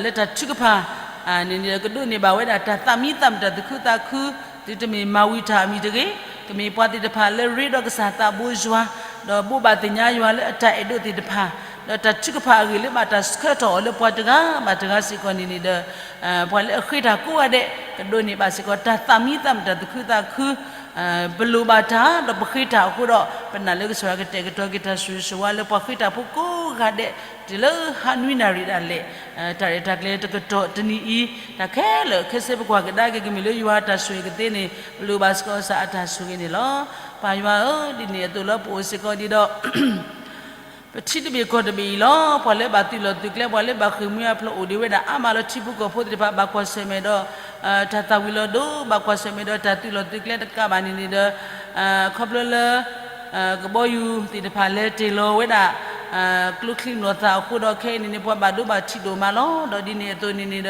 လီၤ လၢတၢ်ထုကဖၣ်န့ၣ် ကဒိးန့ၢ်ဘၣ်ဝဲဒၣ်တၢ်သးမံသးမုာ်တၢ်သူၣ်ခုသးခု, တုၤတမ့ၢ်မၤဝံၤတၢ်အမံၤတဂ့ၤ, ကမ့ၢ်ပှၤသ့ၣ်တဖၣ်လၢရ့ဒီးကစၢ်သးဘိယွၤ, ဒီးဘိးဘၣ်သ့ၣ်ညါယွၤလၢအတၢ်အဲၣ်ဒိးသ့ၣ်တဖၣ်, ဒီးတၢ်ထုကဖၣ်အဂ့ၢ်လၢဘၣ်တၢ်ဆှၢထီၣ်အီၤလၢပှၤတဂၤဘၣ်တဂၤစ့ၢ်ကီးန့ၣ်န့ၣ်ဒီး ပှၤလၢအဃ့တၢ်ကိးဂၤဒဲး ကဒိးန့ၢ်ဘၣ်စ့ၢ်ကီးတၢ်သးမံသးမုာ်တၢ်သူၣ်ခုသးခု, ပလိၣ်ဘၣ်တၢ်ဒီးပဃ့တၢ်အဃိဒီး ပနာ်လၢကစၢ်ယွၤကတဲာ်ကတီၤက့ၤတၢ်ဆိၣ်ဂ့ၤဆိၣ်ဝါလၢပှၤဃ့တၢ်ဖိကိးဂၤဒဲး တုၤလၢဟါနွံနၣ်ရံၣ်ဒၣ်လဲာ်, တၢ်ရဲၣ်တၢ်ကျဲၤတကတီၢ်တနံၤအံၤ, တၢ်ခဲလၢာ်ခဲဆ့ပကွၢ်ကဒါက့ၤကမ့ၢ်လၢယွၤအတၢ်ဆိၣ်ဂ့ၤကသ့န့ၣ် ပလိၣ်ဘၣ်စ့ၢ်ကီးကစၢ်အတၢ်ဆိၣ်ဂ့ၤန့ၣ်လီၤ. ပၢ်ယွၤဧၢ, ဒ်န့ၣ်အသိးလၢပအိၣ်စ့ၢ်ကီးဒ်ဒီး ပထံတဘ့ၣ်ကီၢ်တဘ့ၣ်အံၤလီၤ. ပှၤလၢဘၣ်သုးလီၢ်သုးကျဲ ပှၤလၢဘၣ်ဃ့ၢ်မှံဟးဖျိးအိၣ်ဒံးဝဲဒၣ်အါမးလီၤ. ထံဖိကီၢ်ဖိသ့ၣ်တဖၣ်ဘၣ်ကွၢ်ဆၢၣ်မဲာ်ဒီး တၢ်သၣ်ဝံၤလီၤဒိ ဘၣ်ကွၢ်ဆၢၣ်မဲာ်ဒီးတၢ်သုးလီၢ်သုးကျဲတကးဘၣ်န့ၣ်န့ၣ်ဒီး ခီဖျိလၢ ကဘီယူၤသ့ၣ်တဖၣ်လဲၤတ့ၢ်လီၤဝဲဒၣ် ကျိချံမျိာ်သၣ်အဃိဒီး ခဲအံၤန့ၣ်န့ၣ် ပှၤဘၣ်ဒိဘၣ်ထံးဒိၣ်မးလီၤ. ဒီးဒ်န့ၣ်အသိးန့ၣ်န့ၣ်ဒီး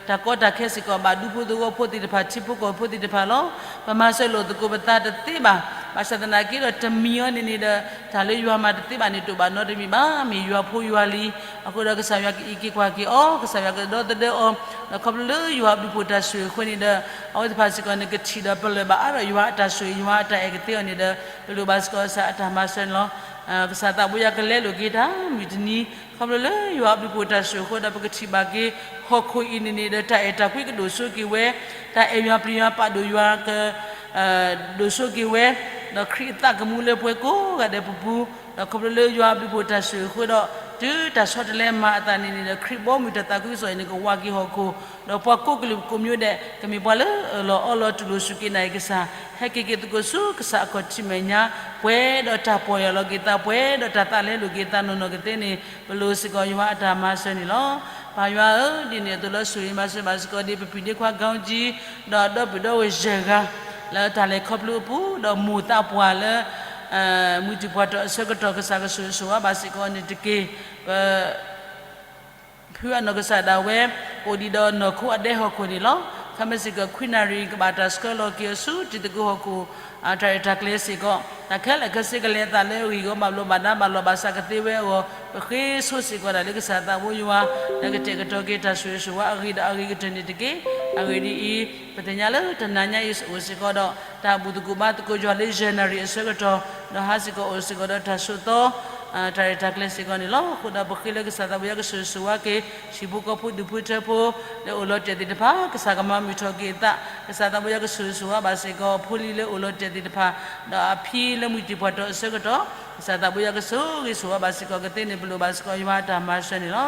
တၢ်ကီတၢ်ခဲစ့ၢ်ကီးဘၣ်ဒူဖိသဝီဖိသ့ၣ်တဖၣ် ထံဖိကီၢ်ဖိသ့ၣ်တဖၣ်လီၤ. ပမၤစၢၤလိာ်သကိးပသးတသ့ဘၣ်. ဘၣ်ဆၣ်သနာ်က့ဒီးတမံၤအံၤန့ၣ်န့ၣ်ဒီး တၢ်လၢယွၤမၤတသ့ဘၣ်န့ၣ် တအိၣ်ဘၣ်နီတမံၤဘၣ်. မ့ၢ်ယွၤဖိယွၤလံၤ အဃိဒီးကစၢ်ယွၤကအံးက့ၤကွၢ်က့ၤအီၤ, ကစၢ်ယွၤကဒီသဒၢအီၤ, ဒီးခီဖျိလၢယွၤအဘျုးဖှိၣ်တၢ်ဆိၣ်ဂ့ၤအဃိန့ၣ်ဒီး အဝဲသ့ၣ်တဖၣ်စ့ၢ်ကီးန့ၣ် ကထံၣ်ဒီးပလၢၢ်ဘၣ်အါဒီးယွၤအတၢ်ဆိၣ်ဂ့ၤ ယွၤအတၢ်အဲၣ်ကသ့အီၤန့ၣ်ဒီး ပလိၣ်ဘၣ်စ့ၢ်ကီးကစၢ်အတၢ်မၤစၢၤန့ၣ်လီၤ. ကစၢ်သးဘိယွၤကလဲလိာ်က့ၤတၢ်မုၢ်တနံၤ ခီဖျိလၢယွၤအဘျုးဖှိၣ်တၢ်ဆိၣ်ဂ့ၤအဃိဒီး ပကထံၣ်ဘၣ်က့ၤ ဟီၣ်ခိၣ်အံၤန့ၣ်န့ၣ်ဒီး တၢ်အဲၣ်တၢ်ကွံကဒိၣ်စိက့ၤဝဲ, တၢ်အဲၣ်ယွၤပျံၤယွၤပာ်ဒိၣ်ယွၤက ဒိၣ်စိက့ၤဝဲ, ဒီးခရံာ်အသးကမူလၢပှၤကိးဂၤဒဲးပပူၤ, ဒီးခီဖျိလၢယွၤအဘျုးဖှိၣ်တၢ်ဆိၣ်ဂ့ၤအဃိဒီး တုၤတၢ်ဆီတလဲမၤအသးန့ၣ်န့ၣ်ဒီး ခရံာ်ဘီမုၢ်တၢ်သးခုကစီၣ်အံၤန့ၣ် ကဝးက့ၤဟီၣ်ခိၣ်, ဒီးပှၤကိးကလုာ်ကိးမံၤဒဲး ကမ့ၢ်ပှၤလၢအၢၣ်လီၤအီလီၤတူၢ်လိာ်စူၢ်က့ၤနာ်က့ၤကစၢ်, ဟဲက့ၤက့ၤသကိးဆူကစၢ်အခီၣ်ထံးမဲာ်ညါ, ပှဲၤဒီးတၢ်ပီၢ်ယၢ်လီၤက့ၤသး, ပှဲၤဒီးတၢ်သးလဲလိာ်က့ၤသးနီၢ်နီၢ်ကသ့န့ၣ် ပလိၣ်စ့ၢ်ကီးယွၤအတၢ်မၤစၢၤန့ၣ်လီၤ. ပၢ်ယွၤဧၢ, ဒ်န့ၣ်အသိးလၢဆိၣ်ဂ့ၤမၤစၢၤဘၣ်စ့ၢ်ကီးဒ်ပပုၢ်ဒ့ခွါ ကီကၠံ ဒီးအဒီပုၢ်ဒီဝဲၢ်ယဲၢ်ဂၤ လၢတၢ်လဲၤခီဖျိအပူၤ, ဒီးမိၢ်သးပှၢ်လၢ မုၢ်တံၢ်ပှၢ်တီၢ်အဆၢကတီၢ် ကစၢ်ကဆိၣ်ဂ့ၤဆိၣ်ဝါဘၣ်စ့ၢ်ကီးန့ၣ်တက့ၢ်. ပ ဖုအနီၢ်ကစၢ်ဒၣ်ဝဲ အိၣ်ဒံးဒီးနီၢ်ခိအဒဲဟီၣ်ခိၣ်န့ၣ်လီၤ. ခဲမုၢ်ဆ့ၣ်ကီးခွံနၣ်ရံၣ် ကဘၣ်တၢ်ဆှၢလီၤက့ၤအီၤဆူတံၤသကိးဟီၣ်ခိၣ် တၢ်ရဲၣ်တၢ်ကျဲၤစ့ၢ်ကီး, တၢ်ခဲလၢာ်ခဲဆ့ကလဲၤအသးလၢအဂံၢ်အဂီၢ် ဘၣ်ဘျီးဘၣ်ဒါဘၣ်လီၤဘၣ်စးကသ့ဝဲအဂီၢ် ပဃ့ဆိစ့ၢ်ကီးဒၣ်လၢကစၢ်သးဘိယွၤ လၢကတဲာ်ကတီၤက့ၤတၢ်ဆိၣ်ဂ့ၤဆိၣ်ဝါအဂ့ၤဒီးအဂ့ၤကတၢၢ်န့ၣ်တက့ၢ်. အဂ့ၢ်ဒ်အံၤ, ပသ့ၣ်ညါလၢတနၤညါအံၤအိၣ်စ့ၢ်ကီးဒီး တၢ်ဘူၣ်သကိးဘါသကိးယွၤလၢယဲၢ်နၣ်ရံၣ်အဆၢကတီၢ်, ဒီးဟးစ့ၢ်ကီးအိၣ်စ့ၢ်ကီးဒီးတၢ်ဆိးသီ တၢ်ရဲၣ်တၢ်ကျဲၤစ့ၢ်ကီးန့ၣ်လီၤ. အဃိဒီးပဃ့လၢကစၢ်သးဘိယွၤကဆိၣ်ဂ့ၤဆိၣ်ဝါက့ၤ ဟံၣ်ဖိဃီဖိဒူၣ်ဖိထၢဖိ လၢအိၣ်လီၤတဲာ်သ့ၣ်တဖၣ်, ကစၢ်ကမၤမုာ်ထီၣ်က့ၤအသး, ကစၢ်သးဘိယွၤကဆိၣ်ဂ့ၤဆိၣ်ဝါဘၣ်စ့ၢ်ကီး ဖိလံၤလၢအိၣ်လီၤတဲာ်သ့ၣ်တဖၣ်, ဒီးအဖံလၢမုၢ်တံၢ်ပှၢ်တီၢ်အဆၢကတီၢ်, ကစၢ်သးဘိယွၤကဆိၣ်ဂ့ၤဆိၣ်ဝါဘၣ်စ့ၢ်ကီးကသ့န့ၣ် ပလိၣ်ဘၣ်စ့ၢ်ကီးယွၤအတၢ်မၤစၢၤန့ၣ်လီၤ.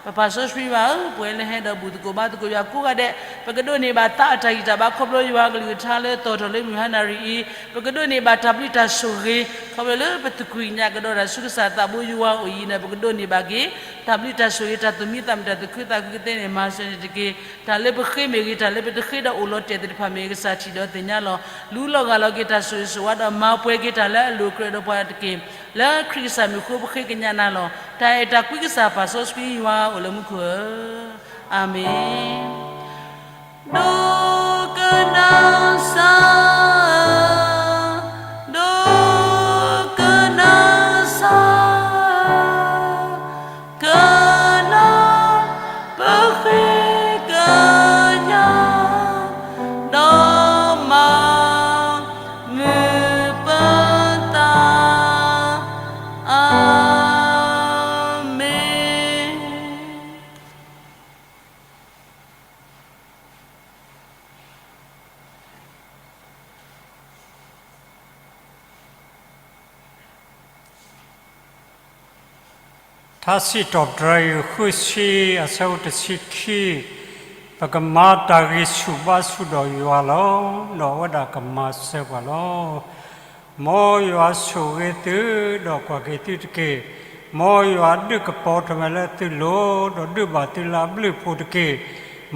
ပပၢ်စီဆှံယွၤဧၢ, ပဝဲလၢဟဲဒီးဘူၣ်သကိးဘါသကိးယွၤကိးဂၤဒဲး ပကဒိးန့ၢ်ဘၣ်သးအတၢ်ဂံၢ်တၢ်ဘါခီဖျိယွၤအကလုၢ်ကထါလၢသီၣ်ထီၣ်လၢမုၢ်ဟါနၣ်ရံၣ်အံၤ, ပကဒိးန့ၢ်ဘၣ်တၢ်ဘျုးတၢ်ဆိၣ်ဂ့ၤ ခီဖျိလၢပသကွံာ်ညါကဒီးတၢ်ဆူကစၢ်သးဘိယွၤအအိၣ်အံၤန့ၣ် ပကဒိးန့ၢ်ဘၣ်က့ၤ တၢ်ဘျုးတၢ်ဆိၣ်ဂ့ၤ တၢ်သူၣ်မံသးမုာ်တၢ်သူၣ်ခုသးခုကသ့န့ၣ် မၤစၢၤန့ၣ်တက့ၢ်. တၢ်လၢပဃ့မ့ၢ်ဂ့ၤ တၢ်လၢပတဃ့ဒီးအိၣ်လီၤတဲာ်သ့ၣ်တဖၣ်မ့ၢ်ဂ့ၤ ကစၢ်ထံၣ်ဒီးသ့ၣ်ညါလီၤ. လူလီၤဂာ်လီၤက့ၤတၢ်ဆိၣ်ဂ့ၤဆိၣ်ဝါဒီးမၤပှဲၤက့ၤတၢ်လၢအလိၤကြၢးဒီးပှၤတက့ၢ်. လၢခရံာ်ကစၢ်မံၤအဃိပဃ့ကညးနၤလီၤ. တၢ်အဲၣ်တၢ်ကွံကစၢ်ပၢ်စီဆှံယွၤအိၣ်လၢမူခိၣ်ဧၢ, အၤမ့ၣ်. ဒိကနၣ်စၢ်, ဒိကနၣ်စၢ်, ကနၣ်ပဃ့ကညး ဒီးမၤမုာ်ပသး, အၤမ့ၣ်. ထါစံးထီၣ်ပတြၢၤ အယုၢ်ဃုဆံ အဆၢဖိတဆံခံ, ပကမၤတၢ်ဂံၢ်ဆူၣ်ဘါဆူၣ်ဒီးယွၤလီၤ. ဒီးအဝဲဒၣ်ကမၤစၢၤပှၤလီၤ. မ်ယွၤဆိၣ်ဂ့ၤသု, ဒီးကွၢ်က့ၤသုတက့ၢ်. မ်ယွၤဒုးကပီၤထီၣ်မဲာ်လၢသုလိၤ, ဒီးဒုးဘၣ်သုလၢအဘျုးအဖှိၣ်တက့ၢ်.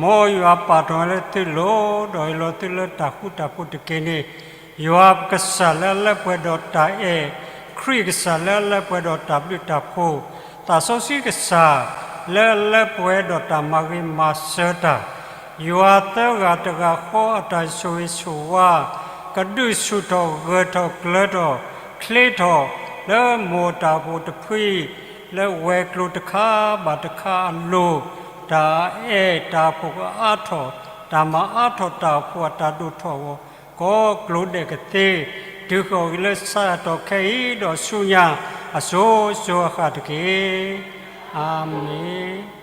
မ်ယွၤပာ်ထီၣ်မဲာ်လၢသုလိၤ, ဒီးဟ့ၣ်လီၤသုလၢတၢ်ဃူတၢ်ဖိးတက့ၢ်န့ၣ်, ယွၤပကစၢ်လၢအလၢပှဲၤဒီးတၢ်အဲၣ်, ခရံာ်ကစၢ်လၢအလၢပှဲၤဒီးတၢ်ဘျုးတၢ်ဖှိၣ်, သးစီဆှံကစၢ်လၢအလၢပှဲၤဒီးတၢ်မၤဂ့ၤမၤစၢၤတၢ်, ယွၤသၢဂၤတဂၤဃီအတၢ်ဆိၣ်ဂ့ၤဆိၣ်ဝါ, ကဒုးဆူၣ်ထီၣ်ဂၢၢ်ထီၣ်ကျၢၤထီၣ်ချ့ထီၣ် လၢမိၢ်တၢ်အိၣ်ဖှိၣ်တဖုအံၤ, လၢဝဲၤကျိၤတခါဘၣ်တခါအလိၤ, တၢ်အဲၣ်တၢ်အိၣ်ဖှိၣ်ကအါထီၣ်, တၢ်မၤအါထီၣ်တၢ်အိၣ်ဖှိၣ်အတၢ်ဒိၣ်ထီၣ်အဂီၢ်, ကိးကျိၤဒဲးကသ့, တုၤဃီၤဂ့ၤလၢဆၢကတီၢ်ခဲအံၤဒီးဆူညါ အစိၤစိၤအဃၣ်တက့ၢ်. အၤမ့ၣ်.